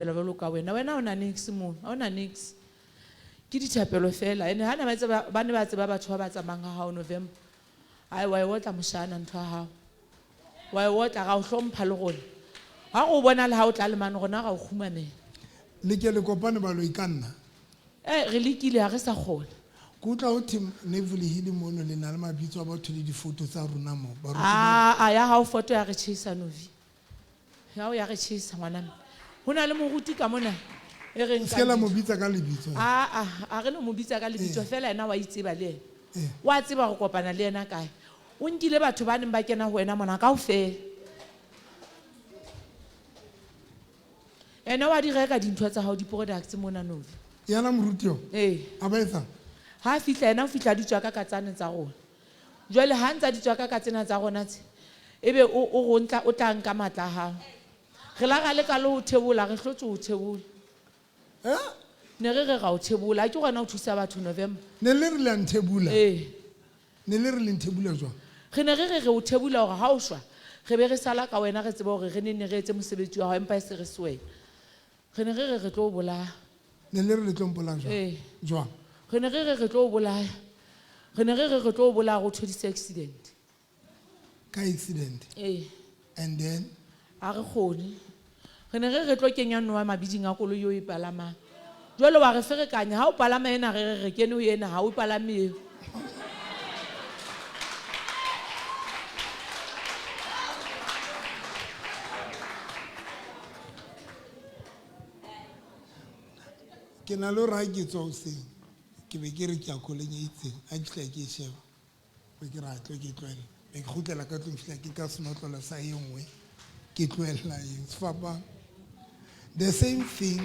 Jwalo ka wena, wena ha o na niks mono, ha o na niks. Ke dithapelo fela. Ene ha ne ba tseba, ba ne ba tseba batho ba ba tsamayang ha hao November. Ai wa e otla moshana ntho ya hao. Wa e otla ra o hlompha le rona. Ha re o bona le ha o tla le mane rona ra o kgumamela. Le ke le kopane baloi ka nna. Eh re lekile ha re sa kgona. Ke utlwa ho thwe Neville Healy mono le na le mabitso a batho le difoto tsa rona mo. Baruti ba. Aa ya hao foto ya re tjhesa Novi. Ya o ya re tjhesa ngwana mme. Ho na le moruti ka mona e re Se ke la nkang mo ditho. bitsa ka lebitso. Aa a re no mo bitsa ka lebitso fela yena wa itseba le yena. Wa tseba re kopana le yena kae. O nkile batho ba neng ba kena ho wena mona kaofela. Ene wa di reka dintho tsa hao di-products mona Novi. Yena moruti eo? Ee. A ba etsang? Ha a fihla yena o fihla a di tswaka ka tsane tsa rona. Jwale ha ntsa di tswaka ka tsena tsa rona tse, ebe o o re o ntla o tla nka matla a hao. Re la ra leka le ho thebola, re hlotswe ho thebola. Eh? Ne re re ra o thebola, ha ke gona o thusa batho November. Ne le re le a nthebola? Ee. Ne le re le nthebola jwang? Re ne re re re o thebola hore ha o shwa, re be re sala ka wena re tsebe hore re ne nne re etse mosebetsi wa hao empa e se re se wena. Re ne re re re tlo o bolaya. Ne le re le tlo mpolaya jwang? Ee. Jwang? Re ne re re re tlo o bolaya. Re ne re re re tlo o bolaya re o thodise accident. Ka accident? Ee. And then? Ha re kgone. Re ne re re tlo kenya noa mabiding a koloi eo e palamang. Jwale wa re ferekanya ha o palama ena re re re kene ho ena ha o palame eo. Ke na le hore ha ke tswa hoseng ke be ke re ke ya koloing e itseng ha ke fihla ke e sheba be ke re a tlo ke tlohella be ke kgutlela ka tlung fihla ke ka senotlolo sa e nngwe ke tlohella eo sefapano the same thing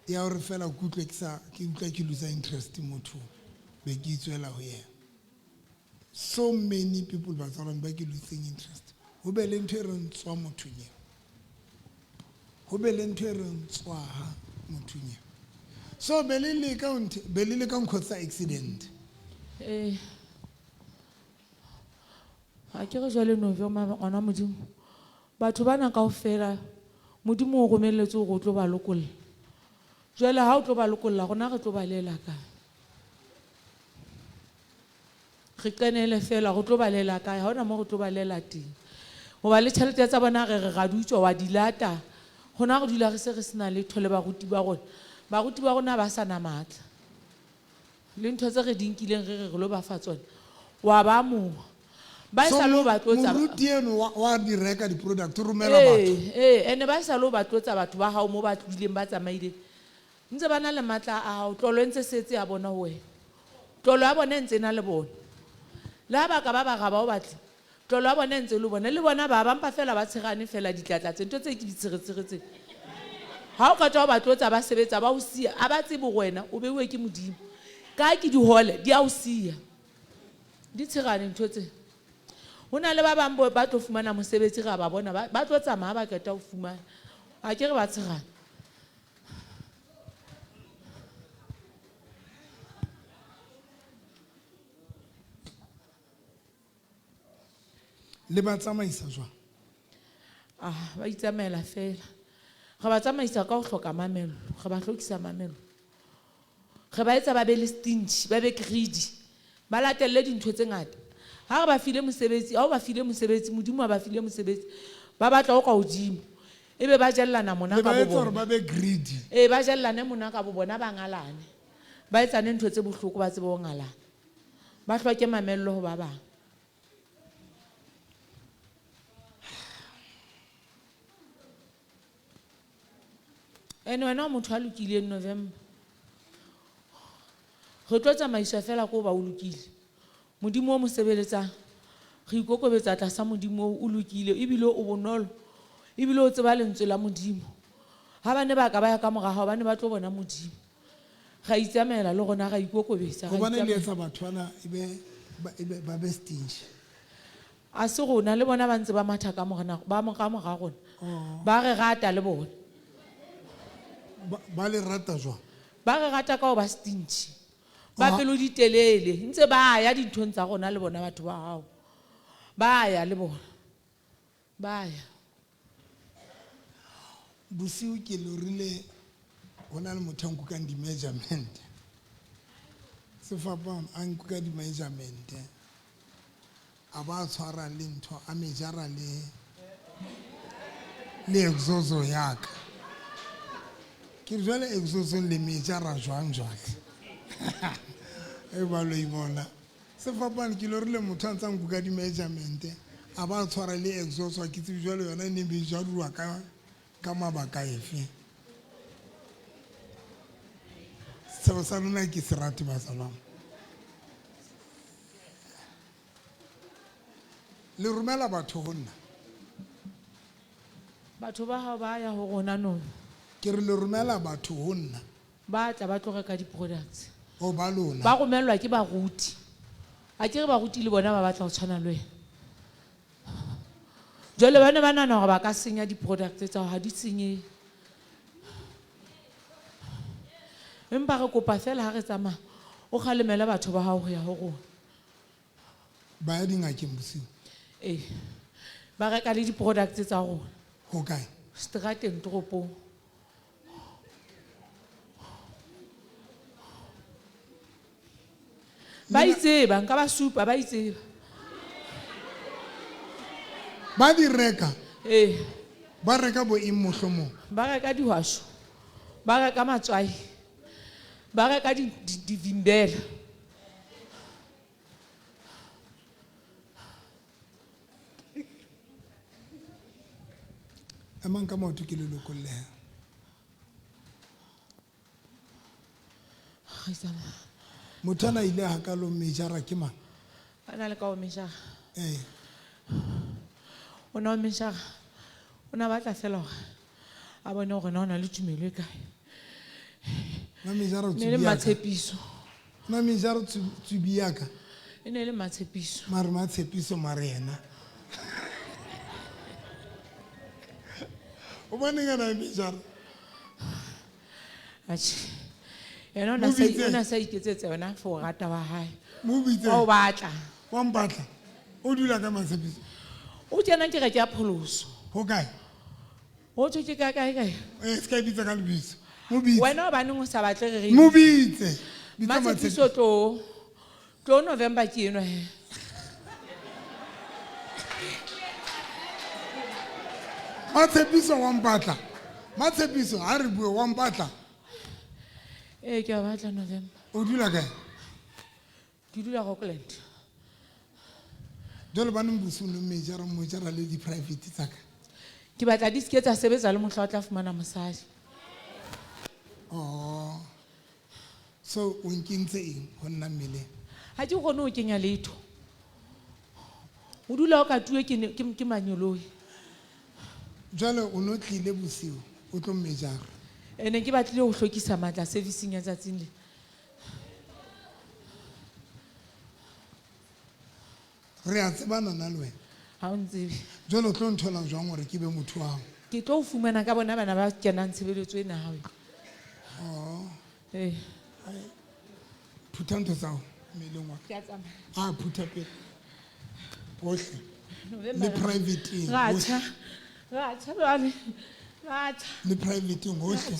ya hore fela ke utlwe ke sa ke utlwa ke loser interest mothong be ke itswela ho yena so many people batswalwane ba ke losing interest ho be le ntho e reng tswa mothong eo ho be le ntho e reng tswaha mothong eo so be le leka ho nthe be le leka ho nkgotsa accident Ee. Ha ke re jwale Novi ngwana Modimo. Batho bana kaofela Modimo o romelletse hore o tlo ba lokolla. Jwale ha o tlo ba lokolla rona re tlo ba lela kae? Re qenele fela re tlo ba lela kae? Ha hona mo re tlo ba lela teng. Hoba le tjhelete tsa bona re re ra di utswa wa di lata. Rona re dula re se re sena letho le baruti ba rona. Baruti ba rona ba sa na matla. Le ntho tse re di nkileng re re re lo ba fa tsona. Wa ba amoha. Ba e So sa le ho ba tlotsa. moruti eno wa wa di reka di-product o romela batho. Ee, ee, ene ba e sa le ho ba tlotsa batho ba hao mo ba tlohileng ba tsamaileng. Ntse ba na le matla a hao, tlolo e ntse setse ya bona ho wena. Tlolo ya bona e ntse e na le bona. Le ha ba ka ba ba ra ba o batle, tlolo ya bona e ntse e le bona. Le bona ba ba mpa fela ba tshegane fela ditlatla tse, ntho tse ke ditsheretshere tse. Ha o qeta ho ba tlotsa ba sebetsa ba o siya, a ba tsebe hore wena o beuwe ke Modimo. Ka ke dihole di a o siya. Di tshegane ntho tse. Ho na le ba bang ba tlo fumana mosebetsi ra ba bona ba tlo tsamaya ha ba qeta ho fumana. A ke re ba tshegane. Le ba tsamaisa jwang? Ah, ba itsamaela fela. Re ba tsamaisa ka ho hloka mamello, re ba hlokisa mamello. Re ba etsa ba be le stingy, ba be greedy, ba latelle dintho tse ngata. Ha re ba file mosebetsi, ha o ba file mosebetsi, Modimo a ba file mosebetsi, ba batla o ka hodimo. Ebe ba jellana mona Le ka ba bo etsa hore bona. ba be greedy. Ee, ba jellane mona ka bo bona, ba ngalane. Ba etsane ntho tse bohloko, ba tsebe ho ngalana. Ba hloke mamello ho ba bang. Ene wena o motho a lokileng November. Re tlo tsamaiswa fela ko ba o lokile. Modimo o mo sebeletsang. Re ikokobetsa tlasa Modimo o o lokile ebile o bonolo. Ebile o tseba lentswe la Modimo. Ha ba ne ba ka ba ya ka mora hao ba ne ba tlo bona Modimo. Ra itsamaela le rona ra ikokobetsa. Ra Hobane le itsamaela. etsa batho bana ebe ba ebe ba be stingy. A se rona le bona ba ntse ba matha ka mora ba mo ka mora rona. Ba re rata le bona. Ba ba le rata jwang? Ba re rata ka ho ba stingy. Ba pelo di telele ntse ba ya dinthong tsa rona le bona batho ba hao. Ba ya le bona. Ba ya. Bosiu ke lorile ho na le motho a nkukang di-measurement. Sefapano a nkuka di-measurement. A ba tshwara le ntho a mejara le exozo ya ka. Ke re jwale exozong le mejara jwang jwale? E ba lo ibona. Sefapano ke lorile motho a ntsa nkuka di-measurement. A ba tshwara le exozo ha ke tsebe jwale yona e ne mejaruwa ka mabaka efe. Setshaba sa lona ke se rate bazalwane. Le romela batho ho nna. Batho ba hao ba ya ho rona no. Ke re le romela batho ho nna. Ba tla ba tlo reka di-products. O ba lona. Ba romellwa ke baruti. A ke re baruti le bona ba batla ho tshwana le wena. Jwale ba ne ba nahana hore ba ka senya di-products tsa hao, ha di senyehe. Empa re kopa fela ha re tsamaya o kgalemele batho ba hao ho ya ho rona. Ba ya dingakeng bosiu? Ee. Ba reka le di-products tsa rona. Ho kae? Strateng toropong. Ba itseba, nka ba supa, ba itseba. Ba di reka? Ee. Ba reka bo eng mohlomong? Ba reka dihwasho, ba reka matswai, ba reka divimbela. Emang ka maoto ke le lokolleha. Re tsamaya. Motho ana ile ha ka lo mejara ke mang? Ba na le ka o mejara. Ee. O na o mejara. O na batla fela hore a bone hore na o na le tumelo e kae. Na mejara Ne le tsubi ya ka. Matshepiso. Na mejara tsubi ya ka. E ne le Matshepiso. Mare Matshepiso mare yena. O boneng ana mejara? Atjhe. Yena Mo bitse. o na sa iketsetsa yona for rata wa hae. Mo bitse. Wa o batla. Wa mpatla. O dula ka Matshepiso. O kena kereke ya pholoso. Ho kae? Ho thwe ke ka kae kae? Se ka e bitsa ka lebitso. Mo bitse. Wena hobaneng o sa batle re re Mo bitse. Bitsa Matshepiso Matshepiso. tlo. Tlo November ke enwa he. Matshepiso wa mpatla. Matshepiso ha re bue wa mpatla. Ee, ke a batla November. O dula kae? Ke dula Rockland. Jwale ba neng bosiu no mejara, mojara le di-private tsa ka. Ke batla di seke tsa sebetsa le mohla o tla fumana mosadi. Oh. So o nkentse eng ho nna mmeleng? Ha ke kgone ho kenya letho. O dula o ka tuwe ke manyoloi. Jwale o no tlile bosiu o tlo mmejara. Ene ke batlile ho hlwekisa matla servicing ya tsatsing le. Re a tsebana nna le wena. Ha o ntsebe. Jwale o tlo nthola jwang hore ke be motho wa hao? Ke tlo o fumana ka bona bana ba kenang tshebeletso ena hao. Oh. Ee. Hai. Phutha ntho tsa hao mmeleng wa ka. Ke a tsamaya. A phutha pele. Hohle. November Le private-eng, Ra hohle. tjha. Ra tjha jwale. Ra tjha. Le private-eng hohle.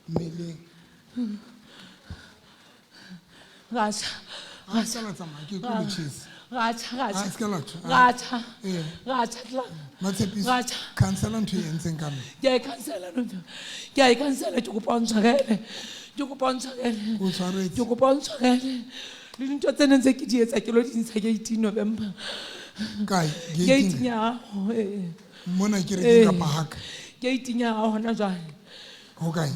Mmeleng. Ra tjha. Ha se ka la tsamaya, ke tlo le tjhesa. Ra tjha, ra Ha tjha. se ka la tjha. Ra tjha. Ee. Ra tjha, tla. Matshepiso, Ra tjha. cancela ntho e entseng ka nna. Ke a e cancela, November. Ke a e cancela, ke kopa o ntshwarele. Ke kopa o ntshwarele. O tshwaretse. Ke kopa o ntshwarele. Le dintho tse neng tse ke di etsa, ke lo di ntsha gate November. Kae? Gate Gate-ing? ya hao, ee. Mona ke re ke Ee. kapa haka? Gate ya hao hona jwale. Ho kae?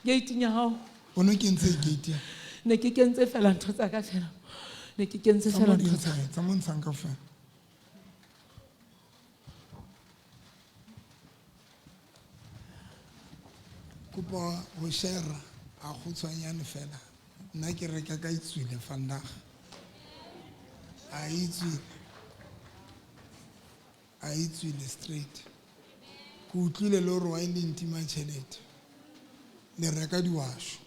Gate ya hao. O no kentse gate? Ne ke kentse fela ntho tsa ka fela. Ne ke kentse Tsa fela mo di ntho tsa ntsha, tsa mo ntshang kaofela. Kopa ho share a kgutshwanyane fela. Nna ke reka ka itswile vandag. A itswile. A itswile straight. Ke utlwile le hore wa e le ntima tjhelete. Le reka diwasho.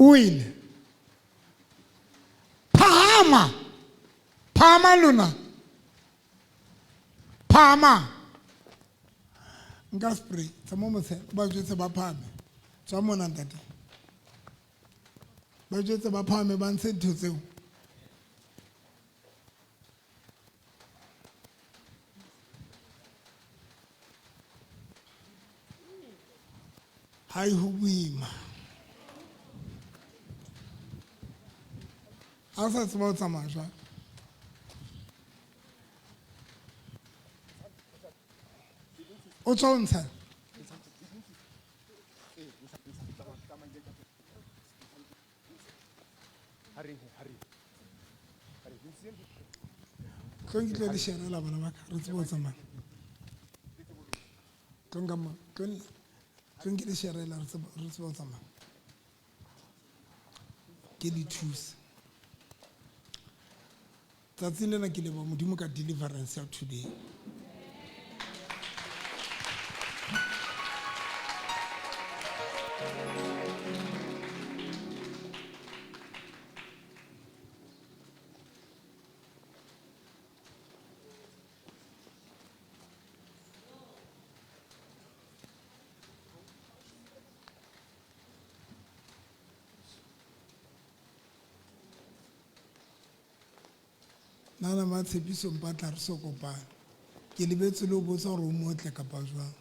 O wele. Phahama. Phahama lona. Phahama. Nka spray. Tsamaya mo tshela. Ba jwetse ba phahame. Tswa mona ntate. Ba jwetse ba phahame ba ntshe ntho tseo. Hai ho boima. Ha sa tseba ho tsamaya jwang. O tswa o ntsha? Tlo ke tlo di sharela bana ba ka, re tsebe ho tsamaya. Tlo nka mo, tlo tlo nke di sharela re tsebe ho tsamaya. Ke di thuse. Tsatsing lena ke leboha Modimo ka deliverance ya today. Nana Matshepiso mpatla re so kopana. Ke lebetse le ho botsa hore o motle kapa jwang.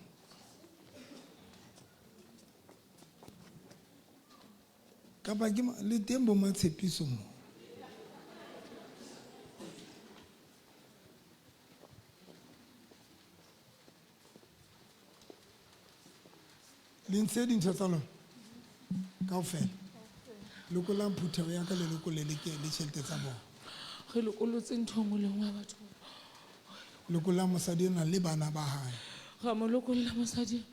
Kapa ke le teng bo Matshepiso mo. Le ntse dintho tsa lona kaofela. Lokollang phutheho ya ka le lokolle le ke le tjhelete tsa bona. Re lokollotse ntho e nngwe le nngwe ya batho. Lokolla mosadi enwa le bana ba hae. Ra mo lokolla mosadi.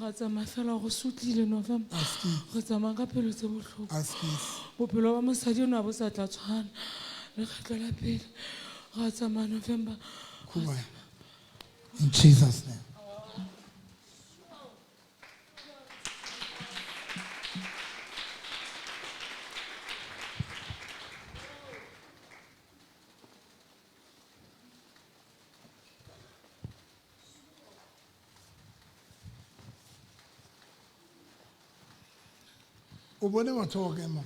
Ra tsamaya fela re sutlile November. Askies. Re tsamaya ka pelo tse bohloko. Askies. Bophelo ba mosadi enwa bo sa tla tshwana. Lekgetlo la pele. Ra tsamaya November. Kuba. In Jesus name. O bone batho ba kae mama?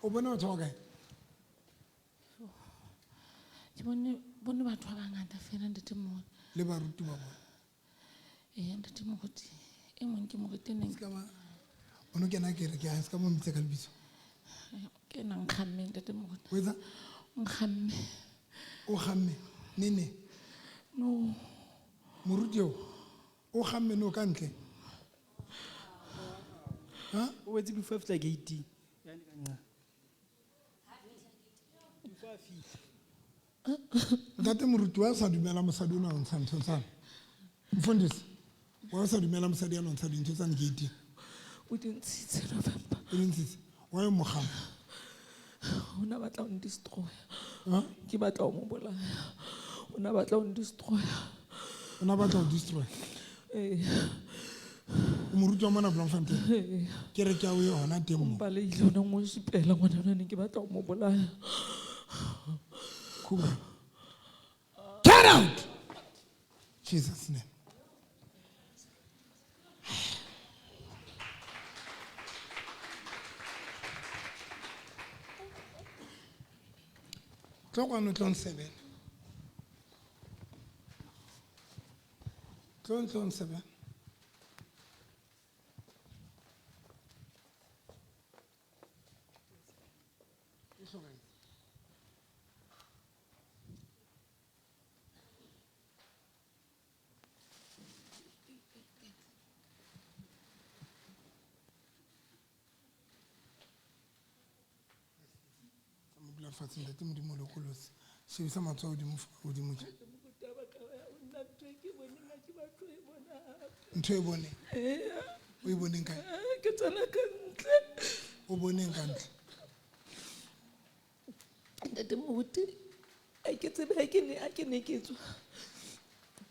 O bone batho ba kae? Ke bone batho ba bangata fela ntate Moruti. Le baruti ba bona. Ee, ntate Moruti. E mong ke moruti e neng. Ska ba o no kena kereke ya ska mo mmitsa ka lebitso. Ke nna nkgamme ntate Moruti. O etsa? Nkgamme. O kgamme nene? No. Moruti eo o kgamme no ka ntle? Ha? O wetse before fihla gate. Yani ka nqa. Before a fihla. Ntate moruti wa sa dumela mosadi ona o ntsha ntho tsane. Mfundisi, wa sa dumela mosadi ana o ntsha dintho tsane gate. O di ntshitse November. O di ntshitse. Wa yo mo kgama? O na batla ho ndestroya. Ha? Ke batla ho mo bolaya. O na batla ho ndestroya. O na batla ho destroy? Ee. O moruti wa mona Bloemfontein? Ee. Kereke ya o yona teng mo. O mpaleile, o na ngo supela ngwana ona ne ke batla ho mo bolaya. Kuba. Get out! Jesus name. Tlo kwano tlo nsebela. Tlo tlo nsebela. Fatshe ntate Modimo o lokolotse. Shebisa matsoho hodimo hodimo tje. Ntho e boneng? O e boneng kae? Ke tswela ka ntle. O boneng ka ntle? Ntate Moruti, A ke tsebe ha ke ne ke tswa.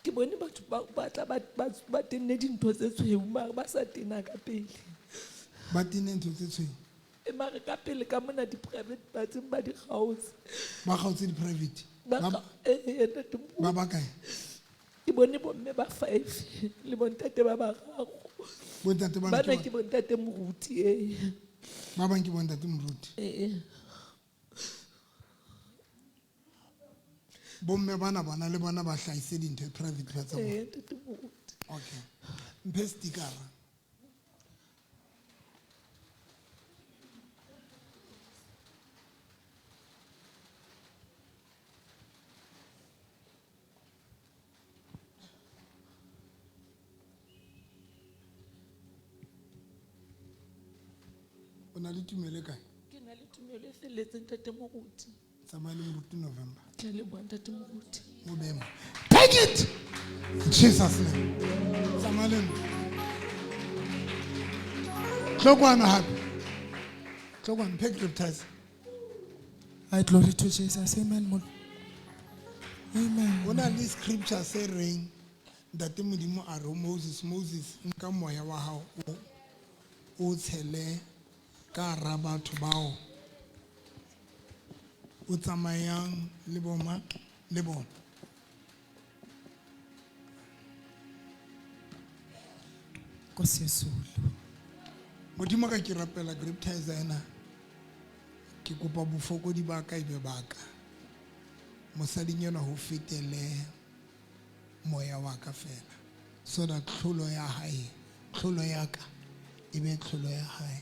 Ke bone batho ba tla ba tenne dintho tse tshweu mare ba sa tena ka pele. Ba tenne ntho tse tshweu? E mare ka pele ka mona di-private ba tseng ba di kgaotse. Ba kgaotse di-private? Ba ntate Moruti. Ba ba kae? Ke bone bomme ba 5 le bontate ba bararo. Bontate ba Bana ke ke bontate Moruti, ee. Ba bang ke bontate Moruti? Ee. Bomme bana bona le bona ba hlahise dintho private ba tsa bona. Ee, ntate Moruti. Okay. Mphe stickera. O na le tumelo e kae? Ke na le tumelo e felletseng, ntate Moruti. Tsamaya le Moruti November. Ke a leboha, ntate Moruti. Mo behe mo. Take it! In Jesus' name. Tsamaya le nna. Tlo kwano hape. Tlo kwano, mphe baptize. I glory to Jesus. Amen. Amen. Ho na le scripture se reng Ntate Modimo a re ho Moses, Moses, nka moya wa hao o tshele ka hara batho bao o tsamayang le boma le bona. Nkosi Yezulu. Modimo ka ke rapela baptizer ena. Ke kopa bofokodi ba ka ebe ba ka. Mosading enwa ho fetele moya wa ka fela. So that tlholo ya hae, tlholo ya ka e be tlholo ya hae.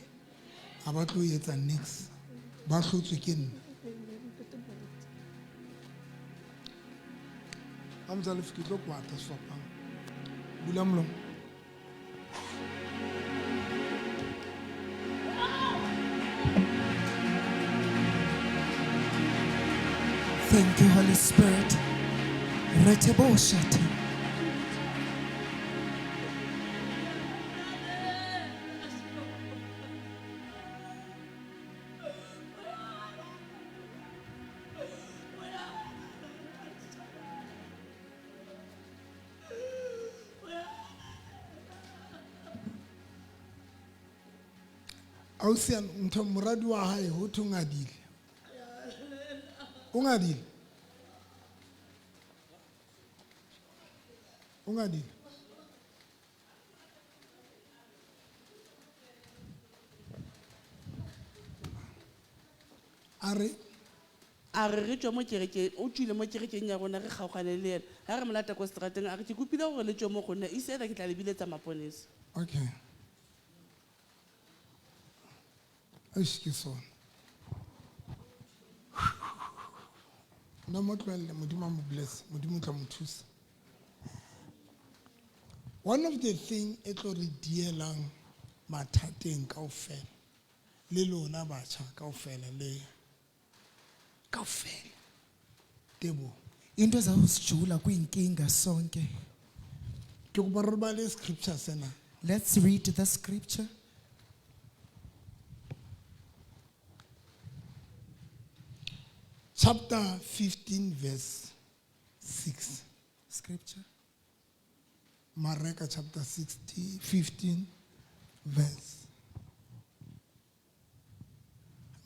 Ha ba tlo etsa nix. Ba hlotswe ke nna. Ha motswadi ke tlo kwata sefapano. Bula molomo. Thank you, Holy Spirit. Reteboshate. Ausi ya ntho moradi wa hae ho thwe o ngadile. O ngadile? O ngadile? A re? A re re tswe mo kerekeng, o tswile mo kerekeng ya rona re kgaogane le yena. Ha re mo lata ko seterateng, a re ke kopile hore le tswe mo go nna, e se ena ke tla le biletsa maponesa. Okay. Eish, ke sona. Nna mo tlohelle, Modimo a mo bless, Modimo o tla mo thusa. One of the thing e tlo re dielang mathateng kaofela, le lona batjha kaofela, le kaofela. Teboho. Into ezawusijula kwiinkinga sonke. Ke kopa re bale scripture sena. Let's read the scripture. Chapter 15 verse 6. Scripture. Mareka chapter 15 verse.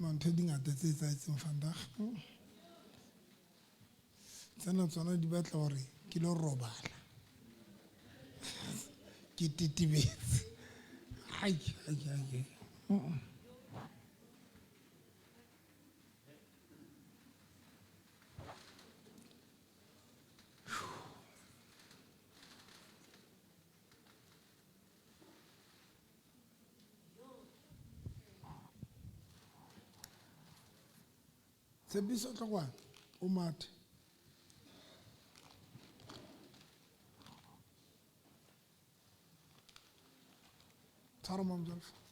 Mantho di ngata tse etsahetseng vandag. Tsena tsona di batla hore ke lo robala. Ke tetebetse. Ai, ai, ai, ai. Tshepiso tlo kwano, o mathe. Tshwara Mamjolfa.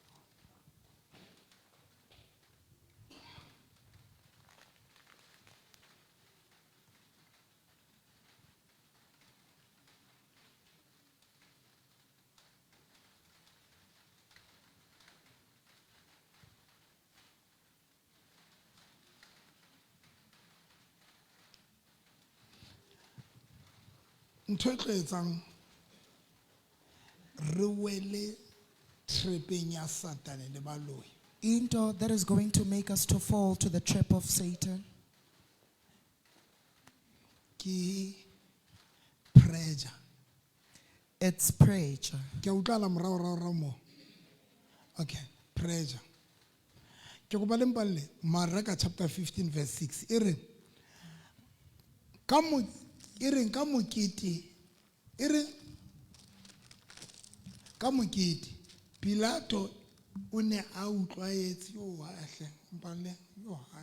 Ntho e tlo etsang re wele trapeng ya Satane le baloi. Into that is going to make us to fall to the trap of Satan Ke pressure. It's pressure. Ke a utlwala morao rao rao mo. Okay, pressure. Ke kopa le mpalle Mareka chapter 15 verse 6 e re ka mo e reng ka mokete e reng ka mokete Pilato o ne a utlwaetse yo hle mpalle yo ha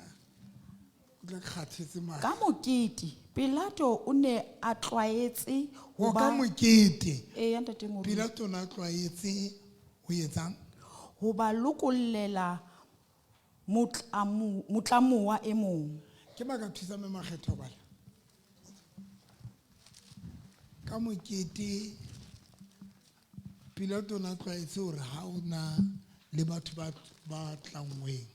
o tla kgathetse mara Ka mokete, Pilato o ne a tlwaetse ho o ka ba mokete Eya ntate Moruti. Pilato o ne a tlwaetse ho etsang Ho ba lokollela motlamuwa e mong. Ke ba ka thusa mme Makgetho bala. Ka mokete Pilato o ne a tlwaetse hore ha o na le batho ba tlangweng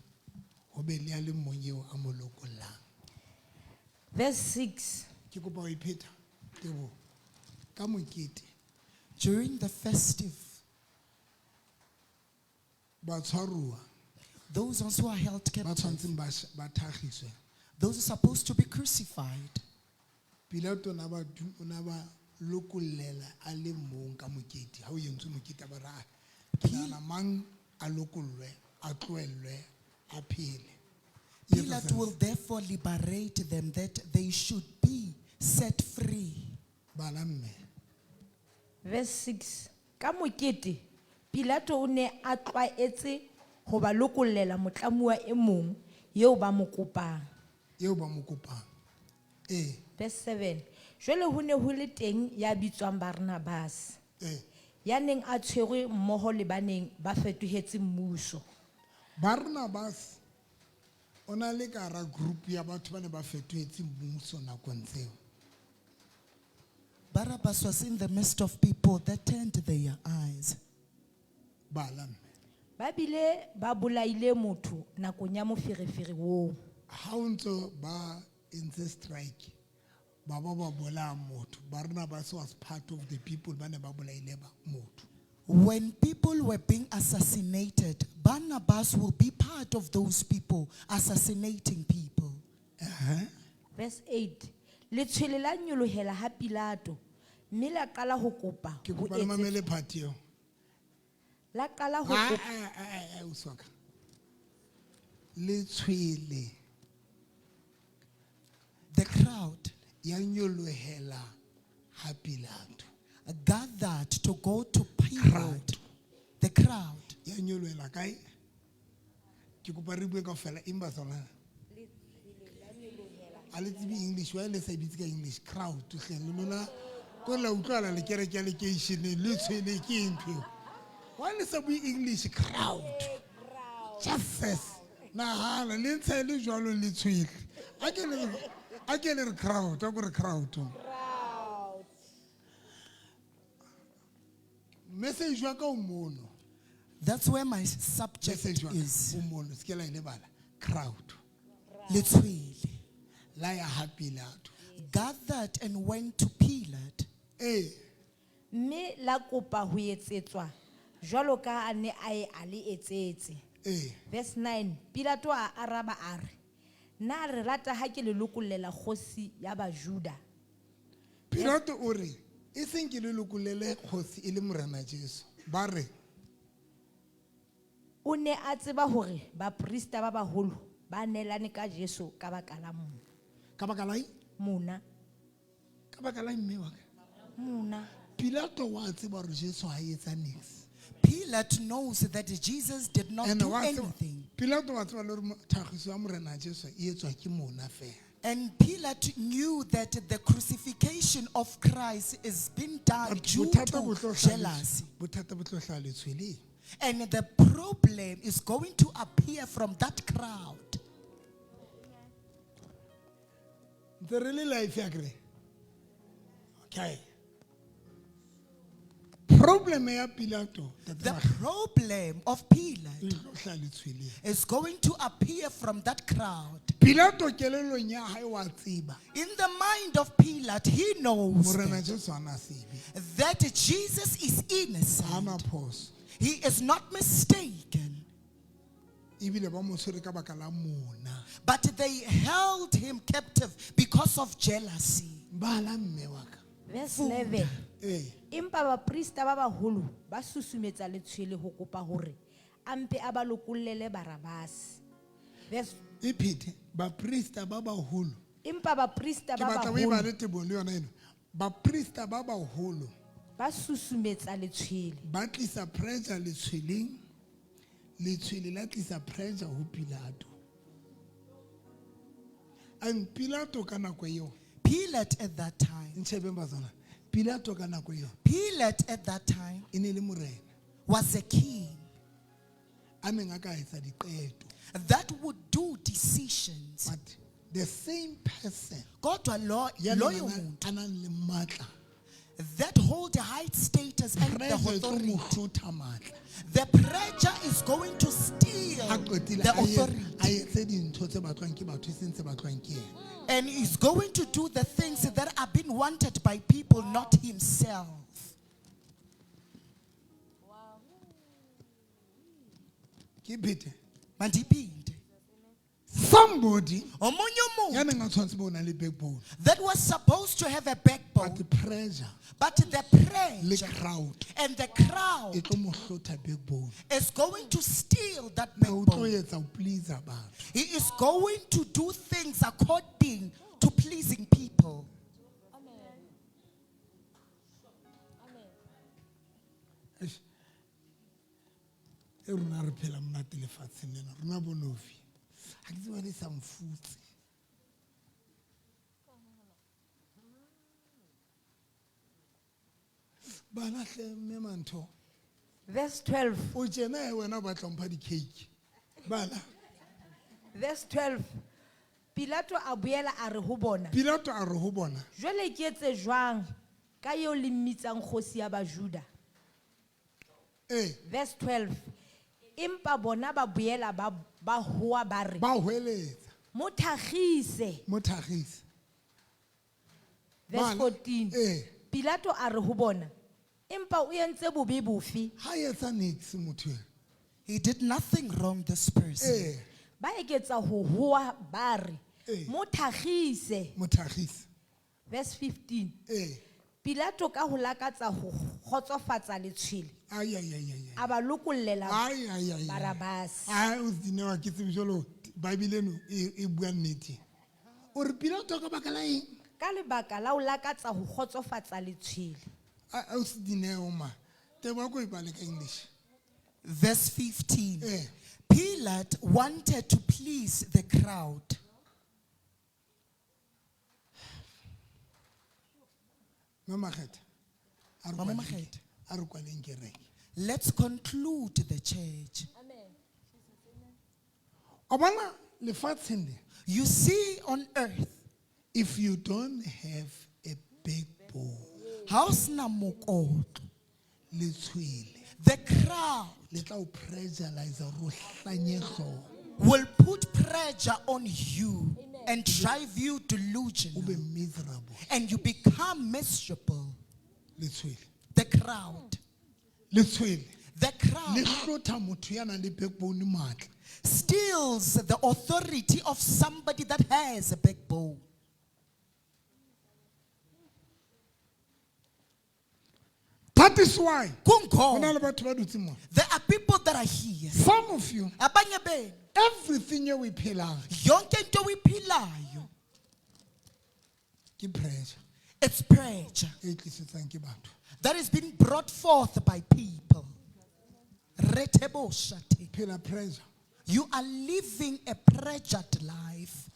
ho be le a le mong eo a mo lokollang. Verse 6. Ke kopa ho ipheta Teboho. Ka mokete During the festive, batshwaruwa those ones who are held ba captive, tshwantseng ba thakgiswe. those who are supposed to be crucified, Pilato o ne ba o ne ba lokollela a le mong ka mokete. Ha o entswe mokete ba re, "Ah, ke nahana mang a lokollwe, a tlohellwe, a phele." E etsa Pilate sense. will therefore liberate them that they should be set free. Bala mme. Verse 6. Ka mokete, Pilato o ne a tlwaetse ho ba lokollela motlamuwa e mong eo ba mo kopang. Eo ba mo kopang. Ee. Verse 7. Jwale ho ne ho le teng ya bitswang Barnabas. Ee. Ya neng a tshwerwe mmoho le ba neng ba fetohetse mmuso. Barnabas o na le ka hara group ya batho ba ne ba fetohetse mmuso nakong tseo. Barabbas was in the midst of people that turned their eyes. Bala mme. Ba bile ba bolaile motho nakong ya moferefere oo. Ha o ntso ba entse strike, ba ba ba bolaya motho. Barnabas was part of the people ba ne ba bolaile ba motho. When people were being assassinated, Barnabas will be part of those people assassinating people. Verse 8. Letshwele la nyolohela ha Pilato, mme la qala ho kopa Ke ho kopa le etsetswa mamele party eo. La qala ho Ah, kopa ah, ah, ah, ah, ausi wa ka. Letshwele The crowd ya nyolohela ha Pilato. gathered to go to Pilate. Crowd. The crowd. Ya nyolohela kae? Ke kopa re bue kaofela, empa tsona. A le tsebe English, why le sa e bitse ka English? Crowd hle, le lona ko la utlwala le kereke ya lekeisheneng, le tshwele ke eng ntho eo? Why le sa bue English? Crowd. Jesus. Nahana, le ntsha e le jwalo le tshwele. A ke le re, a ke le re crowd, a ko re crowd. Message wa ka o mono. That's where my subject Message wa ka is. o mono, se ke la e lebala. Crowd. Letshwele. La ya ha Pilato. Gathered and went to Pilate. Ee. Mme la kopa ho etsetswa jwalo ka a ne a e a le etsetse. Ee. Verse 9, Pilato a araba a re, na re rata ha ke le lokollela kgosi ya Bajuda? Pilato o re, e seng ke le lokollele kgosi e le Morena Jesu. Ba re, O ne a tseba hore baprista ba baholo ba neelane ka Jesu ka baka la mona. Ka baka la eng? Mona. Ka baka la eng, mme wa ka? Mona. Pilato wa tseba hore Jesu ha etsa niks. Pilate knows that Jesus did not And do wa tseba, anything. Pilato wa tseba le hore thagiso ya Morena Jesu e etswa ke mona fela. And Pilate knew that the crucifixion of Christ is being done due Bothata bo to tlo hlaha jealousy. bothata bo tlo hlaha letshweleng. And the problem is going to appear from that crowd. Ntse re le life ya kere? Okay. Problem ya Pilato Ntate The Makgetha, problem of e Pilate tlo hlaha letshweleng. is going to appear from that crowd. Pilato kelellong ya hae wa tseba In the mind of Pilate, he knows Morena that, Jesu ha na sebe. that Jesus is Ha innocent. na phoso. He is not mistaken. Ebile ba mo tshwere ka baka la mona. But they held him captive because of jealousy. Bala mme wa ka. Verse 11. Ee. Empa baprista ba baholo ba susumetsa letshwele ho kopa hore a mpe a ba lokollele Barabas. Verse E phete baprista ba baholo. Empa baprista Ke ba batla o e baholo bale tebong le yona eno. Baprista ba baholo ba susumetsa letshwele ba tlisa pressure letshweleng. Letshwele la tlisa pressure ho Pilato. And Pilato ka nako eo, Pilate at that time, ntshebeng batswana. Pilato ka nako eo Pilate at that time e ne le morena was a king a neng a ka etsa diqeto. that would do decisions. But the same person Kodwa lo ya neng loyo a na- muntu a nang le matla that hold a high status and the pressure e tlo mo authority. hlotha matla. The pressure is going to steal Ha qetile the a authority a etse dintho tse batlwang ke batho e seng tse batlwang ke yena. and is going to do the things that are being wanted by people, not himself. Ke phete. Mandiphinde. Somebody Omunye ya umuntu neng a tshwanetse bo o na le backbone that was supposed to have a but backbone, the pressure but the le pressure crowd and the e crowd tlo mo hlotha backbone. is going to steal that Na o tlo backbone. etsa ho please batho. He is going to do things according to pleasing people. Eish. E rona re phela monate lefatsheng lena rona bo Novi. Ha ke tsebe le sa mfutse. Bana hle mme mantho. Verse 12. O tjena he wena o batla ho mpha di-cake. Bala. Verse 12. Pilato a boela a re ho bona, Pilato a re ho bona, jwale ke etse jwang ka eo le mmitsang kgosi ya Bajuda? ee, Verse 12. Empa bona ba boela ba hoa ba re, ba hweletsa, mo thakgise. mo thakgise. Verse Bala. 14. Ee. Pilato a re ho bona, empa o entse bobe bofe? Ha etsa niks motho ena. He did nothing wrong, this person. Ee, Ba eketsa ho hoa ba re, Ee. mo thakgise. mo thakgise. Verse 15. Ee. Pilato ka ho lakatsa ho kgotsofatsa letshwele, Ai, ai, ai, ai, ai. a ba lokollela Ai, ai, ai, ai. Barabas. Ai, o se dinewa ke tsebe jwalo Bible eno e bua nnete. O re Pilato ka baka la eng? Ka lebaka la ho lakatsa ho kgotsofatsa letshwele. A o se dineo ma. Tebo a ko e bale ka English. Verse 15. Eh. Pilate wanted to please the crowd. Mme Makgetha, a re Mama kwaleng- Makgetha. a re kwaleng kereke. Let's conclude the church. O bona lefatsheng le, You see on earth, if you don't have a backbone, ha o sena mokotlo, letshwele the crowd le tla o pressurize hore o hlanye hlooho. will put pressure on you and drive you O delusional. be miserable. And you become miserable. Letshwele. The crowd. Letshwele. The Le crowd hlotha motho ya nang le backbone matla. steals the authority of somebody that has a backbone. That is why ho na Kungoko, le batho ba dutseng mona. there are people that are here. Some of you, Abanye benu, everything eo o e phelang yonke into oyiphilayo, ke pressure it's pressure e tlisetswang ke batho. that is being brought forth by people. Reteboshate. Phela pressure. You are living a pressured life.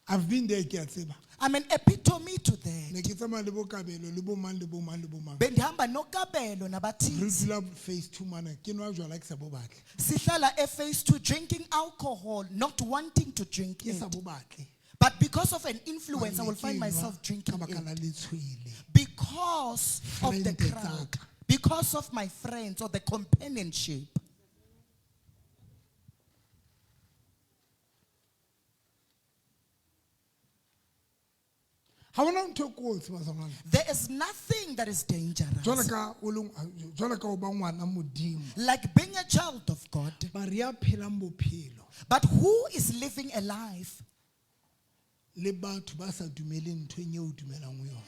I've been there ke a tseba. I'm an epitome to that. Ne ke tsamaya le bo Kabelo le bo mang le bo mang le bo mang. Bendihamba nokabelo Re nabathisi. dula phase 2 mane ke nwa jwala ke sa bo batle. Sihlala e-phase 2 drinking alcohol, not wanting to drink Ke sa it. bo batle. But because of an influence, I Mare will ke find nwa myself ka drinking baka la it. letshwele. Because of the Friend crowd. tsa ka. Because of my friends or the companionship. Ga ona ntho e kotsi bazalwane. There is nothing that is Jwalo dangerous. ka o le jwalo ka o ba ngwana Modimo. Like being a child of God. Ba re ya phelang bophelo But who is living a life le batho ba sa dumeleng nthong eo o dumelang ho yona.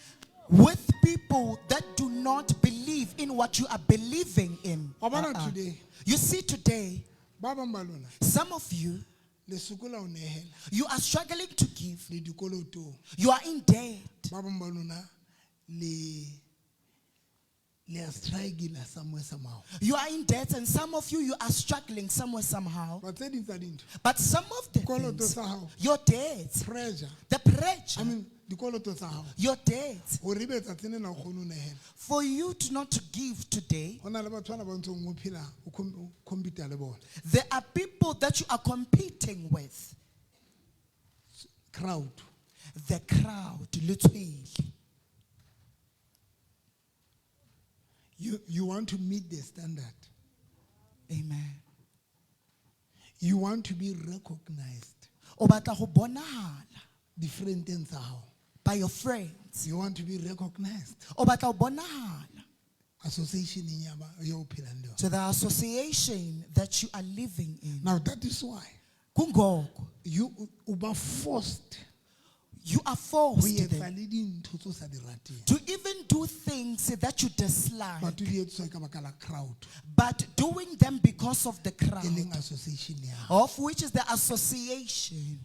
with people that do not believe in what you are believing in? Wa bona today. You see today, Ba bang ba lona some of you, le sokola ho nehela you are struggling to give. le dikolotong. You are in debt. Ba bang ba lona le le a struggle somewhere somehow. You are in debt, and some of you, you are struggling somewhere somehow. Ba tse ding tsa dintho. But some of the Dikoloto things, tsa hao. your debts, Pressure. the pressure, I mean dikoloto tsa hao. your debts, Hore ebe tsatsing lena o kgone ho nehela. for you to not to give today, Ho na le batho bana ba ntsong o phela o o compete le bona. there are people that you are competing with. Crowd. The crowd, letshwele. You want to meet the standard. Amen. You want to be recognized. O batla go bonahala Different tsa hao. by your friends. You want to be recognized. O batla go bonahala Association ya ba ya o phelang le yona. to the association that you are living in. Now that is why Kungoko, you o ba forced you are ho forced etsa then le dintho tse o sa di rateng. to even do things that you dislike, But di etswa ka baka la crowd but doing them because of the e crowd, leng association ya hao. of which is the association.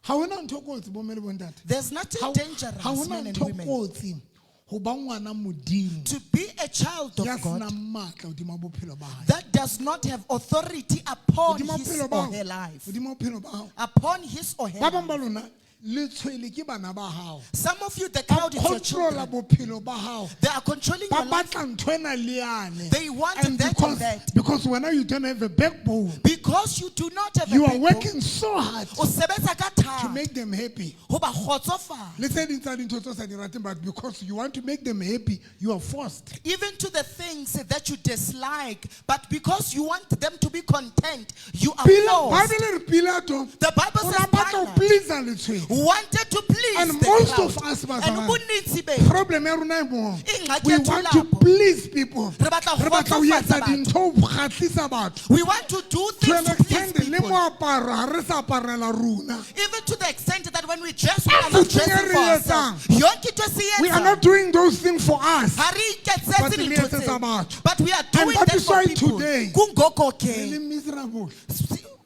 Ha hona ntho e kotsi bomme le bontate. There's nothing Ha dangerous, hona men and ntho women, kotsi ho ba ngwana Modimo to be a child ya of God senang matla hodima bophelo ba hae. that does not have authority upon Hodima his bophelo or ba hao. her life. Hodima bophelo ba hao. Upon his or her Ba bang life. ba lona le tshwele ke bana ba hao. Some of you, the Ba crowd is your controla children. bophelo ba hao. They are controlling Ba your life batla ntho ena le yane. They want And that and that. because wena you don't have a backbone. because you do not have You a are backbone. working so hard O sebetsa ka to thata make them happy. ho ba kgotsofatsa. Le tse ding tsa dintho tse o sa di rateng, but because you want to make them happy, you are forced. Even to the things that you dislike, but because you want them to be content, you are forced. Bible e re Pilato The Bible o says ne a batla ho Pilate please letshwele. wanted to please And the most crowd. of us, And bazalwane, bontsi bethu, Problem ya rona e moo. Ingxaki We yethu want to lapho. please people. Re batla ho Re batla ho kgotsofatsa etsa batho. dintho ho kgahlisa batho. We want to do To things an to please extent le people. moaparo ha re sa aparela rona. Even to the extent that when we dress, we are not Everything dressing e for re ourselves. Yonke into esiyenzayo, We are not doing those things for us. ha re iketsetse But re dintho etsetsa tseo. batho. But we are And doing that them is for why people. today, Kungoko ke, Re le miserable.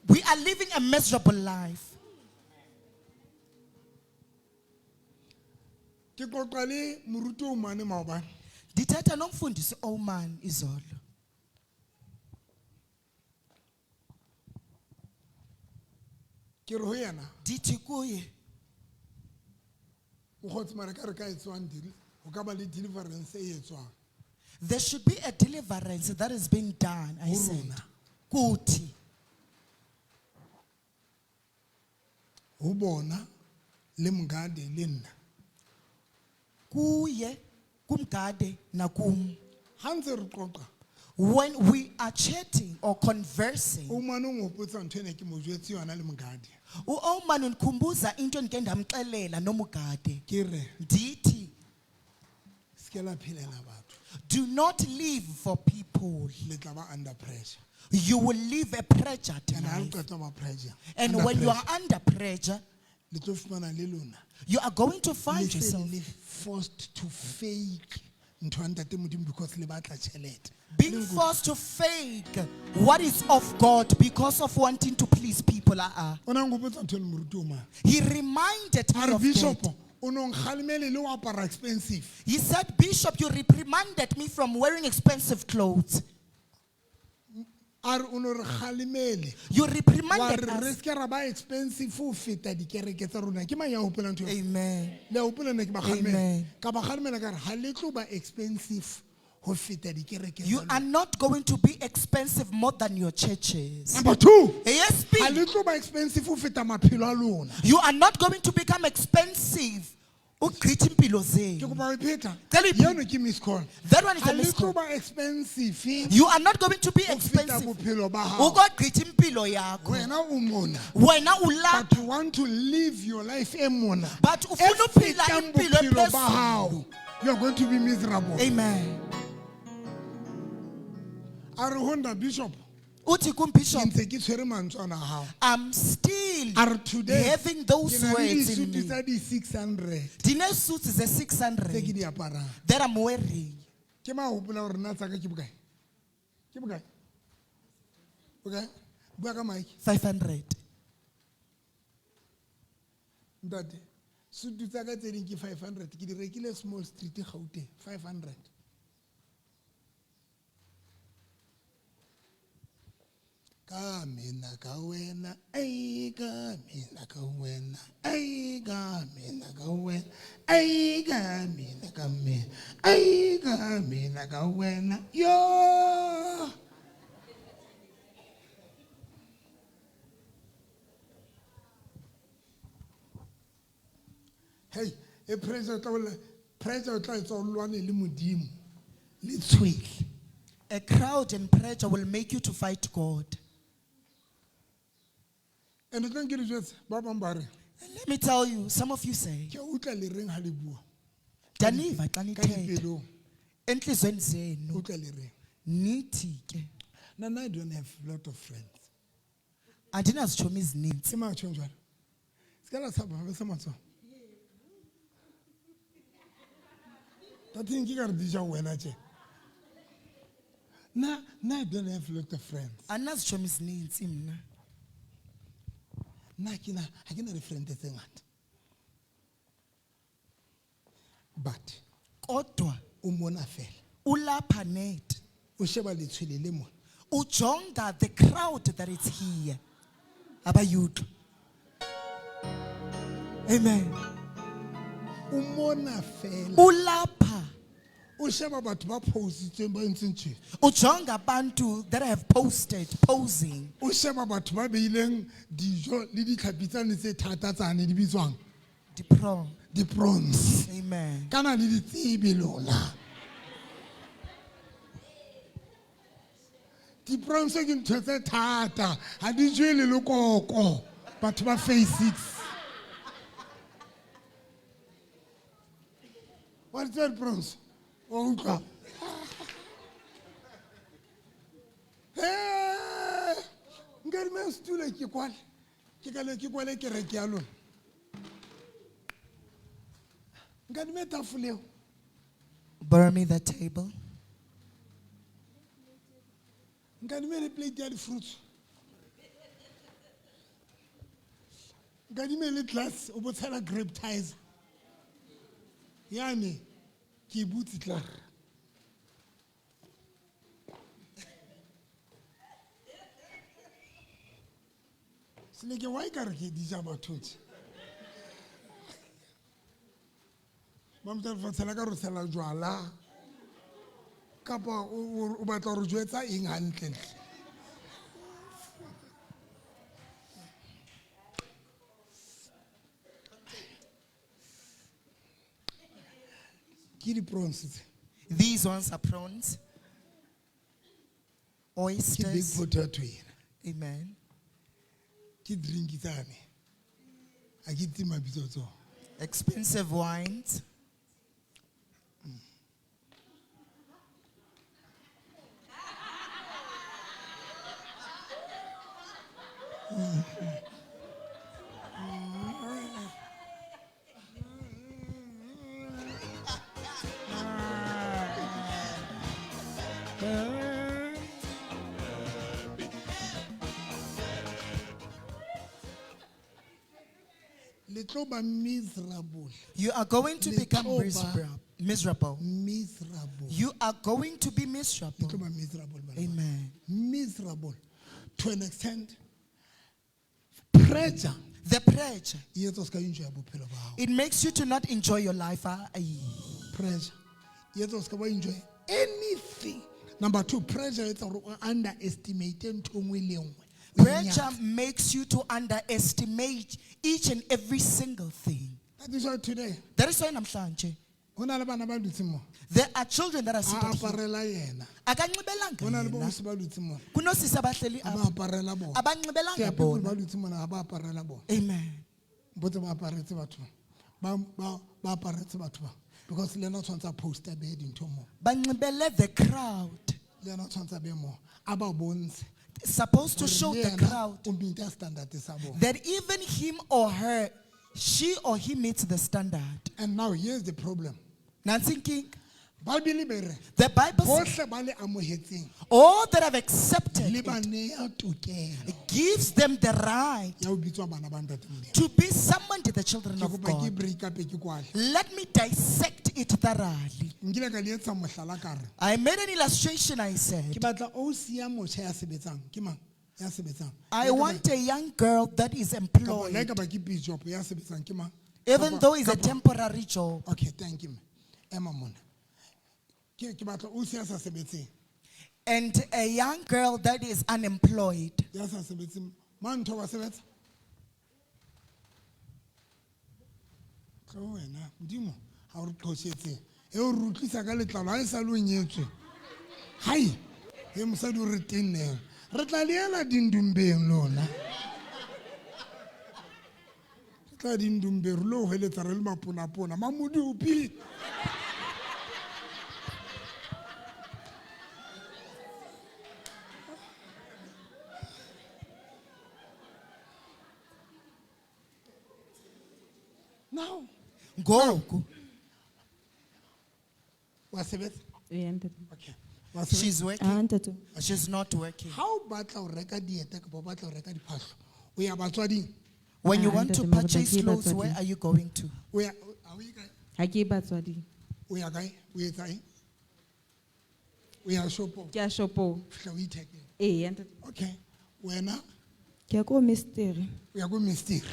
we are living a miserable life. Ke qoqa le moruti o mane maobane. Ndithetha nomfundisi Oman izolo. Ke re ho yena, Ndithi kuye, mokgotsi mara ka re ka etswang ho ka ba le deliverance e etswang. there should be a deliverance that is being done, I Ho said. rona. Kuthi, Ho bona le Mngadi le nna. kuye, kumgade nakum. Ha ntse re qoqa, When we are chatting or conversing, o mane o nghopotsa ntho ena ke mo jwetse yona le Mngadi. uOman undikhumbuza into endike ndamxelela nomugade. Ke re Ndithi, se ke la phelela batho. do not live for people. Le tla ba under pressure. You will live a pressured And ha le life. qeta ho ba pressure. And under when you pressure, are under pressure, le tlo fumana le lona. you are going to Le find se yourself le forced to fake ntho ya ntate Modimo because le batla tjhelete. being forced to fake what is of God because of wanting to please people. O na nghopotsa ntho e le moruti o mane. He reminded A me re of bishop that. o no nkgalemele le ho apara expensive. He said, Bishop, you reprimanded me from wearing expensive clothes. A re o no re kgalemele. You Wa reprimanded re re us. se ke ra ba expensive ho feta dikereke tsa rona. Ke mang ya hopolang ntho eo? Amen. Le a hopola nna ke ba kgalemela. Amen. Ka ba kgalemela ka re ha le tlo ba expensive ho feta dikereke You tsa lona. are not going to be expensive more than your churches. Number two, Yes, ha le tlo ba expensive ho feta maphelo a lona. You are not going to become expensive Ugqitha impilo Ke zenu. kopa ho e pheta. Cela uyiphinde. Eno ke miss call. That one is Ha a le miss tlo call. ba expensive You are not going to be ho feta expensive. bophelo ba hao. Ukogqitha impilo yakho. Wena o mona. Wena ulapha. But you want to live your life e mona. But E ufuna uphila fetang impilo bophelo ba ephezulu. hao. You are going to be miserable. Amen. A re Honda Bishop, Uthi ke kumbishop, ntse ke tshwere mantswe ana a hao. I'm still A re today having those ke na le words in disutu me. tsa di-600 Ndine-suits tse ke ze-600 di aparang. that I'm wearing. Ke mang a hopolang hore nna tsa ka ke bokae? Ke bokae? Bokae? Bua ka mic. 500. Ntate, sutu tsa ka tse ding ke 500, ke di rekile Small Street Gauteng, 500. Ka mina ka wena, ai ka mina ka wena, ai ka mina ka wena, ai ka mina ka mina, ai ka mina ka wena, yo. Hey, e pressure o tla bolela, pressure o tla etsa o lwane le Modimo, le tshwele. A crowd and pressure will make you to fight God. And tlo nke di jwetse, ba bang ba re, And let me tell you, some of you say, ke a utlwa le reng ha le bua. Daniva xa Ka nithetha dipelong, entliziyweni zenu utlwa le reng. nithi ke Nna, I don't have a lot of friends. andinazitshomi ezininzi. Ke mang a tjhong jwalo? Se ka la tshaba, ba sa matsoho. Tateng ke ka re di ja wena tje. Nna, I don't have a lot of friends. Andinazitshomi ezininzi mna. Nna ke na, ha ke na di-friend tse ngata. But Kodwa o mona fela. ulapha net O sheba letshwele le mona. ujonga the crowd that is here. Abayuda. Amen. O mona fela. Ulapha O sheba batho ba positsweng ba entseng tje. ujonga abantu that have posted posing. O sheba batho ba beileng dijo le ditlhapi tsane tse thata tsane di bitswang Di-prawn. di-prawns. Amen. Kana le di tsebe lona. Di-prawns ke ntho tse thata, ha di jewe le lekoko. Batho ba phase 6. Wa di tseba di-prawns? Wa utlwa? Hee, nkadime setulo ke kwale. Ke kale ke kwale kereke ya lona. Nkadime tafole eo. Borrow me the table. Nkadime le plate ya di-fruits. Nkadime le glass o bo tshela grape tizer. Yane ke e butse klaar. Seleke wa ekare ke di ja batho tje. Ba motho lefatshe la ka re o tshela jwala. Kapa o batla ho re jwetsa eng hantlentle? Ke di-prawns tse. These ones are prawns. Ke baked Oysters. potato ena. Amen. Ke drink tsane. Ha ke tsebe mabitso a tsona. Expensive wines. Le tlo ba miserable. You are going to Le become tlo ba miserable. Miserable. You are going to be Le tlo miserable. ba miserable, bana ba. Amen. Miserable. To an extent, pressure The pressure, e etsa o ska enjoy bophelo ba hao. it makes you to not enjoy your life. Ah, aye. Pressure e etsa o ska ba enjoy anything. Number two, pressure e etsa hore o underestimate ntho e nngwe le e nngwe. O e Pressure nyatse. makes you to underestimate each and every single thing. That is why today That is why namhlanje ho na le bana ba dutseng mo there are children that are a seated here. aparela yena. Akanxibelanga Ho na le yena. boausi ba dutseng mona Kunosisi abahleli a ba apha. aparela bona. Abanxibelanga There are people bona. ba dutseng mona ha ba aparela bona. Amen. Botse ba aparetse batho ba aparetse batho ba because le ena o tshwanetse a posta behe dintho mo. Banxibele the crowd. Le ena o tshwanetse a be mo a ba bontshe Supposed to hore show le the yena crowd o meeta standard sa bona. that even him or her, she or he meets the standard. And now here's the problem. Nansi inkinga. Bible be re The Bible says bohle ba le amohetseng all that have accepted le ba it neya tokelo gives them the right ya ho bitswa bana ba Ntate Modimo. to be summoned the children Ke of kopa ke God. break up ke kwale. Let me dissect it thoroughly. Nkile ka le etsa mohlala ka re I made an illustration. I said, ke batla ausi ya motjha ya sebetsang ke mang ya sebetsang. I Le ha e ka ba- want a young girl that is kapa le ha e employed, ka ba ke piece job ya sebetsang ke mang? even Kapa- though it's a kapa- temporary job. Okay, thank you. Mme. Ema mona. Ke batla ausi ya sa sebetseng. And a young girl that is unemployed. Ya sa sebetseng. Mang ntho wa sebetsa? Tlo wena, Modimo ha o re qhoshetse. E o re utlwisa ka letlalo ha e sa le o nyetswe. Hai, he mosadi o re tenneng. Re tla le ela dindumbeng lona. Re tla dindumbeng re lo hweletsa re le maponapona. Mamodupi. Now, Ngoku, wa sebetsa? Ee, ntate. Okay. Wa sebetsa? she's working. Ah, ntate. She's not working. Ha o batla ho reka dieta kapa o batla ho reka diphahlo, o ya batswading. When you Ah, want to ntate Mabota, purchase ke clothes, batswading. where are you going to? O ya ha o ye kae? Ha ke batswading. O ya kae? O etsa eng? O ya shopong. Ke ya shopong. Fihla o ithekele. Ee, ntate. Okay. Wena Ke ya ko mystery. o ya ko mystery.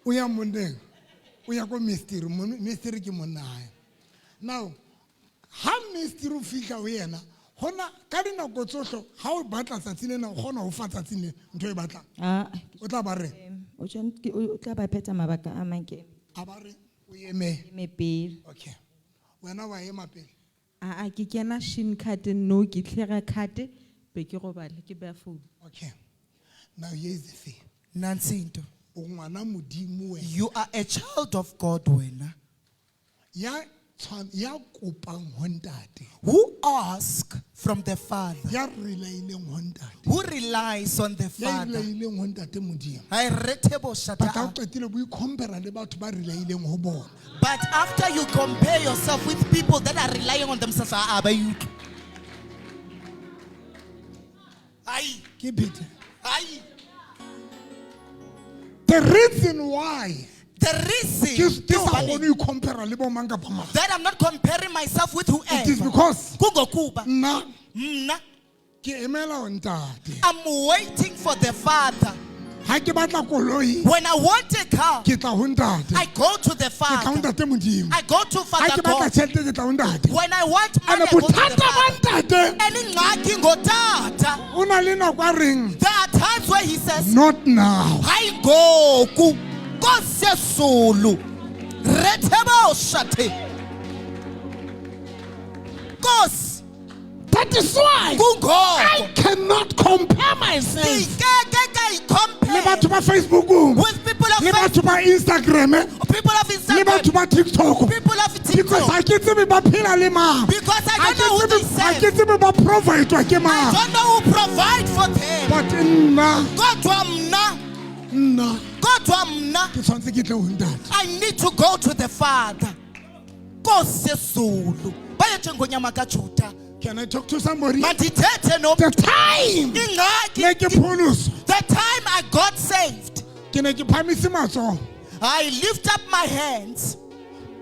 O ya monneng. O ya ko mystery. Mystery ke monna hae. Now, ha mystery o fihla ho yena, hona ka dinako tsohle ha o batla tsatsi lena o kgona ho fa tsatsing lena ntho e batlang. Ah, O tla ba reng? O tshwanetse o tla ba phetha mabaka a mang ke A ba re o eme. eme pele. Okay. Wena wa ema pele. ah, ke kena shin card no ke tlhera card be ke robala ke beha phone. Okay. Now here is the thing. Nansi into. O ngwana Modimo wena. You are a child of God, wena, Ya tshwan ya kopang ho ntate. who ask from the Father, Ya relaileng ho ntate. who relies on the Ya Father. relaileng ho ntate Modimo. I retebo But ha o shata. qetile bo i-compare le batho ba relaileng ho bona. But after you compare yourself with people that are relying on themselves, ah, ah, ba you. Aye, Ke phete. aye. The reason why The ke reason ke sa ke kgone ho i-compare le bo mang kapa mang. that I'm not comparing myself with It is whoever. because Kungokuba, nna mna, ke emela ho ntate. I'm waiting for the Father. Ha ke batla koloi When I want a car, ke tla ho ntate. I go to the Ke tla ho Father. ntate Modimo. I go to Ha Father ke batla God. tjhelete ke tla ho ntate. When I want money, Ene I go to the bothata ba Father. ntate And ingxaki ngotata. o na le nako a reng There are times where he says, not now. hayi ngoku kosesulu retheboshate Nkosi That is why I kungoko cannot compare myself ngeke le batho kayicompare ba Facebookong, with people of le Facebook, batho ba Instagram, people of le Instagram, batho ba TikTok. people of Because TikTok ha ke tsebe ba phela le mang. because I Ha don't know ke who they tsebe- ha serve. ke tsebe ba provide-wa ke I mang. don't know who provide for them. But nna, Kodwa mna, nna kodwa mna, ke tshwanetse ke tle ho ntate. I need to go to the Father. Nkosi yezulu. Baye njengonyama kaJuda. Can I talk to somebody? Mandithethe nomntu. The time Ingxaki ne ke pholoswa, the time I got saved, ke ne ke phamise matsoho. I lift up my hands.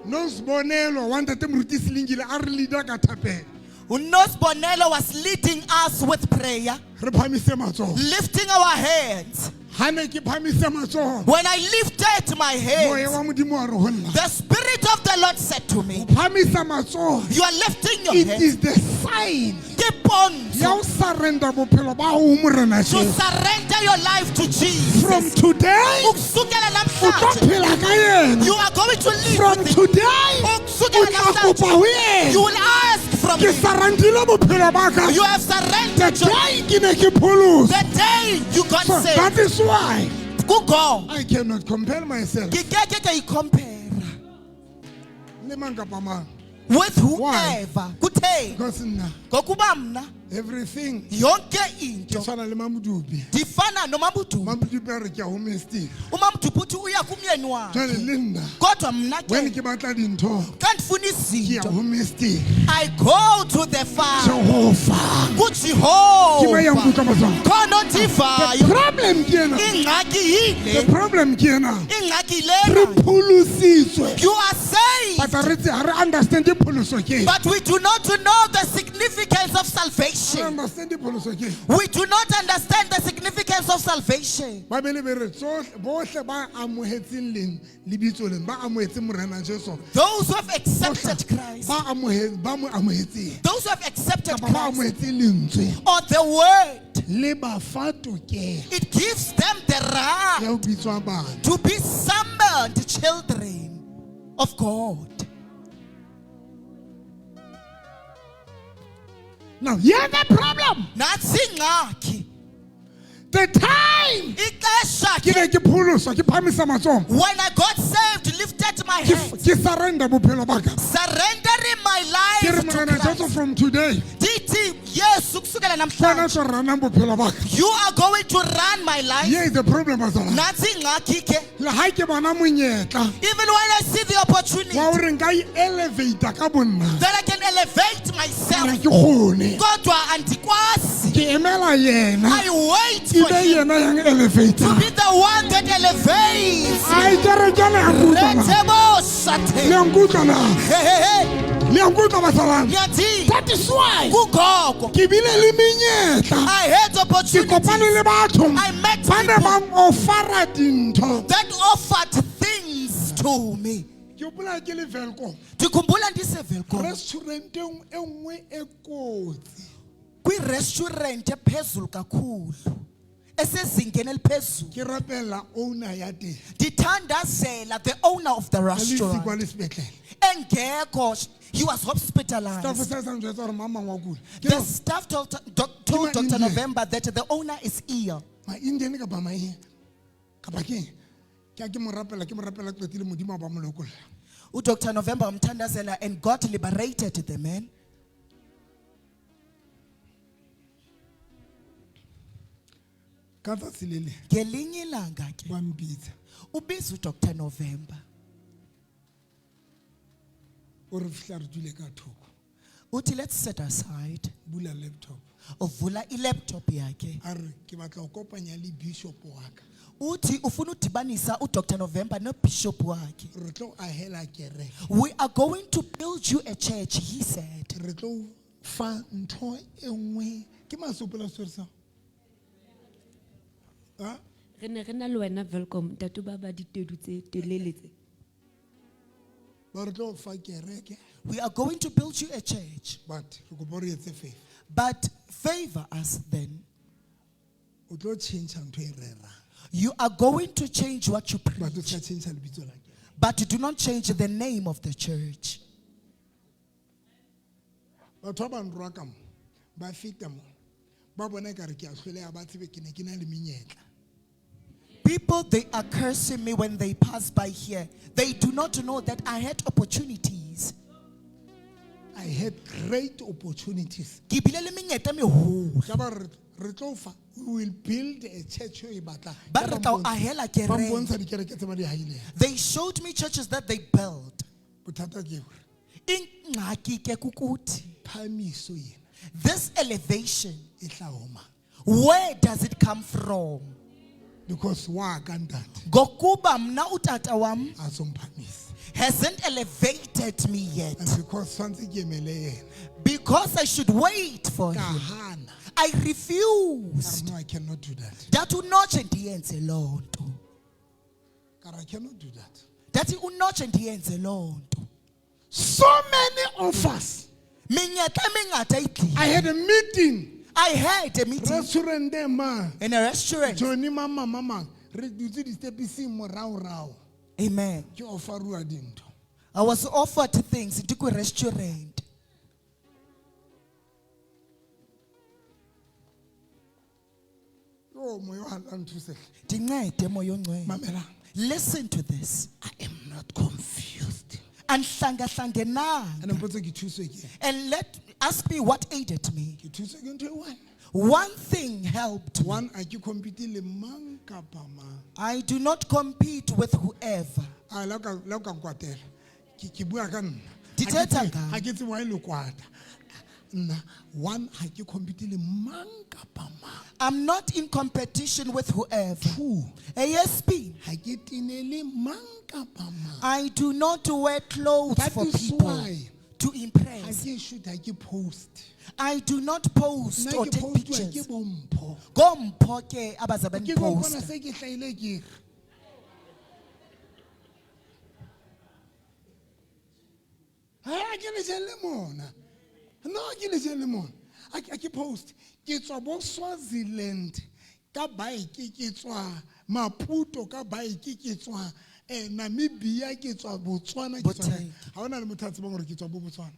Nosibonelo wa ntate Moruti Selingile a re leader ka thapelo. Unosibonelo was leading us with prayer, Re phamise matsoho. lifting our hands. Ha ne ke phamise matsoho, When I lifted my moya hands, wa Modimo wa re ho nna, the Spirit of the Lord said to me, Phamisa matsoho. You are lifting your It hand. is the sign Ke pontsho ya ho surrender bophelo ba hao ho Morena to Jesu. surrender your life to Jesus. From today, Ukusukela o tlo namhlanje, phela ka yena. you are going to live From with him. today, o Ukusukela tla namhlanje, kopa ho yena. you will ask from Ke him. surrendile bophelo ba ka. You have The surrendered your day ke ne ke pholoswa. the day you got So saved. that is why Kugo. I cannot compare myself Ke ke ke compare le mang kapa mang. with Why? whoever. Kuthe Because nna ngokuba mna everything yonke ke into tshwana le Mamodupi. ndifana noMamudupi. Mamodupi a re ke a ho mistake. UMamudupi uthi uya kumyeni Jwale wakhe. le nna Kodwa mna when ke ke batla dintho xa ndifuna ke ya izinto ho mistake. I go to the Father. Jehova. Ke mang ya kuJehova. nkutlwa batswadi? Khona The ondivayo. problem ke ena. Ingxaki The yile. problem ke ena. Ingxaki Re lena. pholositswe. You are saved. But ha re tse ha re understand pholoso ke eng. But we do not know the significance of Ha re salvation. understand pholoso ke eng. We do not understand the significance of salvation. Babele be re tsohle bohle ba amohetseng leng lebitso leng ba amohetseng Morena Jesu. Those who have accepted Christ, Ba amohe ba mo amohetseng. those who have accepted Kapa ba Christ amohetseng lentswe or the word, le ba fa tokelo it gives them the right ya ho bitswa bana. to be summoned children of God. Now here's the problem. Natsi ingxaki. The time Ixesha ke ke ne ke pholoswa ke phamisa matsoho. when I got saved, lifted my Ke hands, ke surrender bophelo ba ka. surrendering my Ke re life to Morena Jesu Christ. from today Ndithi Yesu kusukela wena namhlanje, tlo ranang bophelo ba ka. you are going to run my life. Here is the problem bazalwane. Natsi ingxaki ke. Le ha ke bona monyetla Even when I see the wa opportunity hore nka e-elevate ka bonna that I can elevate ha myself, ke kgone. kodwa andikwazi. Ke emela yena I wait e for be him yena yang elevate. to be the one that elevates. Ai kereke le a nkutlwa na? Rethebo sate. Le a nkutlwa na? Hey, hey, hey. Le a nkutlwa bazalwane? Ngiyathi That is why kugogo. ke bile le menyetla. I had Ke kopane opportunities le batho I met ba ne people. ba ofara dintho. that offered things to me. Ke hopola ke le Welkom. Ndikhumbula ndiseVelkom Restauranteng e nngwe e kotsi. kwi-restaurant ephezulu kakhulu esezingeni eliphezulu. Ke rapella owner ya teng. Ndithandazela the owner of the A le siko a restaurant le sepetlele. engekho, he was Staff hospitalized. sa sa njwetsa hore mang mang wa kula. Ke The re, staff told ma Dr. Indian. November that the owner is ill. Ma-Indian kapa ma eng? Kapa keng? Ke ha ke mo rapela, ke mo rapela qetile Modimo a ba mo lokolla. UDr. November wamthandazela and God liberated the man. Ka tsatsi le leng Ngelinye ilanga ke ba mpitsa. ubiza uDr. November. O re fihla re dule ka thoko. Uthi let's set aside. Bula laptop. Uvula i-laptop yakhe. A re ke batla ho kopanya le bishop wa ka. Uthi ufuna udibanisa uDr. November noBishop wakhe. Re tlo ahela kereke. We are going to build you a church, he said. Re tlo fa ntho e nngwe. Ke masopola story sa? Ha? Re ne re na le wena Welkom ntate ba ba ditedu tse telele tse. Ba re tlo fa kereke We are going to build you a church, but re kopa o re etse favor. but favor us then. O tlo tjhentjha ntho e rerang. You are going to change what you But o preach, ska tjhentjha lebitso la kereke. but do not change the name of the church. Batho ba bang rwa ka mo, ba feta mo, ba bona ekare ke a hloleha, ba tsebe ke ne ke na le menyetla. People, they are cursing me when they pass by here. They do not know that I had opportunities. I had great opportunities. Ke bile le menyetla e meholo. Ka ba re re tlo fa, we will build a church eo e batlang. Ba Ka re tla o ahela kereke. Ba mpontsha dikereke tse ba di hahileng. They showed me churches that they built. Bothata ke hore Ingxaki ke kukuthi phamiso ena this elevation, e tla ho mang? where does it come from? Because wa ka ntate Ngokuba mna utata wam a so mphamisa. hasn't elevated me yet. And because tshwantse ke emele yena. Because I should wait for Ka him. hana. I Ka re, refused. No, I cannot do that. Ndathi unotshe ndiyenze loo nto. Ka re, I cannot do that. Ndathi unotshe ndiyenze loo nto. So many offers. Menyetla e mengata e tlile. I had a meeting. I had a meeting Restaurant ma. in a restaurant. Johnny mama mama. Re dutse di-stepiseng moraorao. Amen. Ke offeruwa dintho. I was offered things di ko restaurant. Oh, moya o halala nthuse hle. Ndincede moya ongcwele. Mamelang. Listen to this. I am not confused. Andihlangahlangenanga. And mpotse ke thuswe ke eng? And let ask me what aided me. Ke thuswe ke ntho e one. One thing helped me. One, a ke compete le mang kapa mang. I do not compete with whoever. A la o ka la o ka nkwatela. Ke ke bua ka nna. Di Ha ke thetha tsebe- ngam. Ha ke tsebe why le kwata. Nna one ha ke compete le mang kapa mang. I'm not in competition with whoever. Two, ASP. ha ke tenele mang kapa mang. I do not wear clothes That for is people why to Ha impress. ke shoot ha ke post. I do not post Nna or ke take postuwa ke pictures. bompho. Gompho ke abaza Ke go bona bandiposta. se ke hlahile ke re. Ha ke le jelle mona. No ke le jelle mona. A ke a ke post. Ke tswa bo Swaziland ka bike ke tswa Maputo ka bike ke tswa Namibia ke tswa Botswana ke tswa kae. Boteng. Ha hona le motho a tsebang hore ke tswa bo Botswana.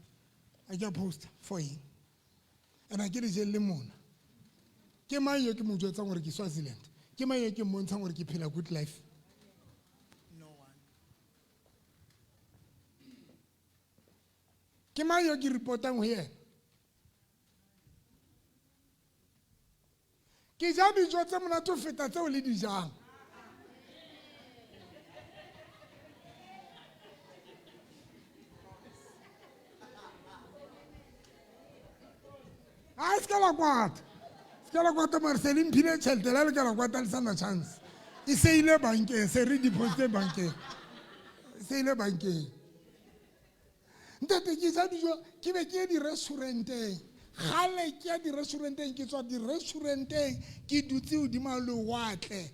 A ke a post for eng? And a ke le jelle mona. Ke mang eo ke mo jwetsang hore ke Swaziland? Ke mang eo ke mmontshang hore ke phela good life? Ke mang eo ke reportang ho yena? Ke ja dijo tse monate ho feta tseo le di jang. A se ka la kwata. Se ka la kwata mare se le mphile tjhelete la le ka la kwata le sana chance. E se ile bankeng, se re deposite bankeng. E se ile bankeng. Ntate ke ja dijo ke be ke ye di-restauranteng. Kgale ke ya di-restauranteng ke tswa di-restauranteng ke dutse hodima lewatle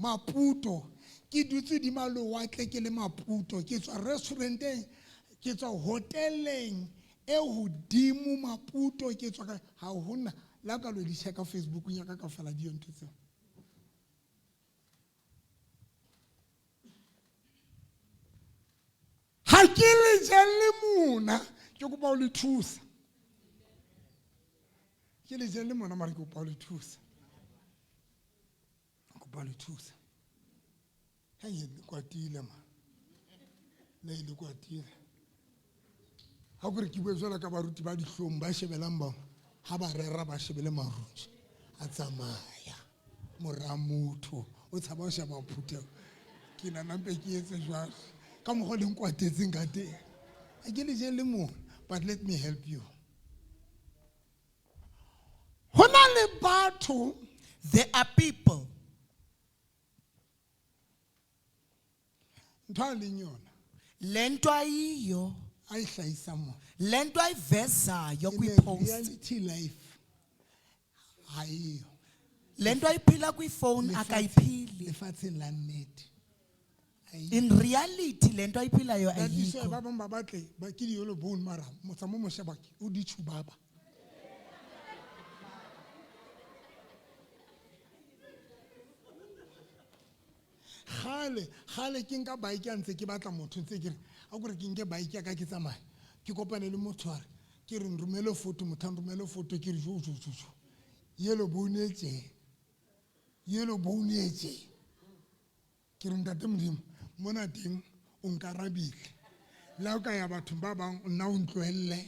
Maputo. Ke dutse hodima lewatle ke le Maputo. Ke tswa restauranteng ke tswa hoteleng e hodimo Maputo ke tswa ka ha hona la ka lo di checka Facebook-ung ya ka kaofela di yo ntho tseo. Ha ke le jelle mona ke kopa ho le thusa. Ke le jelle mona mara ke kopa ho le thusa. Ke kopa ho le thusa. Hei le kwatile ma. Le le kwatile. Ha ke re ke bue jwalo ka baruti ba dihlong ba shebelang ba ha ba rera ba shebele maruti. A tsamaya mora motho o tshaba ho sheba phutheho. Ke nahana mpe ke etse jwalo. Ka mokgwa o le nkwatetseng ka teng. Ha ke le jelle mona, but let me help you. Ho na le batho There are people. ntho a leng yona Le nto ayiyo, a e hlahisang mona. le nto ayivezayo In a kwipost, reality life ha eyo. le nto ayiphila kwifowuni akayiphili. Lefatsheng la nnete. Ha eyo. In reality le nto ayiphilayo That is why ayikho. ba bang ba batle ba ke di-yellow bone mara motsa mo mosheba ke o di tshubaba. Kgale, kgale ke nka bike ya ntse ke batla motho ntse ke re, a kore ke nke bike ya ka ke tsamaye. Ke kopane le motho a re, ke re nromele photo, motho a nromele photo ke re jo jo jo jo. Yellow bone e tje. Yellow bone e tje. Ke re ntate Modimo, mona teng o nkarabile. Le ha o ka ya bathong ba bang nna o ntlohelle.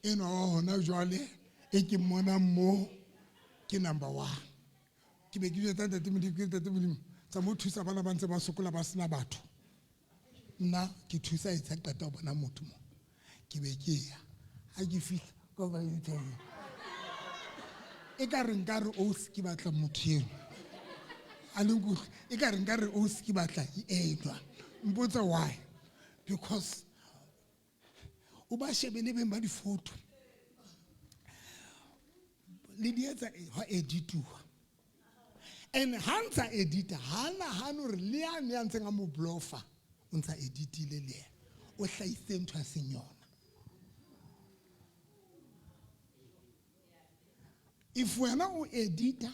Enwa wa hona jwale e ke mmonang mo ke number 1. Ke be ke jwetsa ntate Modimo, ke re ntate Modimo, tsa mo thusa bana ba ntse ba sokola ba sena batho. Nna ke thusa e tsa qeta ho bona motho mo. Ke be ke ya. Ha ke fihla ko ba interview. E ka re nka re o se ke batla motho eno. A le nkutlwe, e ka re nka re o se ke batla enwa. Mpotse why? Because o ba shebele beng ba difoto. Le di etsa ha edituwa. And ha ntsa edita, ha nahane hore le yane ya ntseng a mo bloffa, o ntsa editile le yena. O hlahisitse ntho a seng yona. If wena o edita,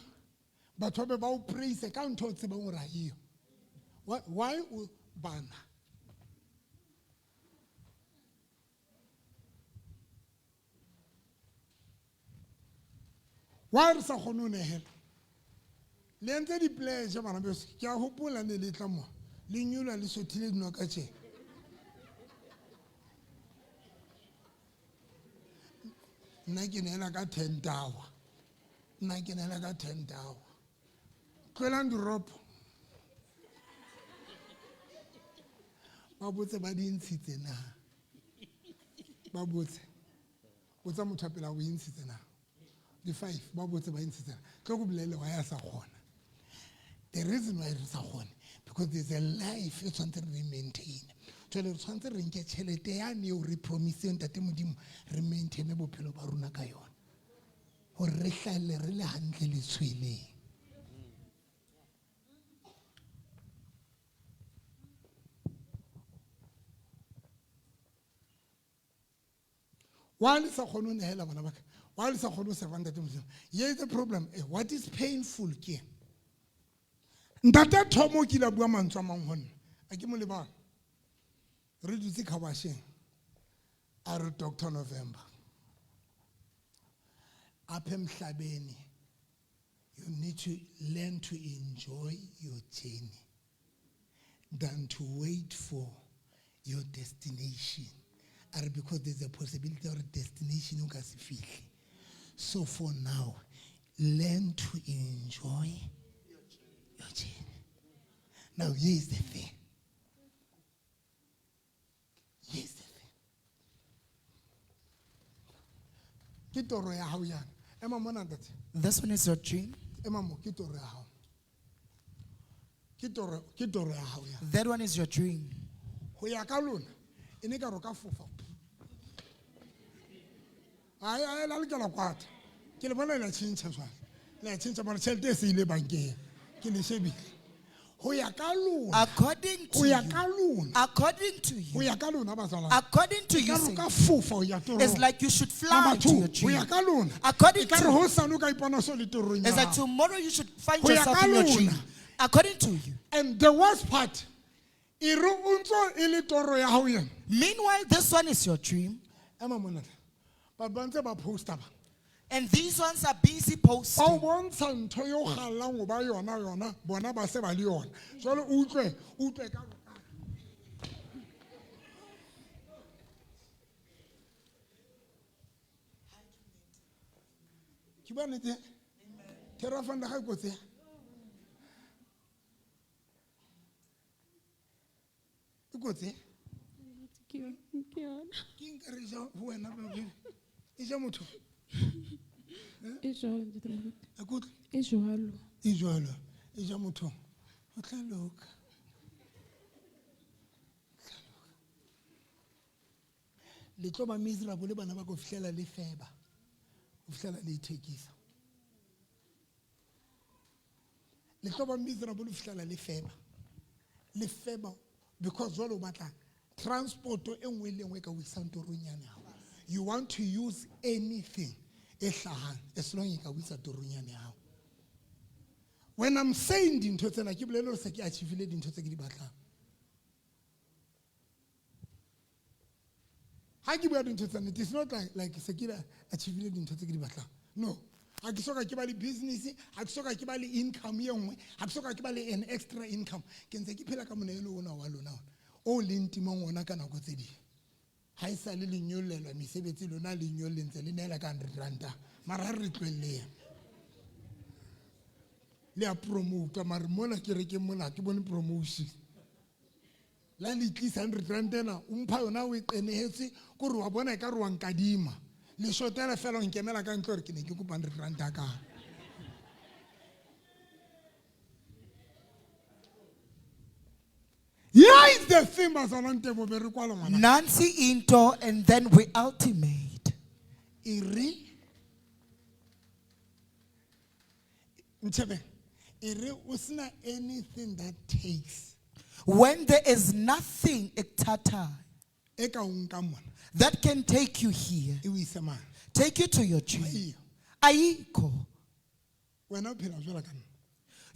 batho ba be ba o praise ka ntho o tsebang hore ha eyo. Why o bana? Why re sa kgone ho nehela? Le entse di-pledge, bana beso. Ke a hopola ne le tla mo. Le nyolwa le sothile dinoka tje. Nna ke nehela ka ten tower. Nna ke nehela ka ten tower. Tlohelang diropo. Ba botse ba di ntshitse na? Ba botse. Botsa motho a pela o e ntshitse na? Di 5 ba botse ba e ntshitse na? Tlo go bolelle why a sa kgona. The reason why re sa kgone, because there's a life e tshwanetse re maintain. Jwale re tshwanetse re nke tjhelete yane eo re promiseng Ntate Modimo, re maintain bophelo ba rona ka yona. Hore re hlahelle re le hantle letshweleng. Why le sa kgone ho nehela bana ba ka? Why le sa kgone ho serva Ntate Modimo? Here is the problem. What is painful ke? Ntate Thomo o kile a bua mantswe a mang ho nna. A ke mo lebala. Re dutse khabasheng. A re Doctor November. Apha emhlabeni, you need to learn to enjoy your journey than to wait for your destination. Are because there's a possibility of destination o ka se fihle. So for now, learn to enjoy your journey. Now, here is the thing. Here is the thing. Ke toro ya hao yana. Ema mona, ntate. This one is your dream. Ema mo, ke toro ya hao. Ke toro ya hao yana. That one is your dream. Ho ya ka lona, e ne ka re o ka fofa. Ai, ai, la lokela kwata. Ke le bona le a tjhentjha jwale. Le a tjhentjha mara tjhelete e se ile bankeng. Ke le shebile. Ho ya ka lona. According to Ho ya you. ka lona. According to you. Ho ya ka lona, batswalane. According to E you, ka re o say, ka fofa ho ya torong. It's like you should fly Number to two, your ho dream. ya ka lona. According E ka to re hosane o ka ipona so le torong ya It's like hao. tomorrow you should find Ho ya yourself ka in your lona. dream. According to you. And the worst part, e re o ntso e le toro ya hao yena. Meanwhile, this one is your dream. Ema mona. Batho ba ntse ba posta ba. And these ones are busy posting. Ba o bontsha ntho eo kgallang ho ba yona yona, bona ba se ba le yona. Jwale o utlwe, o utlwe ka Ke bua nnete? Thero ya Fanda ga e kotsi ya? E kotsi ya? Ke yona, ke yona. Ke nka re ja ho wena, baby. E ja motho? E jwalo, ntate Moruti. A ke utlwe? E jwalo. E jwalo. E ja motho. O tla loka. O tla loka. Le tlo ba miserable le bana ba ko fihlela le feba. Ho fihlela le ithekisa. Le tlo ba miserable ho fihlela le feba. Le feba because jwale o batla transport e nngwe le e nngwe e ka o isang torong yane hao. You want to use anything e hlahang as long e ka o isa torong yane hao. When I'm saying dintho tsena, ke bolele hore se ke achievile dintho tse ke di batlang. Ha ke bua dintho tsena, it is not like se ke achievile dintho tse ke di batlang. No. Ha ke soka ke ba le business, ha ke soka ke ba le income e nngwe, ha ke soka ke ba le an extra income. Ke ntse ke phela ka monehelo ona wa lona ona, o leng timang ona ka nako tse ding. Ha e sale le nyollelwa mesebetsi lona le nyolle ntse le neela ka hundred ranta. Mara ha re tlohelleng. Le a promote, mara mona kerekeng mona ha ke bone promotion. La le tlisa hundred rand ena, o mpha yona o e qenehetse, ke hore wa bona ekare wa nkadima. Le shotela fela o nkemela ka ntle hore ke ne ke kopa hundred rand ya ka. Here is the thing, Bazalwane Tebo, be re kwala ngwana. Nancy into and then we ultimate. E re, Ntshebe, e re o sena anything that takes. When there is nothing ekuthathayo. E ka o nkang mona that can take you here, e o ise mane. take you to your dream. Aiyo. Ayikho. Wena o phela jwalo ka nna.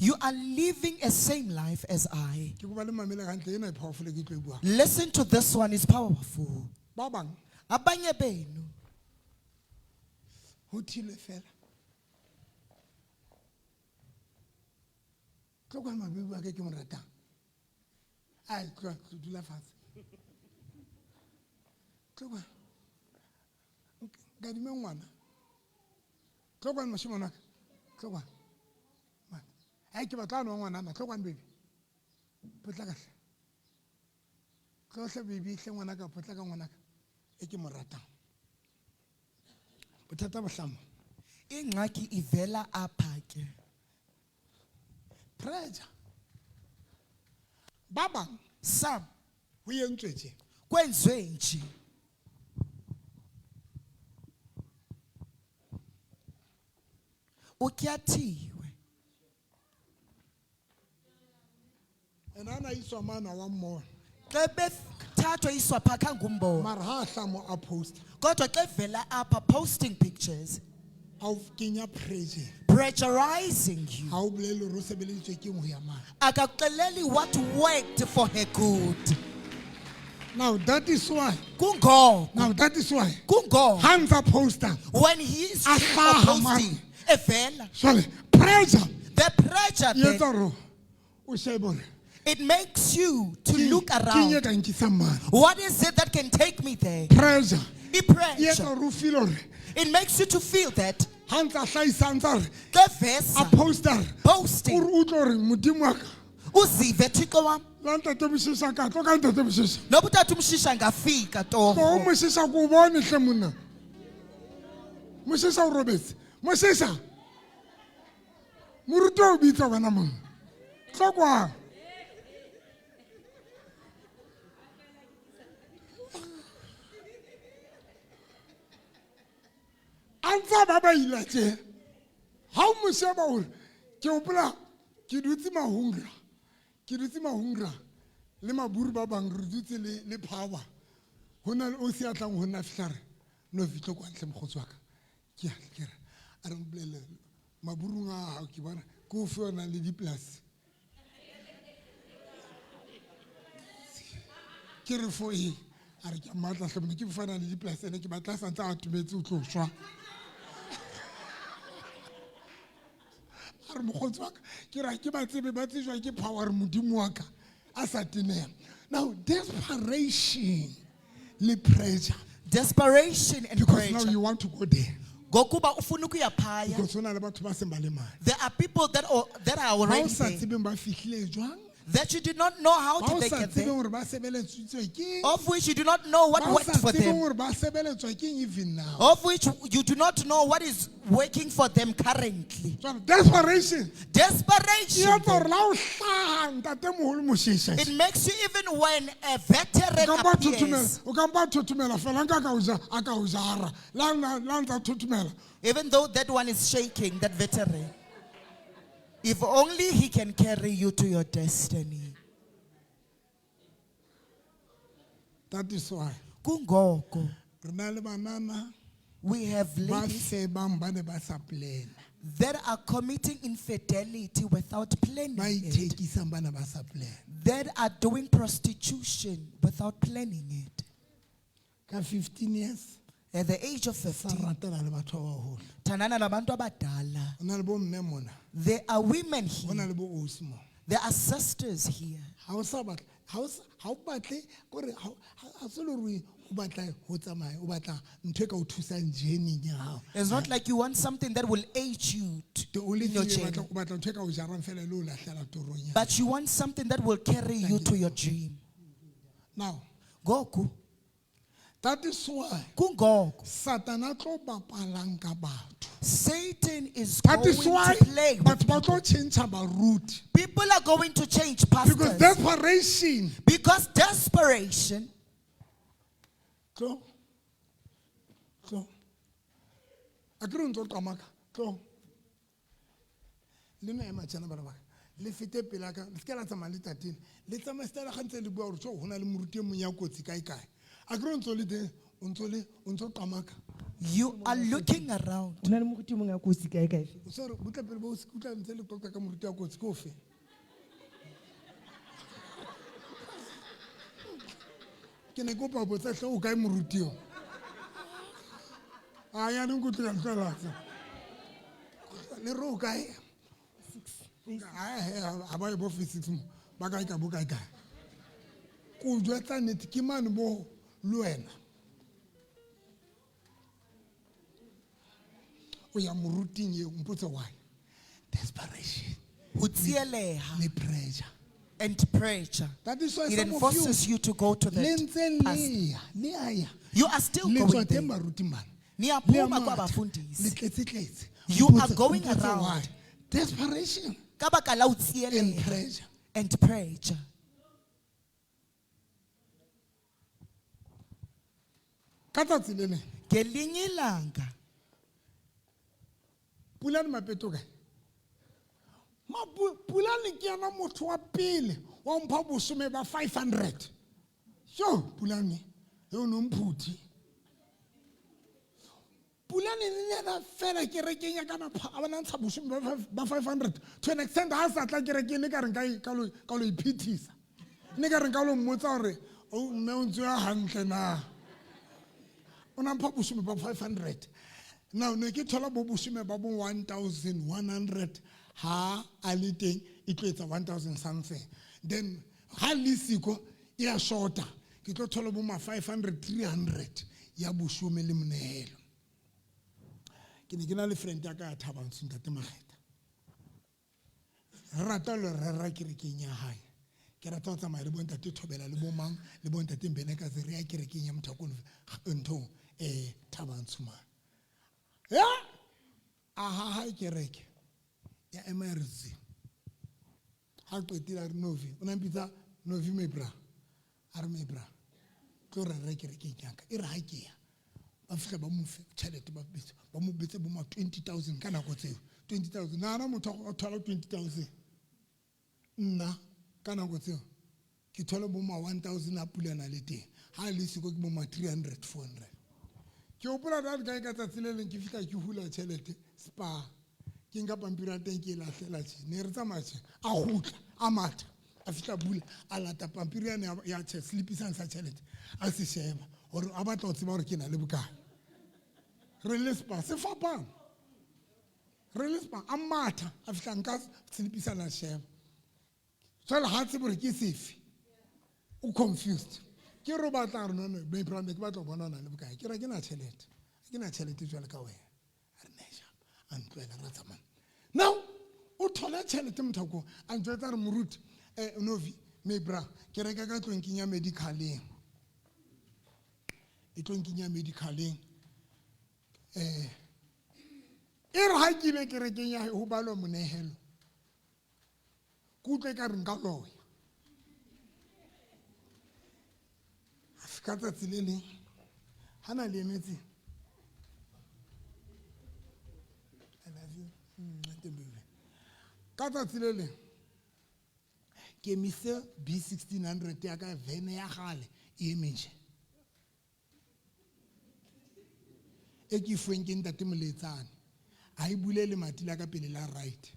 You are living a same life as I. Ke kopa le mamele hantle ena e powerful e ke tlo e buang. Listen to this one, it's powerful. Ba bang Abanye benu ho thilwe fela. Tlo kwa mabebu a ka ke mo ratang. Ai, tlo tlo dula fatshe. Tlo kwa. Nkadime ngwana. Tlo kwano moshemane wa ka. Tlo kwano. Mane. Ai, ke batla a nwa ngwanana. Tlo kwano, baby. Potlaka hle. Tlo hle, baby, hle ngwanaka, potlaka ngwanaka. E ke mo ratang. Bothata bo hlama. Ingxaki ivela apha ke. Pressure. Ba bang Some ho entswe tje. kwenziwe nje. Ukyathiwe. Ena a na iswa mane wa mmona. Xa bethathwa iswa phaa khange umbone. Mara ha a hla mo a posta. Kodwa xa evela apha posting pictures, A o kenya pressure. pressurizing you. Ha o bolele hore o sebeleditswe ke eng ho ya mane. Akakuxeleli what worked for her good. Now that is why. Kungoko. Now that is why. Kungoko. Ha ntsa posta. When he is A hlaha posting, mane. evela. Jwale pressure The pressure e there, etsa hore o shebe hore it makes you to look ke eng e around. ka nkisang mane. What is it that can take me there? Pressure e etsa I-pressure. hore o feel hore It makes you to feel that ha ntsa hlahisa, a ntsa re xa a vesa posta re, posting o re utlwe hore Modimo wa ka uzive Thixo wam la ntate Moshisha ka tlo ka ntate Moshisha. noba utata uMshisha angafika Tlo torho. Moshisha ko o bone hle monna. Moshisha o robetse. Moshisha. Moruti o bitsa wena monna. Tlo kwano. A ntsa ba ba ila tje. Ha o mo sheba hore ke hopola ke dutse Mahungra. Ke dutse Mahungra le maburu ba bang re dutse le power. Ho na le o se a tlang ho nna fihla re, no fitlhe kwa ntle mokgotsi wa ka. Ke a ke re, a re mpolelle, maburung a hao ke bona ke ofe o nang le dipolasi. Ke re for eng? A re ke a mmatla hle monna, ke ofe a nang le dipolasi ene ke batla a santse a atometse o tlo shwa. A re mokgotsi wa ka, ke re ha ke ba tsebe, ba tsejwa ke power Modimo wa ka a sa teneha. Now desperation le pressure. Desperation and Because now pressure. you want to go there. Ngokuba ufuna ukuya phaya. Because ho na le batho ba seng ba le mane. There are people that are Ba o already sa there. tsebeng ba fihlile jwang? That you do not know how Ba did o they sa get there. tsebeng hore ba sebeletsitswe keng? Of which you do not know what Ba o worked sa for tsebeng them. hore ba sebeletswa keng even now. Of which you do not know what is working for them currently. Jwale, desperation. Desperation. E etsa hore la o hlaha ntatemoholo Moshisha. It makes you even when a veteran O ka mpa appears. thothomela, o ka mpa thothomela fela nka ka o ja, a ka o jara. La na, la ntsa thothomela. Even though that one is shaking, that veteran. If only he can carry you to your destiny. That is why. Kungoko. Re na le banana We have ba ladies febang ba ne ba sa plan. that are committing infidelity without planning Ba it. ithekisang ba ne ba sa plan. That are doing prostitution without planning it. Ka 15 years, At the age of sa 15, ratana le batho ba baholo. thanana nabantu abadala. Ho na le bo mme mona. There are women Ho na here. le bo ausi mona. There are sisters here. Ha o sa batla, ha o sa, ha o batle, kore ha o, ha, ha se le hore o batla ho tsamaya, o batla ntho e ka o thusang journey-ing ya hao. It's not like you want something that will aid you The only in your thing e journey. batla, o batla ntho e ka o jarang fela le o lahlela torong ya. But you want something that will carry you to your dream. Now, Goku. That is why Kungoko. Satan a tlo bapalang ka batho. Satan is That going is why to play with batho ba people. tlo tjhentjha baruti. People are going to change Because pastors. desperation. Because desperation. Tlo. Tlo. A ke re o ntso qamaka. Tlo. Le nna ema tjena bana ba ka. Le fete pela ka. Le se ke la tsamaya le tatene. Le tsamaye style ga ntse le bua hore tjo, ho na le moruti e mong ya kotsi kae kae. A kere o ntso le teng, o ntso le, o ntso qamaka. You are looking around. O na le moruti o mongwe a kotsi kae kae fela. O se re butle pele bo o se utlwa ntse le qoqa ka moruti wa kotsi ke ofe? Ke ne ke kopa ho botsa hle o kae moruti eo? A yaanong ke tloga tloela tse. Le re o kae? Ha ba ye bo physics mo. Ba kae ka bo kae kae. Ko jwetsa nnete ke mane bo le wena. O ya moruting eo, mpotse why? Desperation. Ho tsieleha. Le pressure. And pressure. That is why It some of you enforces you to go to that le ntse le pastor. ya, le a ya. You are still Le going tswa there. teng baruting bana. Niyaphuma Le a matha. kwabafundisi. Le tletse-tletse. You Mpotse, are going mpotse around. why? Desperation. Ka baka la ho And tsieleha. pressure. And pressure. Ka tsatsi le leng. Ngelinye ilanga. Pulane Mapeto kae? Pulane ke yena motho wa pele wa mpha bosome ba 500. Sho, Pulane, eo no mphuthi. Pulane le yena fela kerekeng ya kana a bona ntsha bosome ba 500. To an extent ha sa tla kerekeng ne ka re nka ka lo, ka lo iphethisa. Ne ka re nka lo mmotsa hore, o mme o ntse ya hantle na. O na mpha bosome ba 500. Now ne ke thola bo bosome ba bo 1100 ha a le teng e tlo etsa 1000 something. Then ha le siko e a shorta. Ke tlo thola bo ma 500, 300 ya bosome le monehelo. Ke ne ke na le friend ya ka ya Thabantsho, Ntate Makgetha. Re rata ho le rera kerekeng ya hae. Ke rata ho tsamaya le bo Ntate Thobela le bo mang, le bo Ntate Mbenekazi, re ya kerekeng ya Mothakone, nthong, Thabantsho mane. Ya! A ha hae kereke ya ema ya re zi. Ha qetile a re Novi, o na mpitsa Novi my bra. A re my bra, tlo re rera kerekeng ya ka. E re ha ke ya, ba fihla ba mo fe tjhelete, ba bitsa, ba mo betse bo ma 20,000 ka nako tseo. 20,000. Nahana motho a thola 20,000. Nna ka nako tseo ke thole bo ma 1,000 a pulana le teng. Ha le siko ke bo ma 300, 400. Ke hopola that guy ka tsatsi le leng ke fihla ke hula tjhelete spa. Ke nka pampiri ya teng ke e lahlela tje. Ne re tsamaya tje. A kgutla, a matha, a fihla bula, a lata pampiri yane ya tjhe, slip sane sa tjhelete. A se sheba hore a batla ho tseba hore ke na le bokae. Re le spa, se fapana. Re le spa, a matha, a fihla nka slip sane a sheba. Jwale ha tsebe hore ke sefe. O confused. Ke re o batla re no, no, maybe ke batla ho bona o na le bokae. Ke re ha ke na tjhelete. Ha ke na tjhelete jwale ka wena. A re ne sharp. A ntlohela ra tsamaya. Now, o thola tjhelete Mothakong. A ntjwetsa re moruti, Novi, my bra, ke reka ka tlong kenya medicaleng. E tlo nkenya medicaleng. E re ha ke ile kerekeng ya hae ho balwa monehelo. Ke utlwe ekare nka loya. Ka tsatsi le leng, ha na le emetse. I love you. Ka tsatsi le leng, ke emise B1600 ya ka vene ya kgale e eme tje. E ke e fuweng ke ntate Moletsane. Ha e bule lemati la ka pele la right,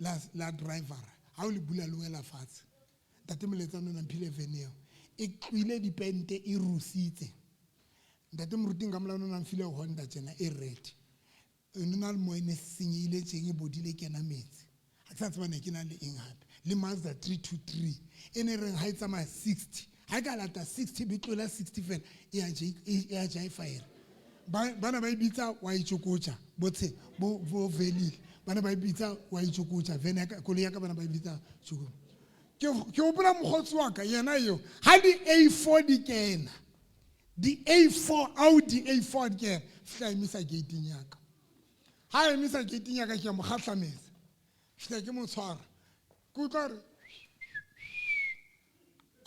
la driver. Ha o le bula le wela fatshe. Ntate Moletsane o na mphile vene eo. E tlohile dipente e rusitse. Ntate Moruti nka molao o na mphile Honda tjena e red. E nna le moene senyehile tjeng e bodile kena metsi. Ha ke sa tseba ne ke na le eng hape. Le Mazda 323. E ne reng ha e tsamaya 60. Ha e ka lata 60 be tlola 60 fela e a je, e a ja e fire. Ba, bana ba e bitsa wa itjokotja, bo tshe, bo, bo velile. Bana ba e bitsa wa itjokotja, vene ya ka, koloi ya ka bana ba e bitsa tjoko. Ke, ke hopola mokgotsi wa ka, yena eo, ha di A4 di kena, di A4, Audi A4 di kena, fihla emisa gate-ing ya ka. Ha emisa gate-ing ya ka, ke a mo kgahlametsa. Fihla ke mo tshwara. Ke utlwa a re,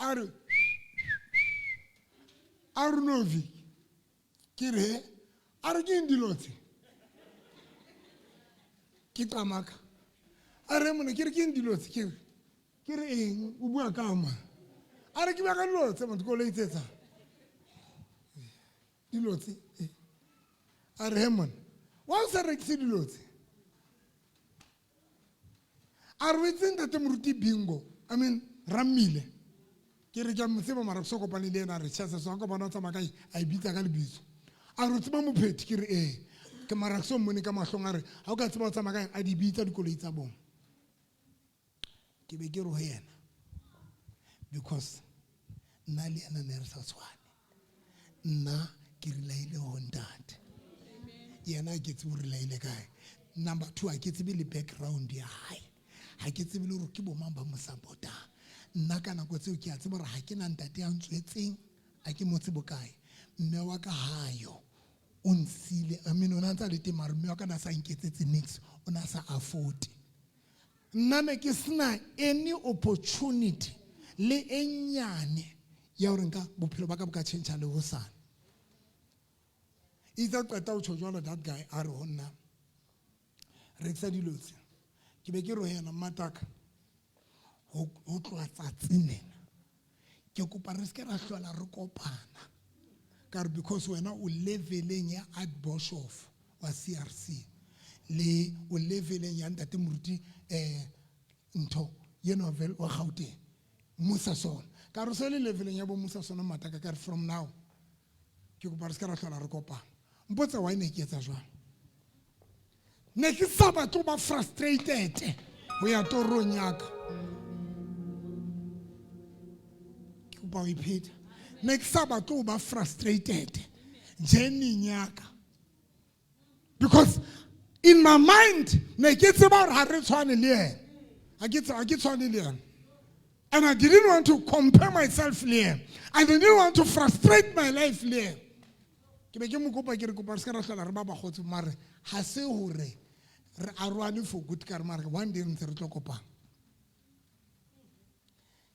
a re, a re Novi, ke re, he, a re ke eng dilo tse? Ke qamaka. A re mona, ke re ke eng dilo tse? Ke re, ke re eng? O bua ka mang? A re ke bua ka dilo tse, motho, koloi tse tsa. Dilo tse eh. A re he monna wa o sa rekise dilo tse a re o itseng tate moruti bingo i mean rammile ke re ke a mo tseba mara ke so kopane le ena a re chese so a kopana o tsamaya kae a e bitsa ka lebitso a re o tseba mophethi ke re ee ke mara ke so mmone ka mahlong a re ga o ka tseba o tsamaya kae a di bitsa dikoloi tsa bone ke be ke re ho yena because nna le yena ne re sa tshwane nna ke relaile ho ntate yena ke tsebe o relaile kae number two ha ke tsebe le background ya hae ha ke tsebe le hore ke bomang ba mo support-ang nna ka nako tseo ke a tseba hore ha ke na ntate ya ntswetseng a ke mo tsebo kae mme wa ka hayo o nsile i mean o ne a ntse a le teng mare mme wa ka na sa nketsetse nix o ne a sa afford nna ne ke sena any opportunity le e nnyane ya hore nka bophelo ba ka bo ka tjhentjha le hosane itse a qeta ho tjho jwalo that guy a re ho nna rekisa dilo tse ke be ke re ho yena mmataka ho tloha tsatsing lena ke kopa re seke ra hlola re kopana ka re because wena o leveleng ya archbishop wa CRC le o leveleng ya ntate moruti ntho yena wa Gauteng Musa Sona ka re so le leveleng ya bo Musa Sona mataka ka re from now ke kopa re seke ra hlola re kopana mpotsa why ne ke etsa jwalo ne ke sa batle ho ba frustrated ho ya torong ya ka ke kopa ho ipheta ne ke sa batle ho ba frustrated journey ya ka because in my mind ne ke tseba hore ha re tshwane le yena ha ke tshwane le yena and I didn't want to compare myself le yena I didn't want to frustrate my life le yena ke be ke mo kopa ke re kopa re se ka ra hlola re ba bagotsi mare ga se gore re aroane for good ka re mare one day ntse re tlo kopana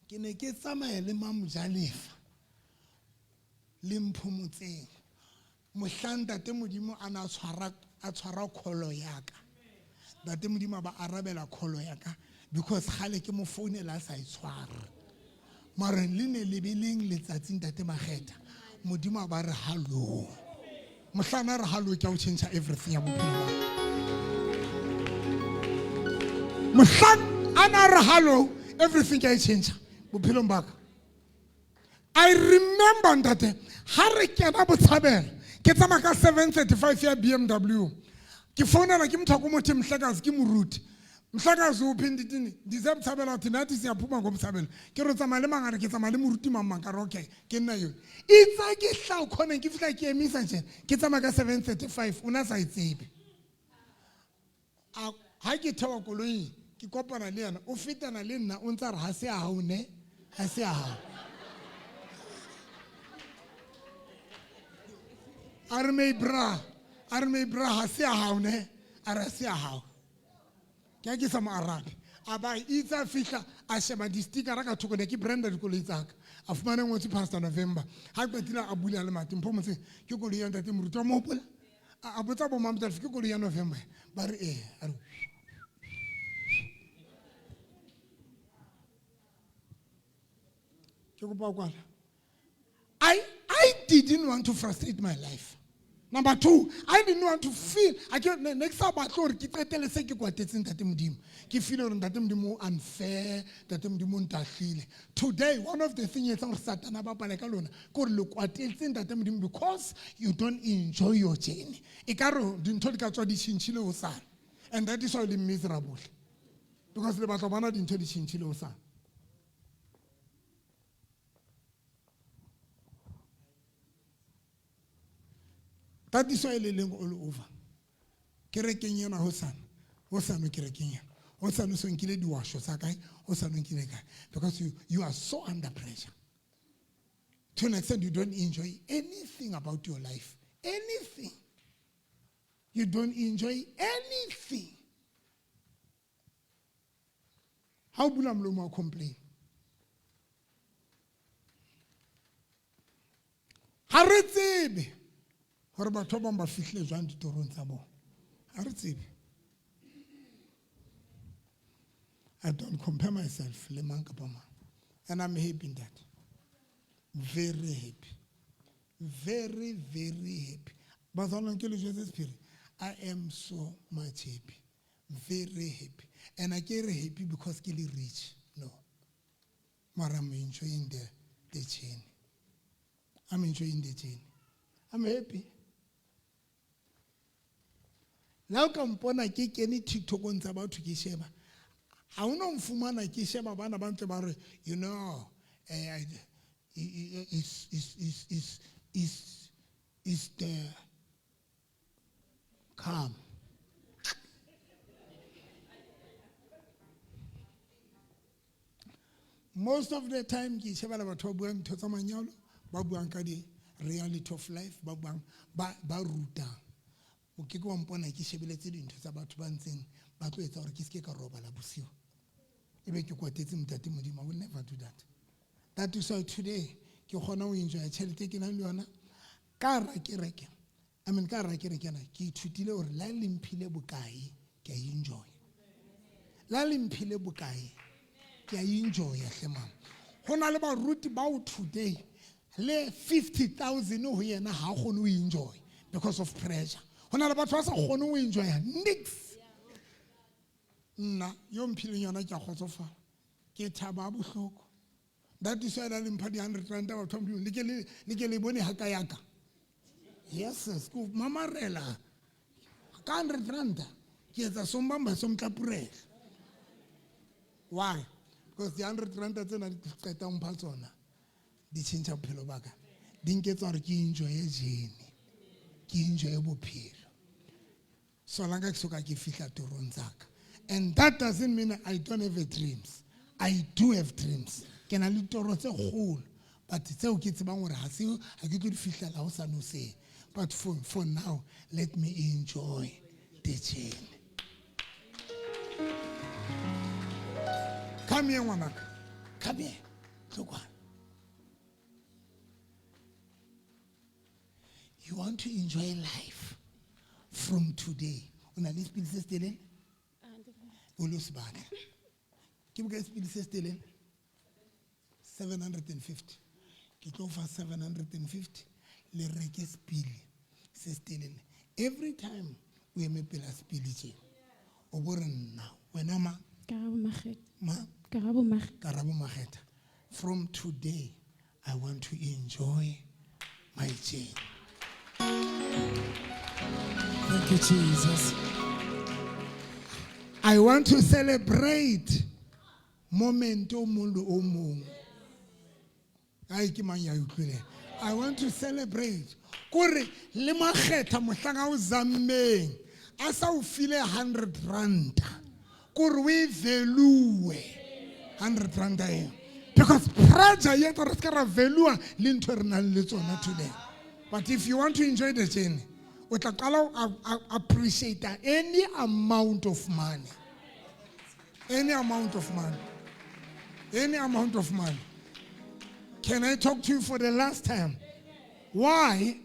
ke ne ke tsamaya le mamojalefa le mphomotseng mohlang tate modimo a ne a tshwara kholo yaka tate modimo a ba arabela kholo yaka because gale ke mo founela a sa e tshwara mare le ne le be leng letsatsing tate Makgetha modimo a ba re hallo mohlana re hallo ke a o change everything ya bophelo ba mohlang a na re hallo everything ke a e change bophelong ba ka I remember ntate ha re kena botshabelo ke tsamaya ka 735 ya BMW ke founela ke motho ko motho mhlekazi ke moruti mhlekazi uphi ndithini ndize botshabelo athi nathi siyaphuma ngobotshabelo ke re tsamaya le mangare ke tsamaya le moruti mang mang ka re okay ke nna yo itse ke hla khoneng ke fihla ke emisa tjena ke tsamaya ka 735 o na sa e tsebe a ha ke thewa koloing ke kopana le yena o fetana le nna o ntse a re ha se a hao ne ha se a hao a re my bra a re my bra ha se a hao ne a re ha se a hao ke a ke sa mo arabe a ba itse a fihla a sheba di-stickera ka thoko ne ke branda dikoloi tsaka a fumane ngotswe pastor November ha qetile a bula le mati mpho motse ke koloi ya ntate moruti wa mo hopola a botsa bo mamotsa ke koloi ya November ba re ee a re ke kopa kwala I didn't want to frustrate my life. Number two, I didn't want to feel I ke ne ke sa batle hore ke qetele se ke kwatetseng ntate Modimo. Ke feel hore ntate Modimo o unfair, ntate Modimo o ntahlile. Today, one of the things etsang hore Satana a bapale ka lona ke hore le kwatetse ntate Modimo because you don't enjoy your journey. Ekare dintho di ka tswa di tjhentjhile hosane. And that is why le miserable. Because le batla ho bona dintho di tjhentjhile hosane. Tatiso e le leng all over. Kerekeng ena hosane, hosane kerekeng ena. Hosane o so nkile diwasho tsa kae, hosane o nkile kae. Because you are so under pressure. To an extent you don't enjoy anything about your life. Anything. You don't enjoy anything. Ha o bula molomo wa complain. Ha re tsebe hore batho ba bang ba fihlile jwang ditorong tsa bona. Ha re tsebe. I don't compare myself le mang kapa mang. And I'm happy in that. Very happy. Very, very happy. Bazalwane ke le jwetse sephiri, I am so much happy. Very happy. And I get happy because ke le rich. No. Mara I'm enjoying the journey. I'm enjoying the journey. I'm happy. La o ka mpona ke kene TikTokong tsa batho ke sheba. Ha o no nfumana ke sheba bana ba ntse ba re, you know, is the calm. Most of the time ke sheba le batho ba buang ntho tsa manyalo, ba buang ka di reality of life, ba buang ba rutang. O ke ke wa mpona ke shebeletse dintho tsa batho ba ntseng ba tlo etsa hore ke seke ka robala bosiu. Ebe ke kwatetse Ntate Modimo. I will never do that. That is why today ke kgona ho enjoy tjhelete ke nang le yona. Ka hara kereke, I mean, ka hara kereke ena, ke ithutile hore la le mphile bokae, ke a enjoy. La le mphile bokae, ke a enjoy hle mama. Ho na le baruti bao today le 50,000 ho yena ha kgone ho enjoy because of pressure. Ho na le batho ba sa kgone ho enjoy nix. Nna yo mphileng yona ke a kgotsofala. Ke thaba bohloko. That is why la le mpha di 100 rand batho ba Modimo, le ke le bone ha ka ya ka. Yes, yes, ko mamarela. Ka 100 rand ke etsa sombamba somtlapurela. Why? Because the 100 rand tsena di qeta ho mpha tsona di tjhentjha bophelo ba ka. Di nketsa hore ke enjoye journey. Ke enjoye bophelo. So la nka ke soka ke fihla torong tsa ka. And that doesn't mean I don't have a dreams. I do have dreams. Ke na le toro tse kgolo, but tseo ke tsebang hore ha se ha ke tlo di fihlela ho sa no se. But for now, let me enjoy the journey. Come here, ngwanaka. Come here. Look one. You want to enjoy life from today. O na le sepili se setelele? O lo se batla. Ke bokae sepili se setelele? 750. Ke tlo fa 750 le reke sepili se setelele. Every time o eme pela sepili tje, o bo re nna, wena ma? Karabo Makgetha. Ma? Karabo Makgetha. Karabo Makgetha. From today, I want to enjoy my journey. Thank you, Jesus. I want to celebrate moment o mong le o mong. Ai, ke mang ya utlwileng? I want to celebrate. Kore le Makgetha mohlang a o zammeng, a sa o file 100 rand. Kore o e value 100 rand eo. Because pressure e etsa hore re se ke ra value le ntho e re nang le tsona today. But if you want to enjoy the journey, o tla qala ho appreciate any amount of money. Any amount of money. Any amount of money. Can I talk to you for the last time? Why?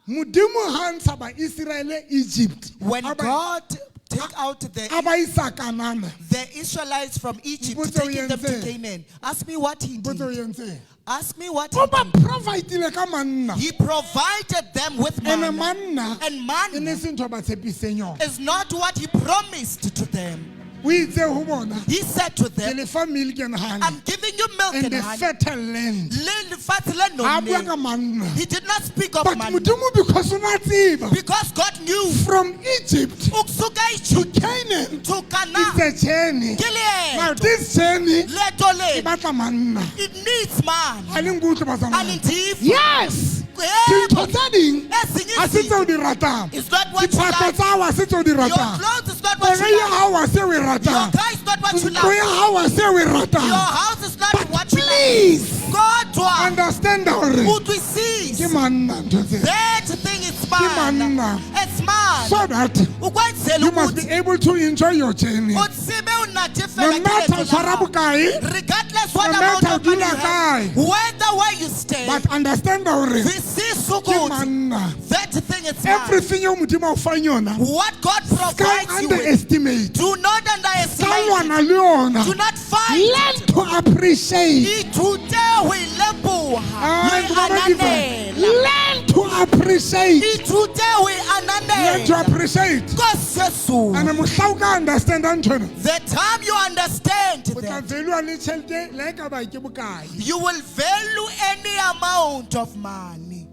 Modimo ha ntsha ba Israel Egypt. When God take out A ba isa Kanana. the Israelites from Egypt, Mpotse o taking them to entseng? Canaan. Ask me what he Mpotse o did. entseng? Ask me what he O ba did. providile ka manna. He provided them with Ene manna. manna And manna e ne se ntho ba tshepiseng yona. is not what he promised to them. O itse ho bona, He said to them, Ke le fa milk and honey. I'm giving you milk And and the honey. fertile land. Le lefatshe le Ha bua nonneng. ka manna. He did not speak of But manna. Modimo, because o na tseba. Because God knew. From Egypt Ukusuka Egypt to Canaan, to Canaan. It's a journey. Ke leeto. Now this journey, Leeto le. e batla manna. It needs man. Ha le nkutlwe, bazalwane. Ha le ntife. Yes. Yebo. Dintho tse ding Ezinye ha se izinto. tseo di ratang. It's not what you Diphahlo like. tsa hao ha se tseo di Your ratang. clothes is not what Koloi you ya like. hao ha se o e ratang. Your car is not what you Ntlo like. ya hao ha se o e ratang. Your house is not But what you like. please Kodwa understand hore utlwisise. ke manna ntho tsena. That thing is Ke manna. manna. It's manna. So that Ukwenzela you must ukuthi be able to enjoy your journey. o tsebe o natefela No ke matter leeto la tshwara hao. bokae, Regardless what no amount matter of money dula you have, kae, whether where you stay, but understand hore Zwisisa ke ukuthi manna. that thing is manna. Everything eo Modimo a o fang yona, What God ska provides you with, underestimate. do not Ska underestimate. lwana le yona. Do not fight. Learn to appreciate. Ithute ho e leboha, Ah, le ke bona ananela. Learn to to appreciate. Ithute ho e Learn to ananela. appreciate. Nkosi Jesu. And mohla o ka understand nthwena The time you understand o tla that, value le tjhelete le ha e ka ba ke bokae. you will value any amount of money,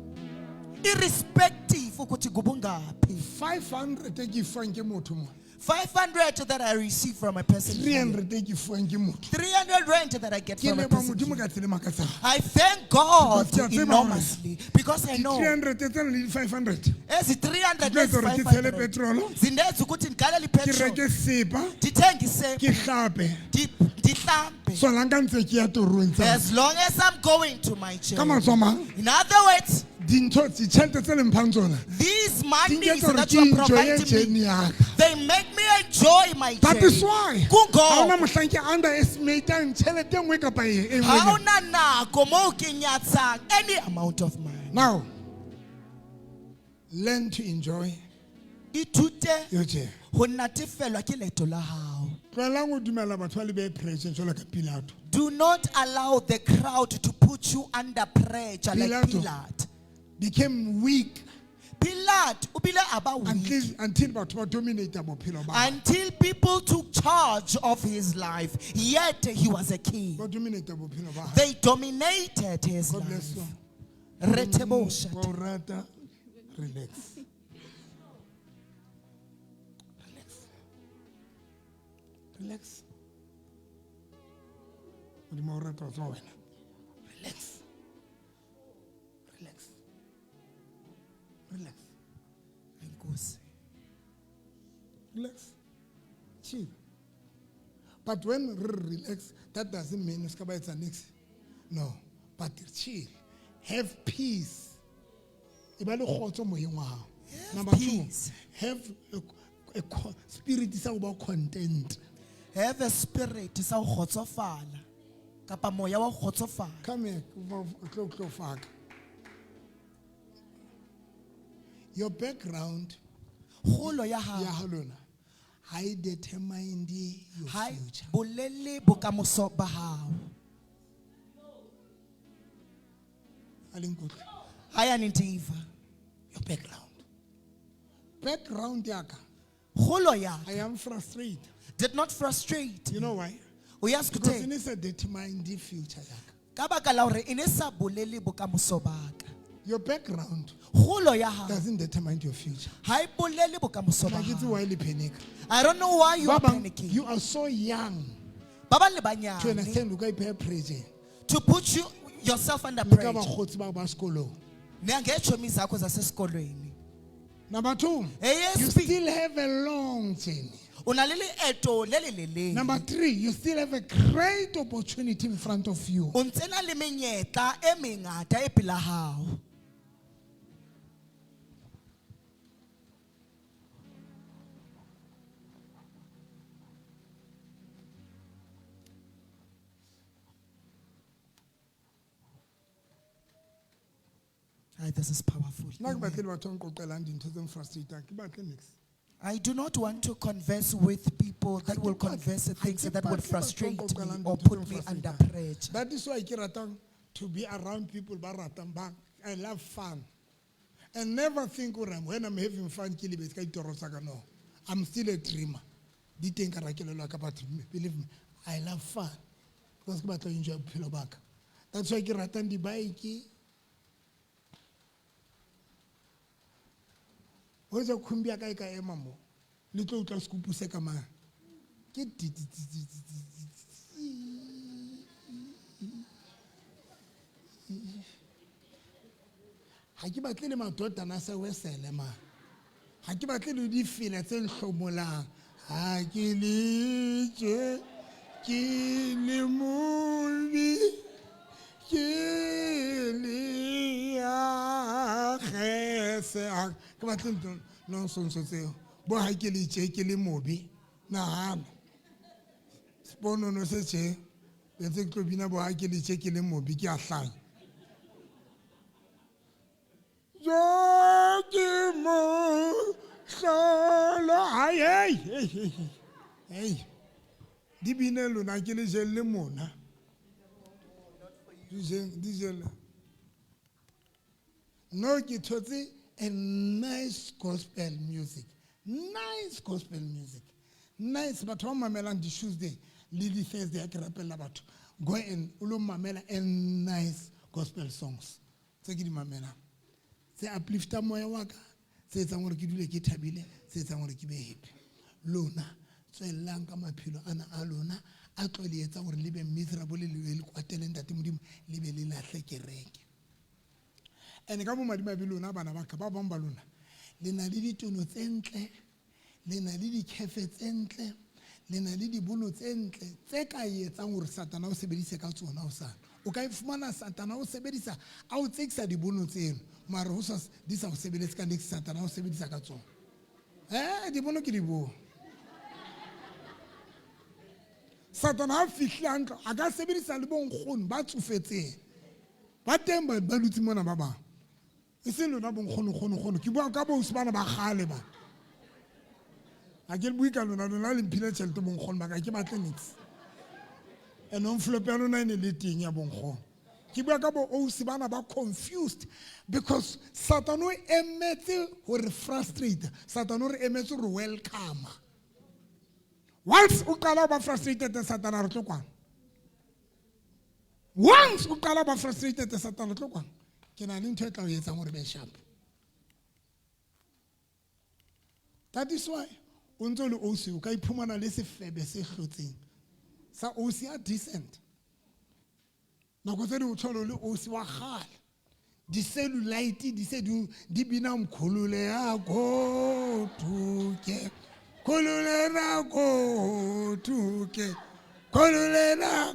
irrespective ukuthi kubungaphi. 500 e ke e fuwang ke motho mo. 500 that I receive from a person. here. 300 e ke fuwang ke motho. 300 rand that I get Ke from a leboha person. Modimo here. ka tsela e makatsang. I thank God Because ke a tseba hore enormously because I Di know 300 tsena le di 500. ezi 300 Di tlo etsa nezi hore ke tshele 500 petrol, zindenza ukuthi ndigalele ke ipetrol reke sepa, ndithenge isepa ke hlape. ndihlambe So la nka ntse ke ya torong tsa. as long as I'm going to my Ka church. mantswe a mang, In other words, dintho ditjhelete tse le mphang tsona these di monies nketsa hore that ke you are enjoye providing journey me, ya ka. they make me enjoy my That journey. is why ha hona Kungoko mohlang ke underestimatang tjhelete e nngwe kapa e e ha nngwe. hona nako moo ke nyatsang any amount of money. Now, learn to enjoy Ithute your journey. ho natefelwa ke leeto la hao. Tlohelang ho dumella batho ba le behe pressure jwalo ka Pilato. Do not allow the crowd to put you under pressure like Pilato. Pilate. Became weak Pilate o bile a ba weak until batho ba dominate bophelo ba hae. until people took charge of his life. Yet he was a king. Ba dominate bophelo ba hae. They dominated his God bless life. you. Retebosha. Wa o rata, relax. Relax. Relax. Modimo wa o rata wa tseba wena. Relax. Relax. Relax. Enkosi. Relax. Chill. But when re relax, that doesn't mean o ska ba etsa niks. No, but chill. Have peace. E ba le kgotso moyeng wa hao. Number two, peace. have a spirit sa ho ba content. Have a spirit sa ho kgotsofala kapa moya wa ho kgotsofala. Come here, tlo tlo faka. Your background Kgolo ya hao ya hao lona ha e determine your ha e future. bolele bokamoso ba hao. Ha le nkutlwe? Ha ya ntifa. Your background. Background ya ka, Kgolo ya I am frustrated. did not frustrate. You know why? Uyazi Because kutheni? e ne sa determine the future ya ka. Ka baka la hore e ne sa bolele bokamoso ba ka. Your background Kgolo ya hao doesn't determine your future. ha e bolele bokamoso ba Ha ke tsebe hao. why le panic. I don't know why you Ba are bang, panicking. you are so young Ba bang le to banyane understand o ka ipeha pressure. to put you yourself under Le ka pressure. bakgotsi ba ba sekolong. Nangetshomi zakho zasesikolweni. Number two, you Eyesibili, still have a long journey. o na le leeto le le lelele. Number three, you still have a great opportunity in front of you. O ntse na le menyetla e mengata e pela hao. Ai, this is powerful. Nna ke batle le batho ba nqoqelang dintho tse nfrustrateang, ke batle niks. I do not want to converse with people that will converse things Ha ke that would batle batho ba frustrate me nqoqelang or dintho tse put me under nfrustrateang. pressure. That is why ke ratang to be around people ba ratang ba I love fun. And never think hore when I'm having fun ke lebetse ka ditoro tsa ka no. I'm still a dreamer. Di teng ka hara kelello ya ka, but believe me, I love fun. Because ke batla ho enjoy bophelo ba ka. That's why ke ratang di-bike. Ho etsa khumbi ya ka e ka ema mo, le tlo utlwa sekupu se ka mane. Ke di di di di di di di di. Ha ke batle le madodana a sa wesele mane. Ha ke batle le difela tse nhlomolang. Ha ke le tje, ke le mobi, ke le ya kgese. Ha ke batle ntho nonsense tseo. Bo ha ke le tje, ke le mobi. Nahana. Seponono se tje, be ntse ke tlo bina bo ha ke le tje, ke le mobi, ke a hlanya. Jo ke mo hlola. Ai, hey, hey, hey, hey. Hey. Di bine lona ke le jelle mona. Di jeng, di jelle. No ke thotse a nice gospel music. Nice gospel music. Nice batho ba mamelang di-Tuesday le di-Thursday ha ke rapella batho. Go and o lo mamela a nice gospel songs. Tse ke di mamelang. Tse uplifta moya wa ka, tse etsang hore ke dule ke thabile, tse etsang hore ke be happy. Lona tswellang ka maphelo ana a lona a tlo le etsang hore le be miserable le be le kwatele Ntate Modimo le be le lahle kereke. And ka bomadimabe lona bana ba ka ba bang ba lona le na le ditono tse ntle, le na le dikhefe tse ntle, le na le dibono tse ntle tse ka etsang hore Satana o sebedise ka tsona hosane. O ka e fumana Satana o sebedisa a o tsekisa dibono tseno, mare ho sa di sa o sebeletse ka next Satana o sebedisa ka tsona. Dibono ke dibono. Satana ha fihle hantle a ka sebedisa le bonkgono ba tsofetseng. Ba teng ba dutse mona ba bang. E seng lona bonkgono kgono kgono, ke bua ka boausi bana ba kgale ba. Ha ke bue ka lona, lona le mphile tjhelete bonkgono ba ka, ke batle niks. And envelope ya lona e ne le teng ya bonkgono. Ke bua ka boausi bana ba confused because Satan o emetse hore frustrate, Satan o re emetse hore welcome. Once o qala ho ba frustrated, Satan a re tlo kwano. Once o qala ba frustrated, Satan a tlo kwano. Ke na le ntho e tla o etsang hore be sharp. That is why o ntso le ausi o ka iphumana le sefebe se hlotseng sa ausi a decent. Nako tse ding o thole le ausi wa kgale. Di-cellulite di se di bina mkhulule ya kothuke. Khulule na kothuke. Khulule na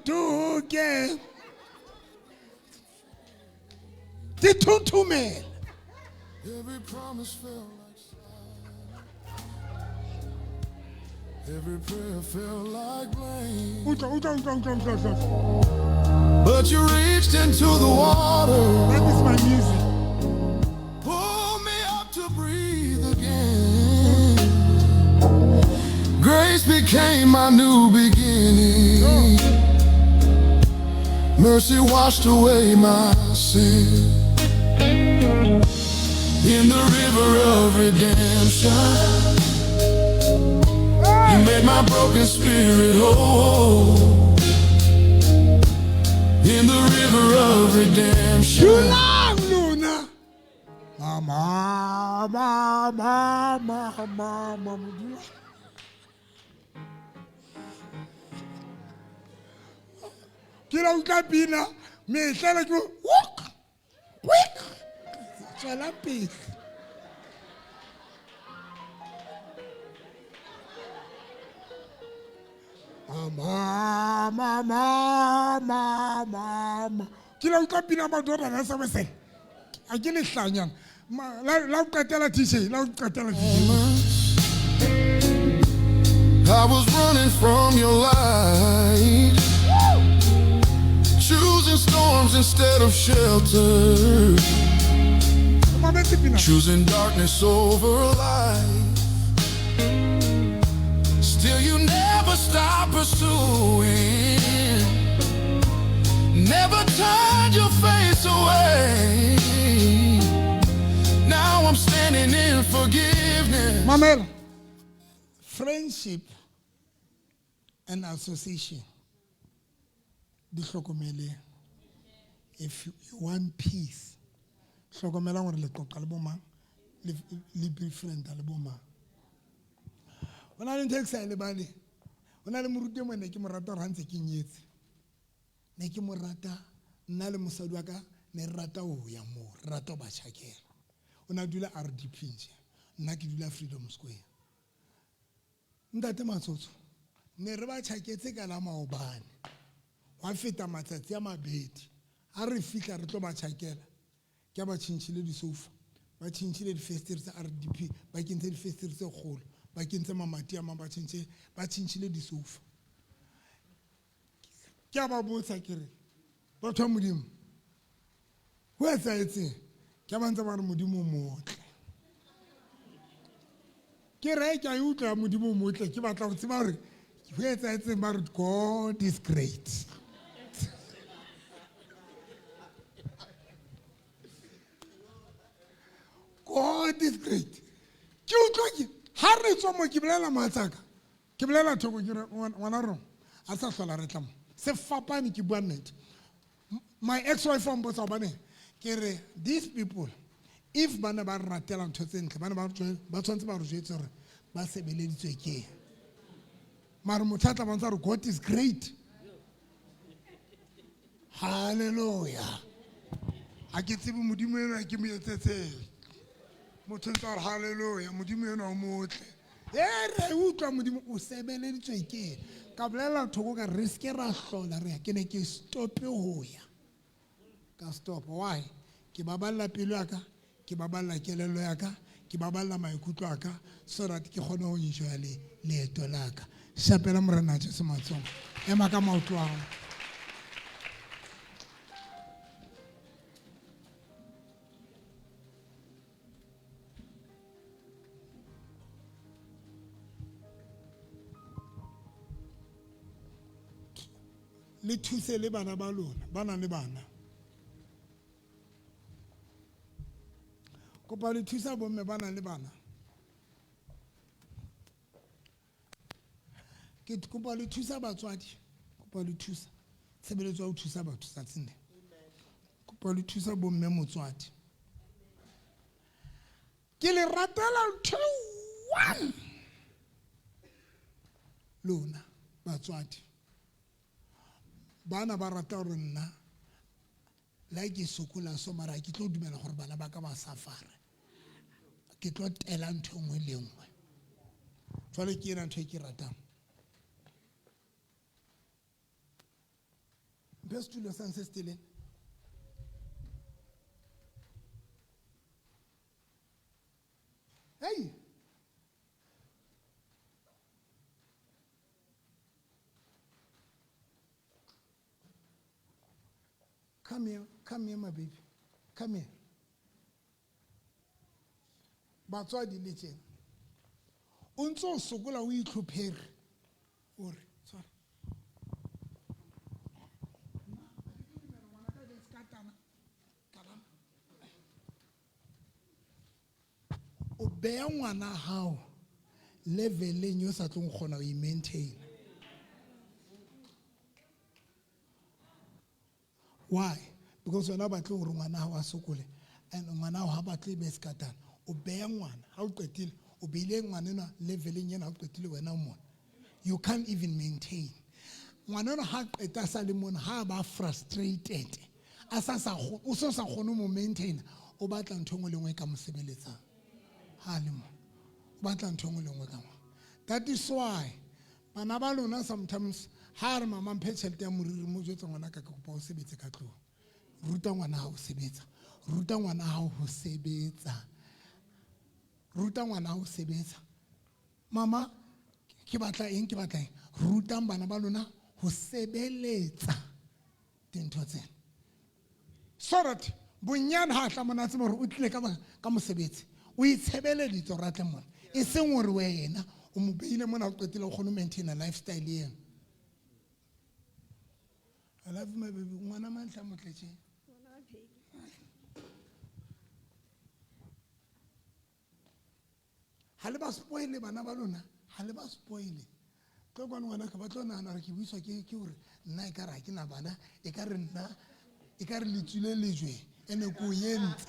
kothuke. Di thunthumela. Every promise felt like every prayer felt like blame. Utlwa, utlwa, utlwa, utlwa, utlwa, utlwa. But you reached into the water. That is my music. Pull me up to breathe again. Grace became my new beginning. Mercy washed away my sin. In the river of redemption, you made my broken spirit whole. In the river of redemption. Dulang lona. Mama, mama, mama, mama, dulang. Ke la utlwa pina, mehla ke wok, quick. Tswela pele. Mama, mama, mama, mama. Ke la utlwa pina madora la sa wesele. A ke le hlanyana. La o qetela DJ, la o qetela DJ. I was running from your light, choosing storms instead of shelter, choosing darkness over light. Still you never stop pursuing, never turned your face away. Now I'm standing in forgiveness. Mamela, friendship and association di hlokomele. If you want peace, hlokomela hore le qoqa le bo mang, le befriend le bo mang. Ho na le ntho e ke sa e lebaleng. Ho na le moruti e mong ne ke mo rata hore ha ntse ke nyetse. Ne ke mo rata, nna le mosadi wa ka ne re rata ho ya moo, re rata ho ba tjhakela. O na dula RDP nje, nna ke dula Freedom Square. Ntate Matsotso, ne re ba tjhaketse ka la maobane. Hwa feta matsatsi a mabedi. Ha re fihla re tlo ba tjhakela, ke ba tjhentjhile di-sofa, ba tjhentjhile difestere tsa RDP, ba kentse difestere tse kgolo, ba kentse mamati a mang, ba tjhentjhile di-sofa. Ke a ba botsa ke re, batho ba Modimo, ho etsahetseng? Ke ba ntse ba re Modimo o motle. Ke re ke a e utlwa ya Modimo o motle, ke batla ho tseba hore ho etsahetseng, ba re God is great. great. Ke utlwa ke ha re tswa mo ke bolela mohatsaka ke bolela thoko ke re ngwana rona a sa hlola re tla mo se fapane ke bua nnete. My ex wife wa mpotsa hobaneng ke re these people if ba ne ba re ratela ntho tse ntle ba ne ba tshwanetse ba re jwetse hore ba sebeleditswe ke eng. Mare motho a tla bontsha hore God is great. Hallelujah. Ha ke tsebe modimo enwa ke mo etsetseng. Motho ntse a re hallelujah modimo enwa o motle. E re utlwa modimo o sebeleditswe ke eng. Ka bolela thoko ka re se ke ra hlola re ya ke ne ke stope ho ya. Ka stop. Why? Ke baballa pelo ya ka, ke baballa kelello ya ka, ke baballa maikutlo a ka so that ke kgone ho enjoya le leeto la ka. Shapela Morena Jesu matsoho. Ema ka maoto a hao. Le thuse le bana ba lona, ba nang le bana. Kopa le thusa bomme ba nang le bana. Ke kopa le thusa batswadi, kopa le thusa tshebeletso ya ho thusa batho tsatsing lena. Kopa le thusa bomme motswadi. Ke le ratela ntho one. Lona batswadi. Bana ba rata hore nna le ha ke sokola so mara ke tlo dumela hore bana ba ka ba safare. Ke tlo tela ntho e nngwe le nngwe. Jwale ke ena ntho e ke ratang. Mphe setulo sa se setelele. Hey! Come here, come here, my baby. Come here. Batswadi le tjena. O ntso sokola o itlhophere. O re, tshwara. O beha ngwana hao leveleng yo sa tlong kgona ho e maintain. Why? Because wena o batle hore ngwana hao a sokole and ngwana hao ha batle be sekatana. O beha ngwana ha o qetile, o beile ngwana enwa leveleng ena ha o qetile wena o mona. You can't even maintain. Ngwana enwa ha qeta sa le mona ha ba frustrated. A sa sa o so sa kgone mo maintain, o batla ntho engwe le engwe ka mo sebeletsang. Ha le mona. O batla ntho engwe le engwe ka mo. That is why bana ba lona sometimes ha re mama mphe tjhelete ya moriri mo jwetsa ngwana ka ke kopa o sebetse ka tlung. Ruta ngwana hao sebetsa. Ruta ngwana hao ho sebetsa. Ruta ngwana hao sebetsa. Mama ke batla eng ke batla eng. Rutang bana ba lona ho sebeletsa dintho tsena. So that bonyane ha tla mona tseba hore o tlile ka mosebetsi. O itshebeleditse hore a tle mona. E seng hore wena o mo beile mona o qetile o kgone ho maintain lifestyle eno. I love my baby. Ngwana mantle a motle tje. Ha le ba spoile bana ba lona, ha le ba spoile. Tlo kwana ngwana ka ba tlo nahana hore ke buiswa ke hore nna e ka re ha ke na bana, e ka re nna, e ka re le tswile lejwe, ene ko entse.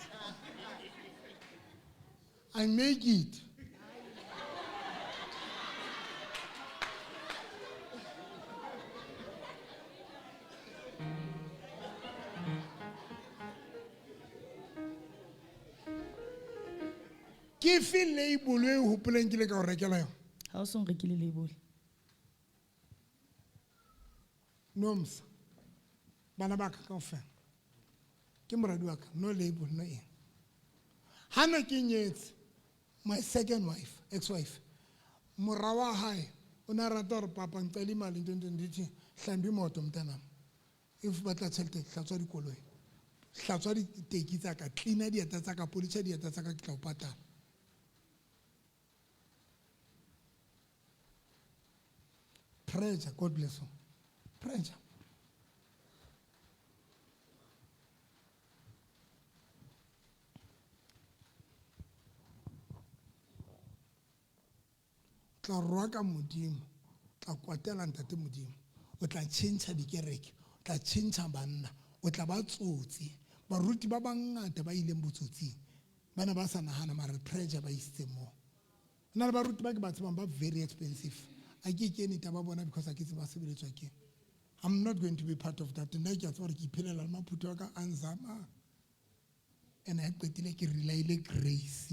I make it. Ke fe label e hopoleng ke le ka o rekela yona? Ha o so nrekile label. Nomsa. Bana ba ka kaofela. Ke moradi wa ka, no label, no eng. Ha ne ke nyetse my second wife, ex-wife. Mora wa hae o ne a rata hore papa nqale mali ntho ntho ndithi hlambi imoto mntanam. If batla tjhelete hlatswa dikoloi. Hlatswa diteki tsa ka, cleaner dieta tsa ka, polish dieta tsa ka ke tla o patala. Pressure, God bless you. Pressure. Tla roaka Modimo, tla kwatela ntate Modimo, o tla tjhentjha dikereke, o tla tjhentjha banna, o tla ba tsotsi. Baruti ba bangata ba ileng botsotsing ba ne ba sa nahana, mara pressure ba isitse moo. Nna le baruti ba ke ba tsebang ba very expensive, a ke kene taba bona because a ke tseba sebeletswa ke. I'm not going to be part of that. Nna ke a tseba hore ke iphelela le maphutho a ka a nzama, and ha qetile ke relaile grace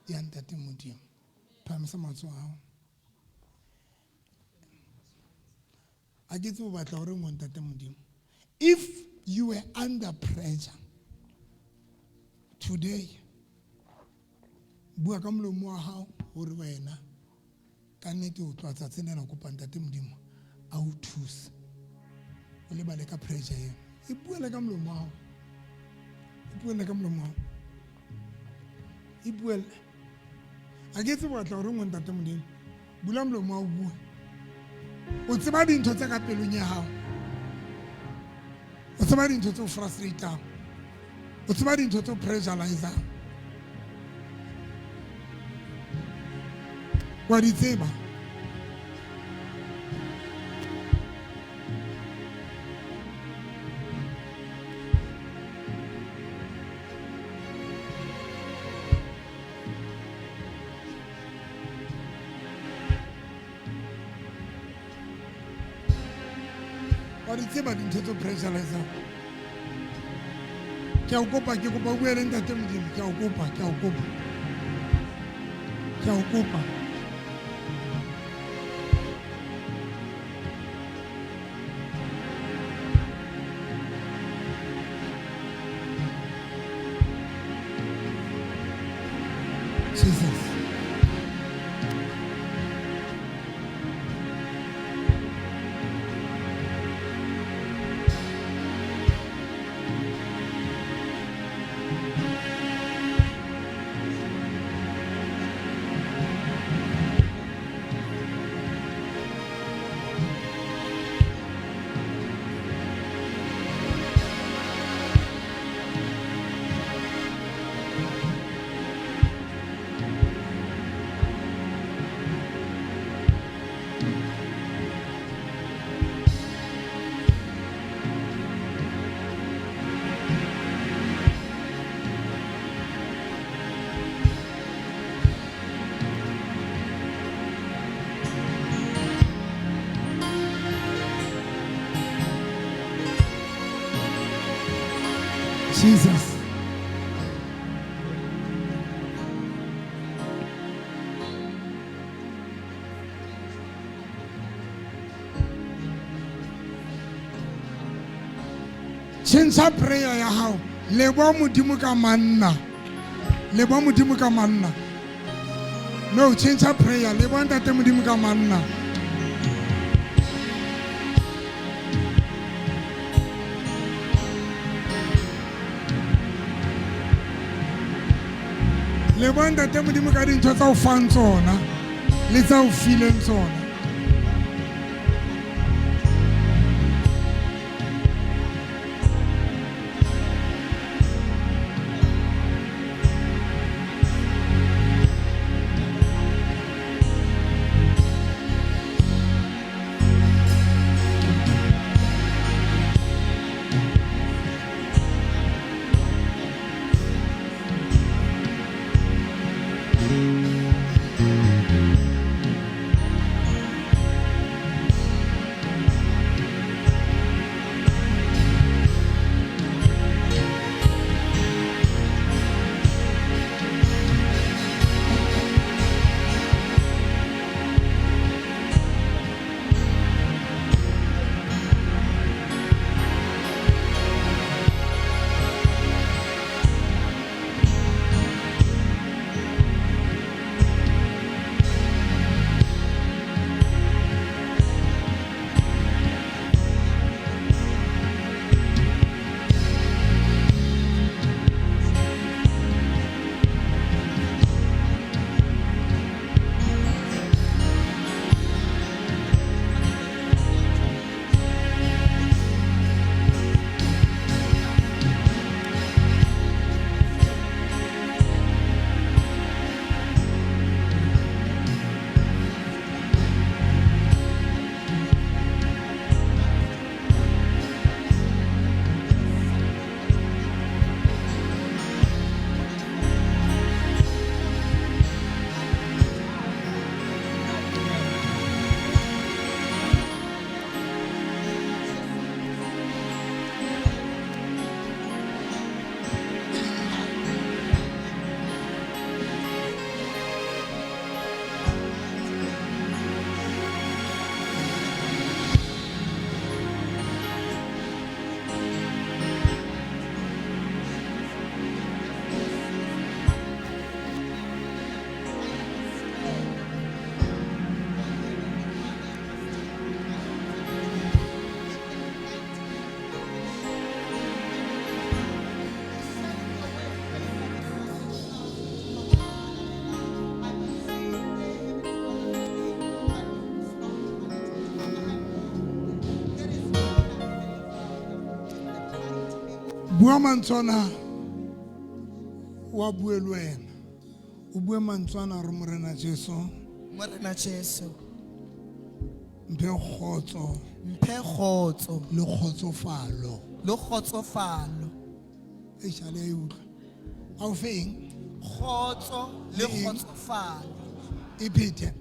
ya ntate Modimo. Phahamisa matsoho a hao. A ke tsebe o batla hore ngo ntate Modimo. If you were under pressure today, bua ka molomo wa hao hore wena ka nnete o tloha tsatsing lena, kopa ntate Modimo a o thuse, o lebale ka pressure eo. E buele ka molomo wa hao, e buele ka molomo wa hao, e buele. A ke tsebe o batla hore ngo ntate Modimo. Bula molomo wa o bue. O tseba dintho tse ka pelong ya hao, o tseba dintho tse o frustratang, o tseba dintho tse o pressurizang, wa di tseba. Wa di tseba dintho tse o pressurizang. Ke a o kopa, ke kopa o bue le ntate Modimo. Ke a o kopa, ke a o kopa, ke a o kopa. Jesus. Jesus. Tjhentjha prayer ya hao. Leboha Modimo ka manna. Leboha Modimo ka manna. No, tjhentjha prayer. Leboha ntate Modimo ka manna. Leboha ntate Modimo ka dintho tsa o fang tsona le tsa o fileng tsona. Bua mantswe ana, o a bue le wena. O bue mantswe ana hore Morena Jesu, Morena Jesu, mphe kgotso mphe kgotso le kgotsofalo. Le kgotsofalo. Eish, ha le a e utlwa. A o fe eng? Kgotso le Le eng? kgotsofalo. E phete.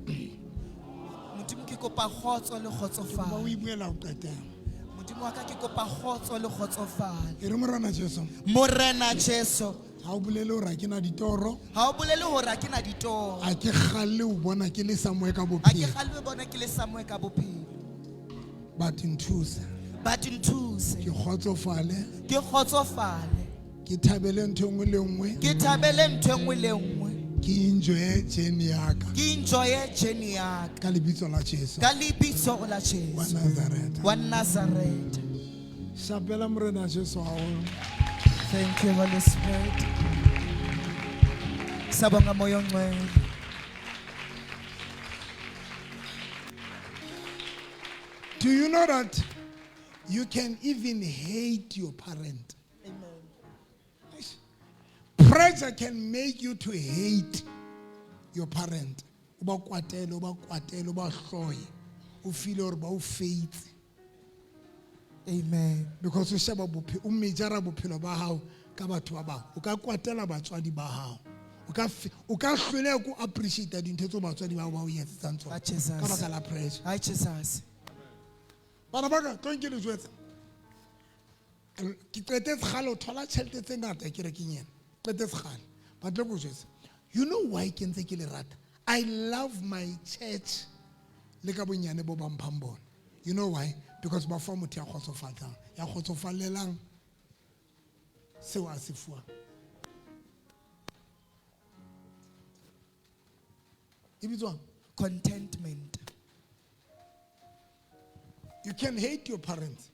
Modimo, ke kopa kgotso le Ba kgotsofalo. o e buela ho qetela. Modimo wa ka, ke kopa kgotso le kgotsofalo. E re Morena Jesu, Morena Jesu, ha o bolele hore ha ke na ditoro, ha o bolele hore ha ke na ditoro, ha ke kgalle ho bona ke le somewhere ka ha ke bophelo. kgalle ho bona ke le somewhere ka bophelo. But nthuse. But nthuse. Ke kgotsofale. Ke kgotsofale. Ke thabele ntho e nngwe le nngwe. Ke thabele ntho e nngwe le nngwe. Ke enjoye journey ya ka. Ke enjoye journey ya ka. Ka lebitso la Jesu. Ka lebitso la Jesu. Wa Nazareth. Wa Nazareth. Shapela Morena Jesu haholo. Thank you, Holy Spirit. Sabonga moya ongcwele. Do you know that you can even hate your parent? Amen. Pressure can make you to hate your parent. O ba kwatele, o ba kwatele, o ba hloye. O feel hore ba o feitse. Amen. Because o sheba o mejara bophelo ba hao ka batho ba bang. O ka kwatela batswadi ba hao. O ka o ka hloleha ko appreciate dintho tseo batswadi ba hao ba o etsetsang tsona. Ah, Jesus. Ka baka la pressure. Hi, Jesus. Bana ba ka, tlo nke le jwetse. Ke qetetse kgale ho thola tjhelete tse ngata kerekeng ena. Qetetse kgale. Ba tlo ko jwetsa. You know why ke ntse ke le rata? I love my church le ka bonyane bo ba mphang bona. You know why? Because ba fa motho ya kgotsofatsang, ya kgotsofallelang seo a se fuwang. E bitswang? Contentment. You can hate your parents.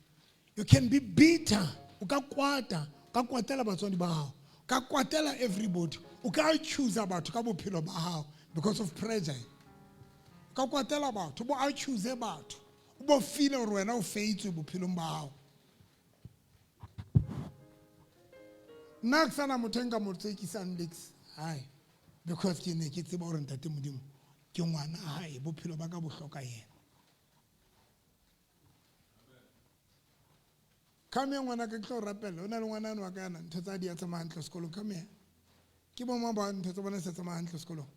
You can be bitter. O ka kwata, o ka kwatela batswadi ba hao. O ka kwatela everybody. O ka accuse batho ka bophelo ba hao because of pressure. O ka kwatela batho, bo accuse batho. O bo feel hore wena o feitswe bophelong ba hao. Nna ke sana motho e nka mo tsekisang niks. Hai. Because ke ne ke tseba hore ntate Modimo ke ngwana hae, bophelo ba ka bo hloka yena. Come here, ngwana ka, ke tlo rapella. O na le ngwana ane wa ka yana, ntho tsa di a tsamaya hantle sekolong. Come here. Ke bo mang ba ntho tsa bona se tsamaya hantle sekolong?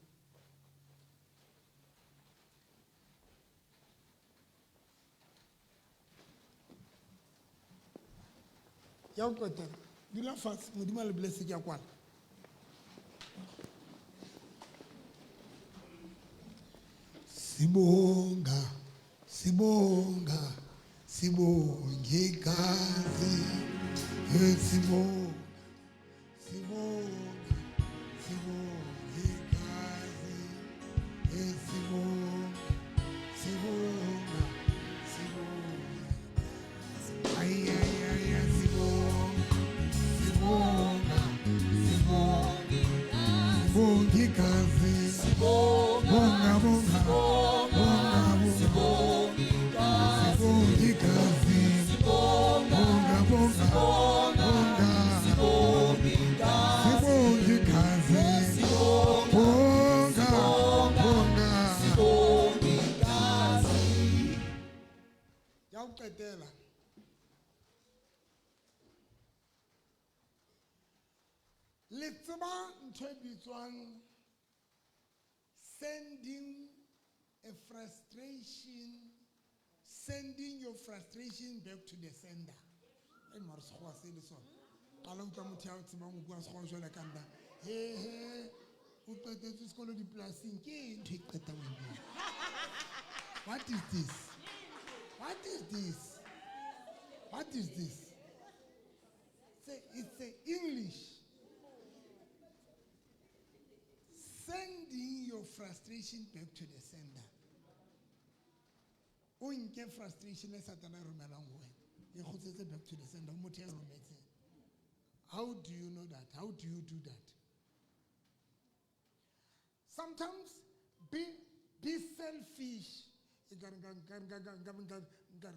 Ya ho qetela. Dula fatshe, Modimo a le bless, ke a kwala. Sibonga, sibonga, sibonge igazi. Eh, sibonga, sibonga, sibonge igazi. Eh, sibonga, sibonga, sibonge. Ay, ay, ay, ay, sibonga, sibonga, sibonge. Sibonge igazi. Bonga, bonga, bonga, bonga. Sibonge igazi. Bonga, bonga, bonga. Sibonge igazi. Bonga, bonga. Ya ho qetela. Le tseba ntho e bitswang sending a frustration, sending your frustration back to the sender. E mare sekgowa se le sona. Qala utlwa motho ya tsebang ho bua sekgowa jwale ka nna. He, he, o qetetse sekolo dipolasing, ke eng ntho e qetang ho e bua? What is this? What is this? What is this? It's a English. Sending your frustration back to the sender. O nke frustration e Satana e romelang ho wena. E kgutletse back to the sender, motho ya e rometseng. How do you know that? How do you do that? Sometimes be selfish. Ekare nka, nka, nka, nka, nka, nka, nka,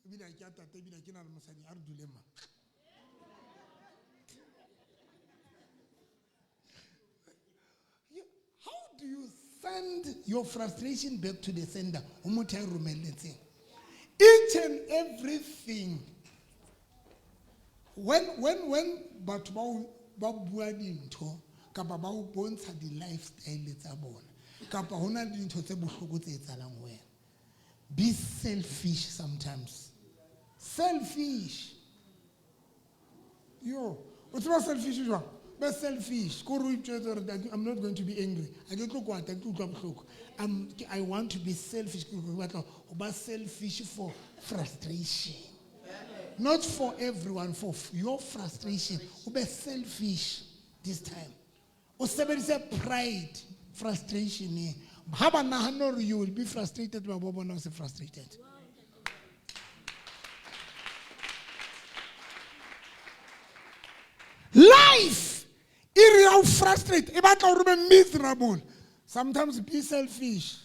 ebile ha ke a tata, ebile ha ke na le mosadi, a re dule ma. Send your frustration back to the sender. Ho motho ya e romelletseng. Each and everything. When batho ba bua dintho kapa ba o bontsha di-lifestyle tsa bona kapa ho na le dintho tse bohloko tse etsahalang ho wena, be selfish sometimes. Selfish. Yo, o tseba selfish jwang? Be selfish. Ko re o itjwetse hore that I'm not going to be angry. Ha ke tlo kwata, ke tlo utlwa bohloko. I want to be selfish. Ke batla ho ba selfish for frustration. Not for everyone, for your frustration. O be selfish this time. O sebedise pride, frustration e. Ha ba nahana hore you will be frustrated, ba bo bona o se frustrated. Life, e re ya o frustrate, e batla hore o be miserable. Sometimes be selfish.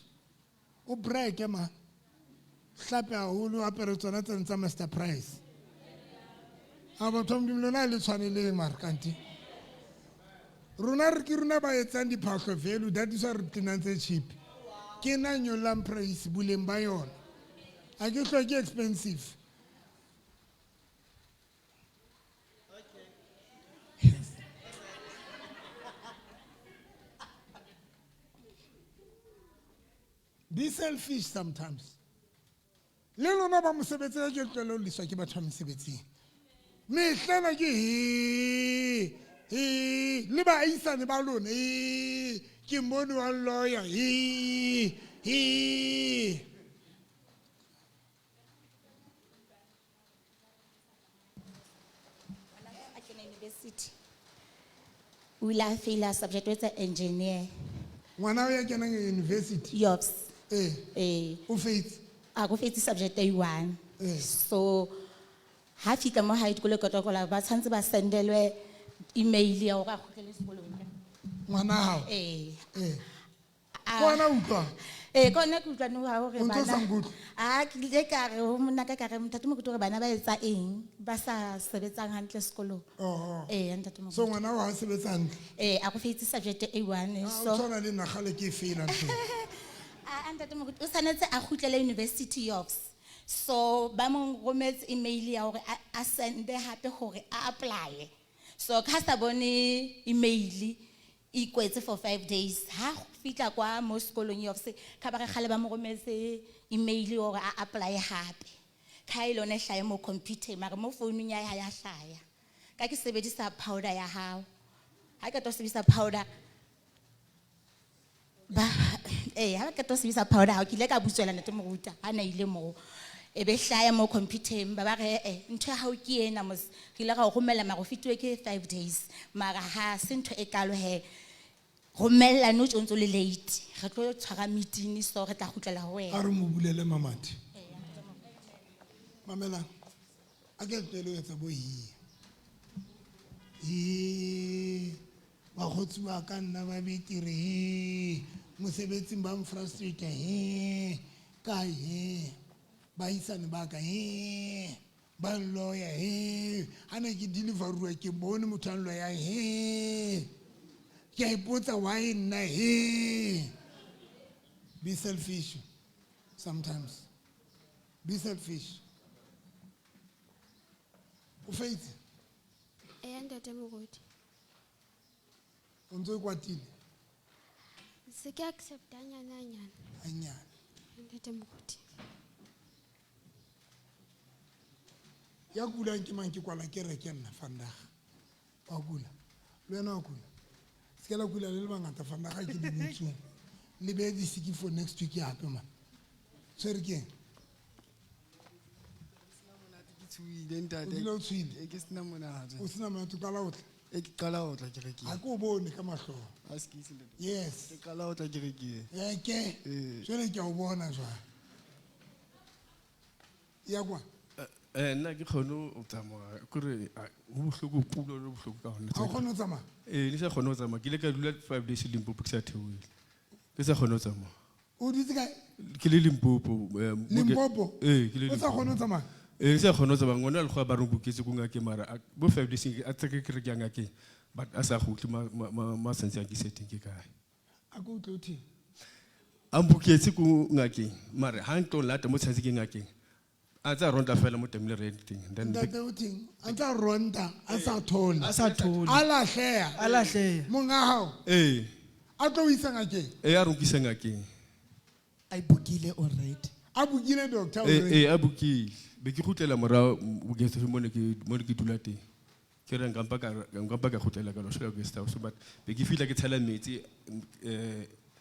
O break ma. Hlape haholo, o apere tsona tsena tsa Mister Price. A batho ba Modimo lona ha le tshwane le mara kante. Rona re ke rona ba etsang diphahlo value, that is why re tenang tse cheap. Ke nna nyollang price boleng ba yona. Ha ke hloke expensive. Be selfish sometimes. Le lona ba mosebetsing ke tlohele ho liswa ke batho ba mosebetsing. Mehla ena ke he, he, le baahisane ba lona, he, ke mmone wa lawyer, he, he. O ile a faila subject o etsa engineer. Ngwana o ya kenang university? Yops. Eh. Eh. O fetse? A go fetse subject e one. Eh. So ha fitla mo hae dikolo kotokola ba tshwantse ba sendelwe email ya hore a kgutlele sekolong. Ngwana hao? Eh. Eh. A Ke wena o utlwang? Eh, ke hona ke utlwa nou ha hore O ntso bana sa nkutlwe? Ah, ke ile ka re ho monna ka, ka re, Ntate Mokoto, hore bana ba etsa eng ba sa sebetsang hantle sekolong. Oh, oh. Eh, Ntate Mokoto. So ngwana wa ha sebetsa hantle? Eh, a go fetse subject e one, Ah, o so tshwana le nna kgale ke e faila ntho e. Ah, Ntate Mokoto, o tshwanetse a kgutlele University Yops. So ba mo rometse email ya hore a sende hape hore a apply. So ka sa bone email e kwetse for 5 days. Ha fitla kwa mo sekolong Yops, ka ba re kgale ba mo rometse email hore a apply hape. Ka e lona e hlahe mo computer, mara mo founung ya hae ha ya hlaya. Ka ke sebedisa powder ya hao. Ha ke tlo sebedisa powder, ba, eh, ha ke tlo sebedisa powder hao, ke ile ka butswela Ntate Moruta, ha na ile moo. E be hlaya mo computer-eng, ba ba re, eh, ntho ya hao ke ena mos. Re ile ra o romela mara o fetiwe ke 5 days. Mara ha se ntho e kalo he. Romella no tso ntso le late. Re tlo tshwara meeting so re tla kgutlela ho wena. A re mo bulele mamati. Mamela. A ke tlohele ho etsa bo hi. Hi. Bakgotsi ba ka nna ba betere he. Mosebetsing ba nfrustrate he. Ka he. Baahisane ba ka he. Ba nloya he. Ha ne ke deliver-uwa ke bone motho a nloyang he. Ke a ipotsa why nna he. Be selfish sometimes. Be selfish. O fetse? Eya, Ntate Moruti. O ntso o kwatile? Se ke accept hanyane hanyane. Hanyane. Ntate Moruti. Ya kulang ke mang ke kwala kereke nna vandag. Wa kula. Le wena wa kula. Se ke la kula le le bangata vandag ha ke di butsong. Le behe disiki for next week hape man. Tshwere ke eng? Ke tshohile, ntate. O dula o tshohile? E, ke sena monate. O sena monate, o qala ho tla? E, ke qala ho tla kerekeng. Ha ke o bone ka mahlo. Ha se ke ise, ntate. Yes. Ke qala ho tla kerekeng. E, ke. Ee. Jwale ke a o bona jwale. Ya kwa? Nna ke kgone ho tsamaya, ke hore, a, ho bohloko, pulo le bohloko ka hona. Ha o kgone ho tsamaya? Ee, ne sa kgone ho tsamaya. Ke ile ka dula 5 days Limpopo ke sa theohele. Ke sa kgone ho tsamaya. O dutse kae? Ke le Limpopo, mo ke Limpopo? Ee, ke le O sa Limpopo. kgone ho tsamaya? Ee, ke sa kgone ho tsamaya. Ngwana lekgowa ba re boketse ko ngakeng mara, a, bo 5 days a tse ke re ke ya ngakeng, but a sa kgutle ma santse a nkise teng ke kae. A ko utlwe o theng? A mbuketse ko ngakeng mare ha ntlo lata mo tshwanetse ke ngakeng a tsa ronda fela mo tlamehile re ye teng. Then Ntate o theng a ntse a ronta a sa thole. A sa thole. A lahleha. A lahleha. Monga hao. Ee. A tlo o isa ngakeng. Ee, a re nkisa ngakeng. A bukile already. A bukile doctor Ee, already. ee, a bukile. Be ke kgutlela morao guest house mo ne ke mo ne ke dula teng. Ke re nka mpa ka nka mpa ka kgutlela ka lo shela guest house but be ke fihla ke tshela metsi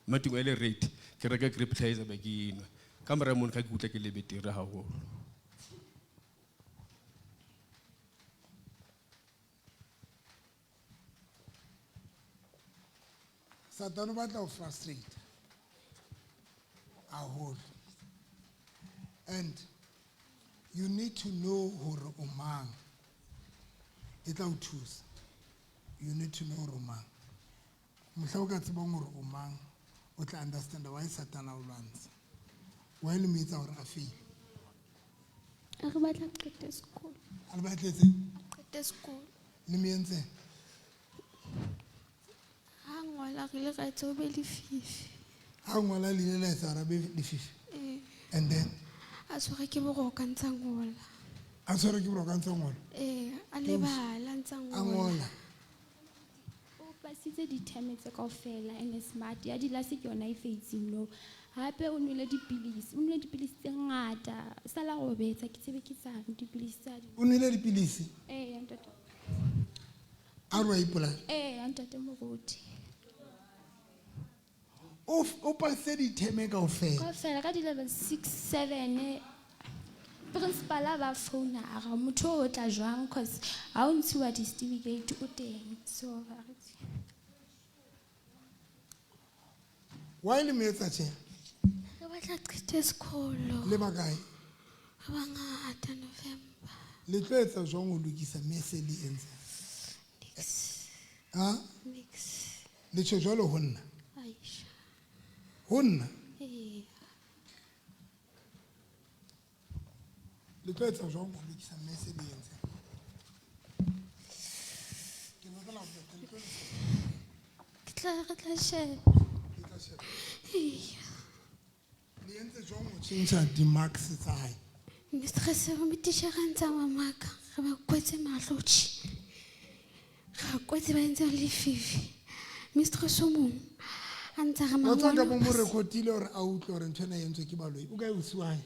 mating a le rate ke reka grip-tizer be ke enwa. Ka mora mono ka ke utlwa ke le betere haholo. Satan o batla ho frustrate haholo. And you need to know hore o mang. E tla o thusa. You need to know hore o mang. Mohla o ka tsebang hore o mang, o tla understand why Satan a o lwantsha. Why le mo etsa hore a fail. A re batla qete sekolo. A le batletse? Qete sekolo. Le mo entseng? Ha ngola re ile ra etsa ho be lefifi. Ha ngola le ile la etsa hore a be lefifi? Ee. And then? A tshwerwe ke boroko a ntsa ngola. A tshwerwe ke boroko a ntsa ngola? Ee, a lebala a ntsa A ngola. ngola. O pasitse di-term tse kaofela and is smart. Ya di-last ke yona e feitseng nou. Hape o nwele dipilisi, o nwele dipilisi tse ngata. Sala robetsa ke tsebe ke tsang dipilisi tsa di. O nwele dipilisi? Ee, ntate. A re wa ipolaya? Ee, ntate moruti. O o pasitse di-term kaofela? Kaofela ka di-level 6, 7. Principal a ba founa a re motho o tla jwang cause ha o ntshiwa di-certificate o teng. So a re Why le mo etsa tje? Re batla qete sekolo. Le bakae? Re bangata November. Le tlo etsa jwang ho lokisa mese le entseng? Nix. Ha? Nix. Le tjho jwalo ho nna? Aisha. Ho nna? Ee. Le tlo etsa jwang ho lokisa mese le entseng? Ke batla ho botsa, le tlo etsa. Ke tla re tla sheba. Ke tla sheba. Ee. Le entse jwang ho tjhentjha di-marks tsa hae? Mistress, titjhere a ntse a mamaka, re ba kwetse mahlo tjhe. Re kwetse ba entse lefifi. Mistress o mong a ntse a re Wa tseba mangolo ka bo mo a se- recordile hore a utlwe hore ntho ena e entswe ke baloi. O kae ausi wa hae?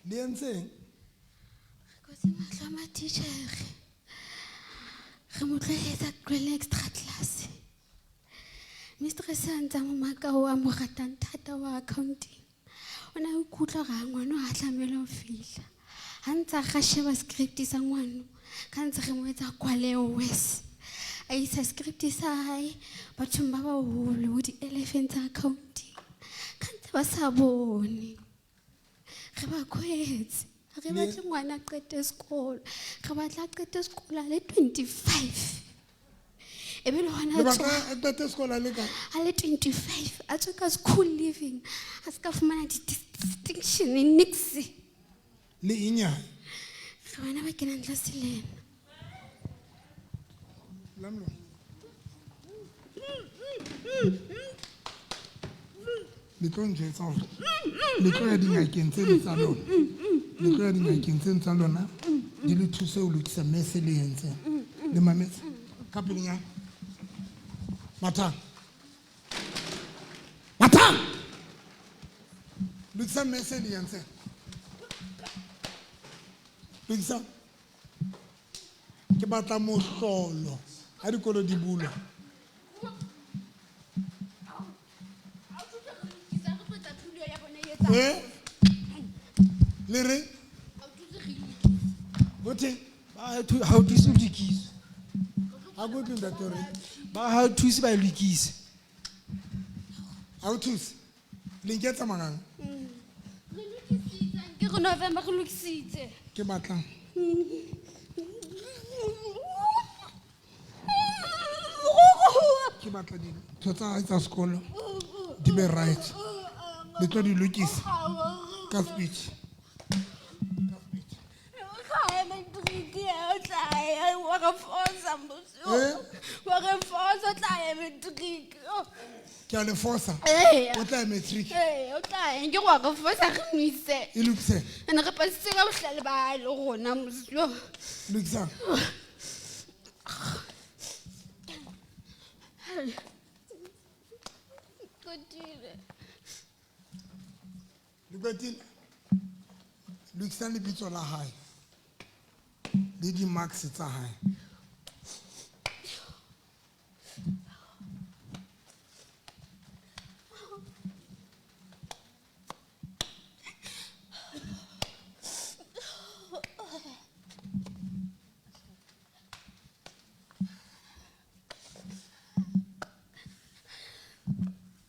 Le entseng? Re kwetse mahlo a matitjhere. Re mo tlohetse a tlohele extra class. Mistress a ntse a mo maka o a mo ratang thata wa accounting. O ne a ikutlwa hore ha ngwana ha tlamehile ho fihla. Ha ntse a ra sheba script sa ngwana, ka ntse re mo etsa kwaleho worse. A isa script sa hae bathong ba baholo bo di-elephant tsa accounting. Ka ntse ba sa bone. Re ba kwetse. Ha re batle ngwana a qete sekolo. Re batla a qete sekolo a le 25. E be le hona Lebaka tswa- a qete sekolo a le kae? A le 25, a tswe ka school living. A se ka fumana di-distinction nix. Le inyane. Re bana ba kenang tlase le ena. Lamlo. Le tlo njwetsa hore le tlo ya dingakeng tseno tsa lona. Le tlo ya dingakeng tseno tsa lona di le thuse ho lokisa mese le entseng. Le mametse ka pelenyana. Mathang. Mathang. Lokisa mese le entseng. Lokisa. Ke batla mohlolo ha dikolo di bulwa. Eh? Le re? Ho thweng? Ba ha o thuse o lokise. Ha ke utlwe ntate o reng? Ba ha o thuse ba e lokise. Ha o thuse? Le nketsa manganga? Re lokisitse, ke re November re lokisitse. Ke batlang. Ke batla dintho tsa hae tsa sekolo di be right. Le tlo di lokisa ka speech. Wa re fosa mmuso. Eh? Wa re fosa o tla ya matric. Ke a le fosa. Eya. O tla ya matric. Ee, o tla ya. Ke wa re fosa re mo ise. E lokise. Ene re pasitse ka bohlale ba hae le rona mmuso. Lokisang. Qetile. Le qetile? Lokisang lebitso la hae le di-marks tsa hae.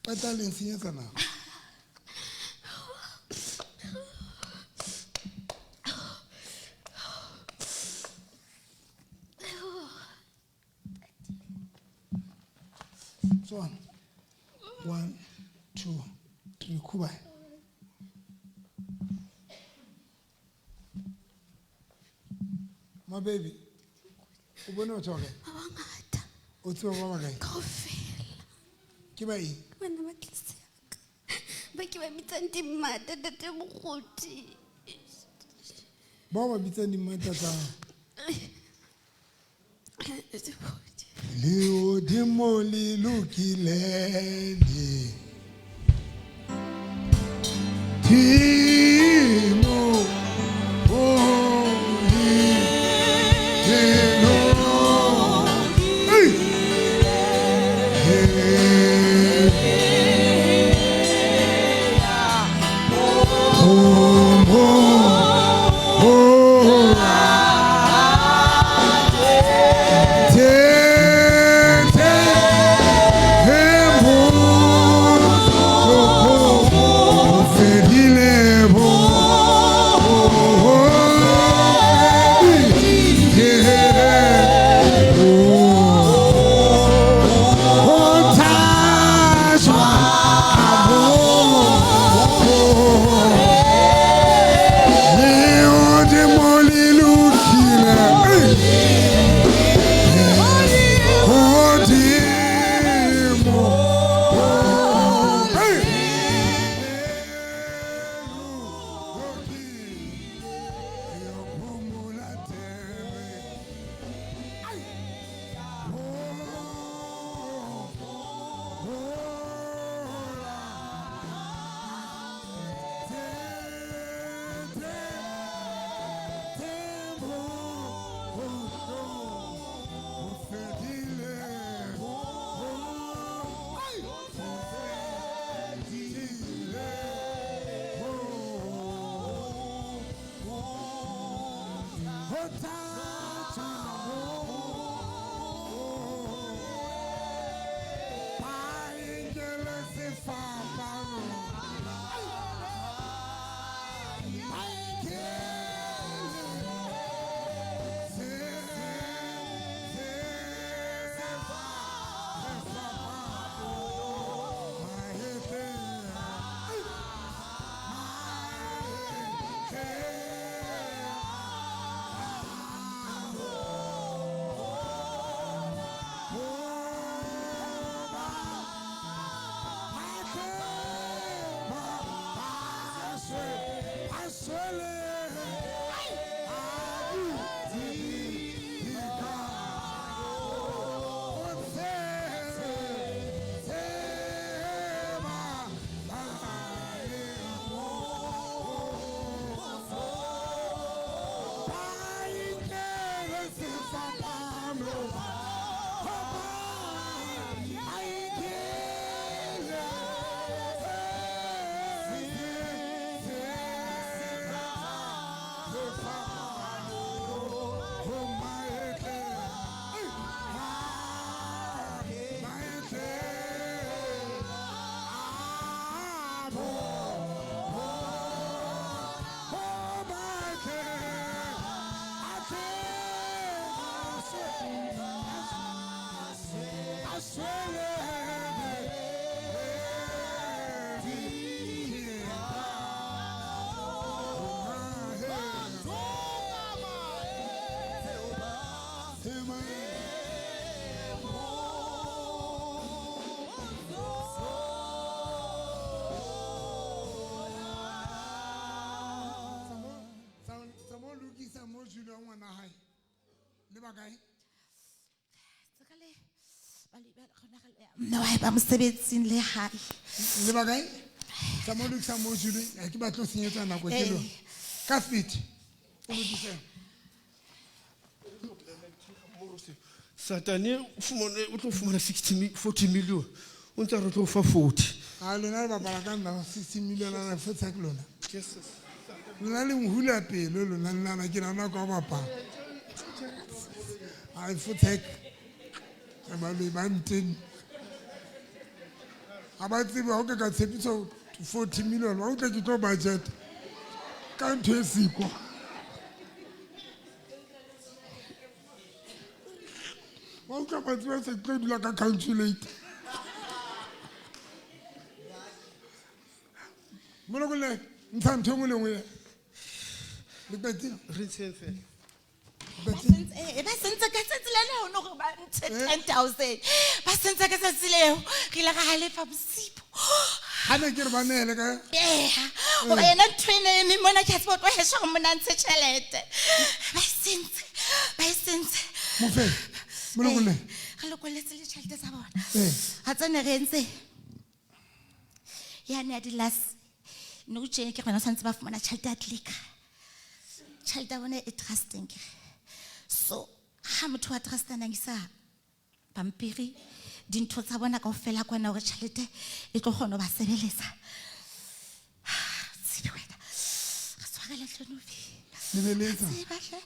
Qeta le nsenyetsa nako. So, 1, 2, 3, kuba. My baby, o bone batho ba kae? Ba bangata. O tseba ba bakae? Kaofela. Ke ba eng? Ke bana ba tlase ya ka. Ba ke ba bitsang dimmata, ntate Mokgoti. Bao ba bitsang dimmata tsa? Lehodimo le lokile le. Timo, oh, le, lo. Hey! Hey! Oh, oh, oh. hae le bakae? Mme wa hae ba mosebetsing le hae. Le bakae? Tsamaya o lokisa moo Julie, ha ke batle ho senyetsa nako ke Eh. lona. Ka speed. O lokise. Satane o fumane o tlo fumana 60 40 million. O ntse a re tlo fa 40. A lona le bapala ka nna 60 million a fetsa ke lona. Lona le nhula pelo lona nna ke nana ka bapala. Ai fotsek. Ba le ba nteng. Ha ba tsebe ha o ka tshepiso 40 million wa utlwa ke tlo budget. Ka ntho e siko. Wa utlwa ba tseba se tlo dula ka consulate. Molokole ntsha ntho e nngwe le nngwe. Le qetile? Re ntsheng fela. Ba sentse ka tsatsi le leo no gore ba ntshe 10,000. Ba sentse ka tsatsi leo. Re ile ra halefa bosibu. Ha ne ke re ba neele ka Ee, hoba yena ntho e ne eme mona ke a tseba o tlo hesha hore mona ntshe tjhelete. Ba e sentse, ba e sentse. Mofe. Molokole. Re lokolletse le tjhelete tsa bona. Eh. Ha tsene re entse. Yane ya di-last. Nou tjena ke re bana tshwanetse ba fumana tjhelete ya clicker. Tjhelete ya bona e trusteng ke re. So ha motho wa trust a nang isa pampiri dintho tsa bona kaofela kwana hore tjhelete e tlo kgona ho ba sebeletsa. Tsebe wena. Re tshwarele hle Novi. Le be le etsa. Tseba hle.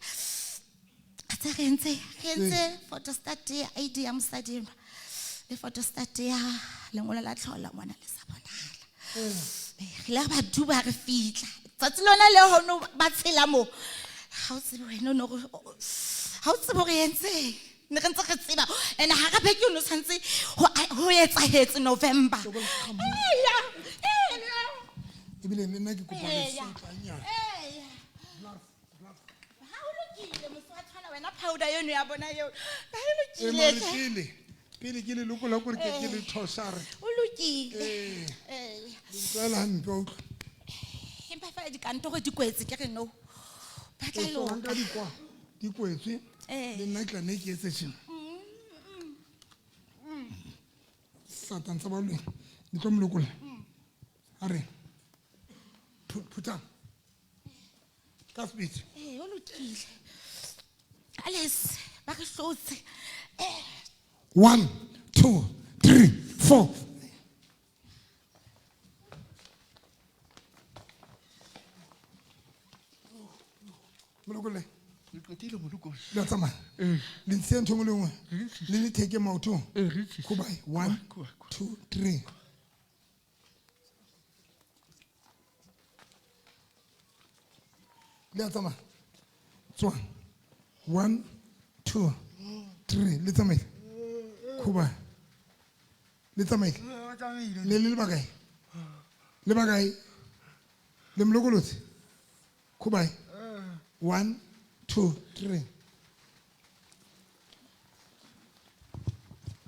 A tse re entse photostat ya ID ya mosadi enwa. Le photostat ya lengolo la tlhola ngwana le sa bonahala. Re ile ra ba duba re fihla. Tsatsi lona leo ho no ba tshela moo. Ha o tsebe wena o no re ha o tsebe hore entseng. Ne re ntse re tseba. Ene ha re beke o no tshwantse ho etsahetse November. Eya, eya. Ebile le nna ke kopa Eya. lesotlanyana. Eya. Ha o lokile mose wa tshwana wena powder eno ya bona eo. Ha e E lokile mare hle. pele ke le lokola kore ke ke le Eh. thoshare. O lokile. Eh. Eya. Le ntlwaela hampe wa utlwa. Empa feela dikantoro di kwetse ke re no. Ba tla O so loka. nka dikwa di kwetswe. Eh. Le nna ke tla nne ke etse tjena. Satan tsa baloi. Le tlo mo lokolla. A re. Phuthang. Ka speed. Eh, o lokile. Alice, ba re hlotse. Eh. 1 2 3 4. Molokole. Le qetile molokole. Le a tsamaya. Le ntshitse ntho e nngwe le nngwe. Le le theke maotong. Khobai. 1 2 3. Le a tsamaya. Tswang. 1 2 3. Le tsamaile. Khobai. Le tsamaile. Le le bakae? Le bakae? Le molokolotse? Khobai. 1 2 3.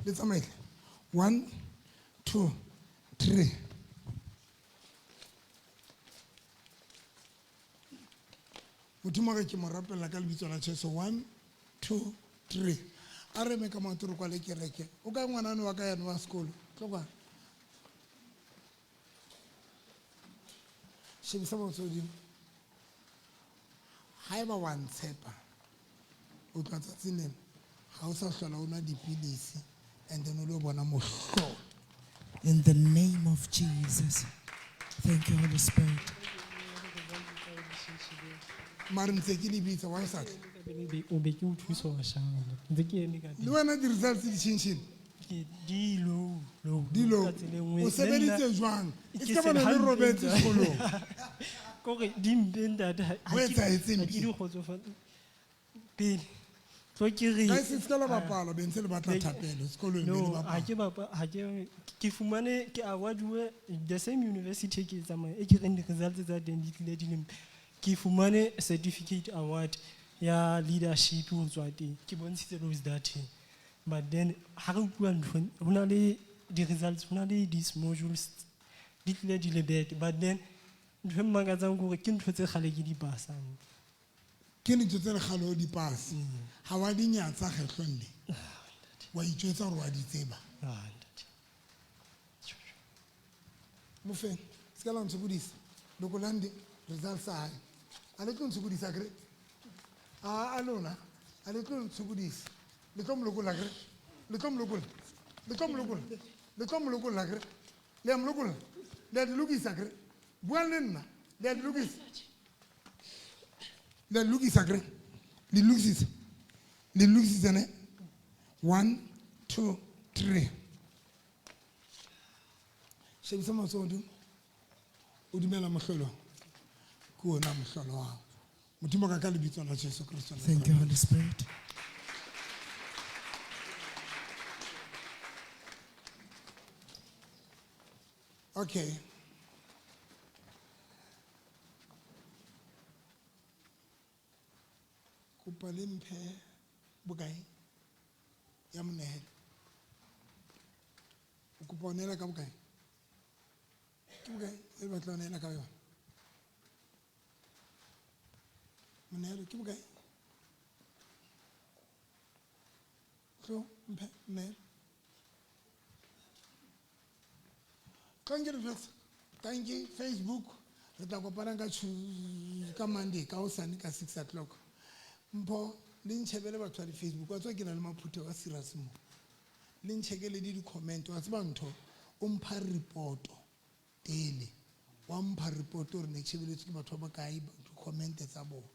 Le tsamaile. 1 2 3. Modimo ge ke mo rapella ka lebitso la Jesu. 1 2 3. A re eme ka maoto re kwale kereke. O kae ngwanane wa ka yane wa sekolo? Tlo kwa. Shebisa maoto hodimo. Haeba wa ntshepa, o tloha tsatsing lena, ha o sa hlola o nwa dipilisi and then o lo bona mohlolo. In the name of Jesus. Thank you, Holy Spirit. Mare ntse ke le bitsa, wa o sa tle? O be ke o thusa wa shang. Ntse ke eme ka Le wena di-results di tjhentjhile? Ke di low, low. Di low. Ka tsela e nngwe. O sebeditse Le nna- jwang? E Ke se ka bona se le robetse hampe, sekolong. Kore di mpe ntate, ha Ho etsahetseng ha ke di kgotsofatse. Pele, tlo ke re Guys, se ka la bapala, be ntse le batla thapelo sekolong, be le No, bapala. ha ke bapa-, ha ke fumane, ke awarduwe the same university e ke e tsamayang, e ke reng di-results tsa teng di tlile di le mpe. Ke fumane certificate award ya leadership ho tswa teng. Ke bontshitse those data. But then, ha re utlwa ntho, ho na le di-results, ho na le these modules, di tlile di le bad. But then, ntho e mmakatsang ke hore ke ntho tse kgale ke di pasang. Ke dintho tse le kgale o di pase. Ha wa di nyatsa kgetlong le. Wa itjwetsa hore wa di tseba. Ah, ntate. Mofeng, se ka la ntshokodisa. Lokolang di-results tsa hae. A le tlo ntshokodisa akere? A lona, a le tlo ntshokodisa. Le tlo mo lokolla akere? Le tlo mo lokolla? Le tlo mo lokolla? Le tlo mo lokolla akere? Le a mo lokolla? Le a di lokisa akere? Buang le nna, le a di lokisa? Le a di lokisa akere? Le di lokisitse? Le di lokisitse ne? 1, 2, 3. Shebisa matsoho hodimo. O dumela mohlolo? Ke ona mohlolo wa hao. Modimo ka lebitso la Jesu Kristo. Thank you, Holy Spirit. Okay. Kopa le mphe bokae ya monehelo? O kopa ho nehela ka bokae? Ke bokae e batla ho nehela ka yona? Monehelo ke bokae? Tlo mphe monehelo. Tlo nke le jwetsa. Thank you, Facebook. Re tla kopana ka Monday, ka hosane ka 6 o'clock. Mpho, le ntjhebele batho ba di-Facebook. Wa tseba ke na le maphutheho a serious mo. Le ntjhekele le di-comment. Wa tseba ntho, o mpha report pele. Wa mpha report hore ne ke shebeletswe ke batho ba bakae, di-comment tsa bona.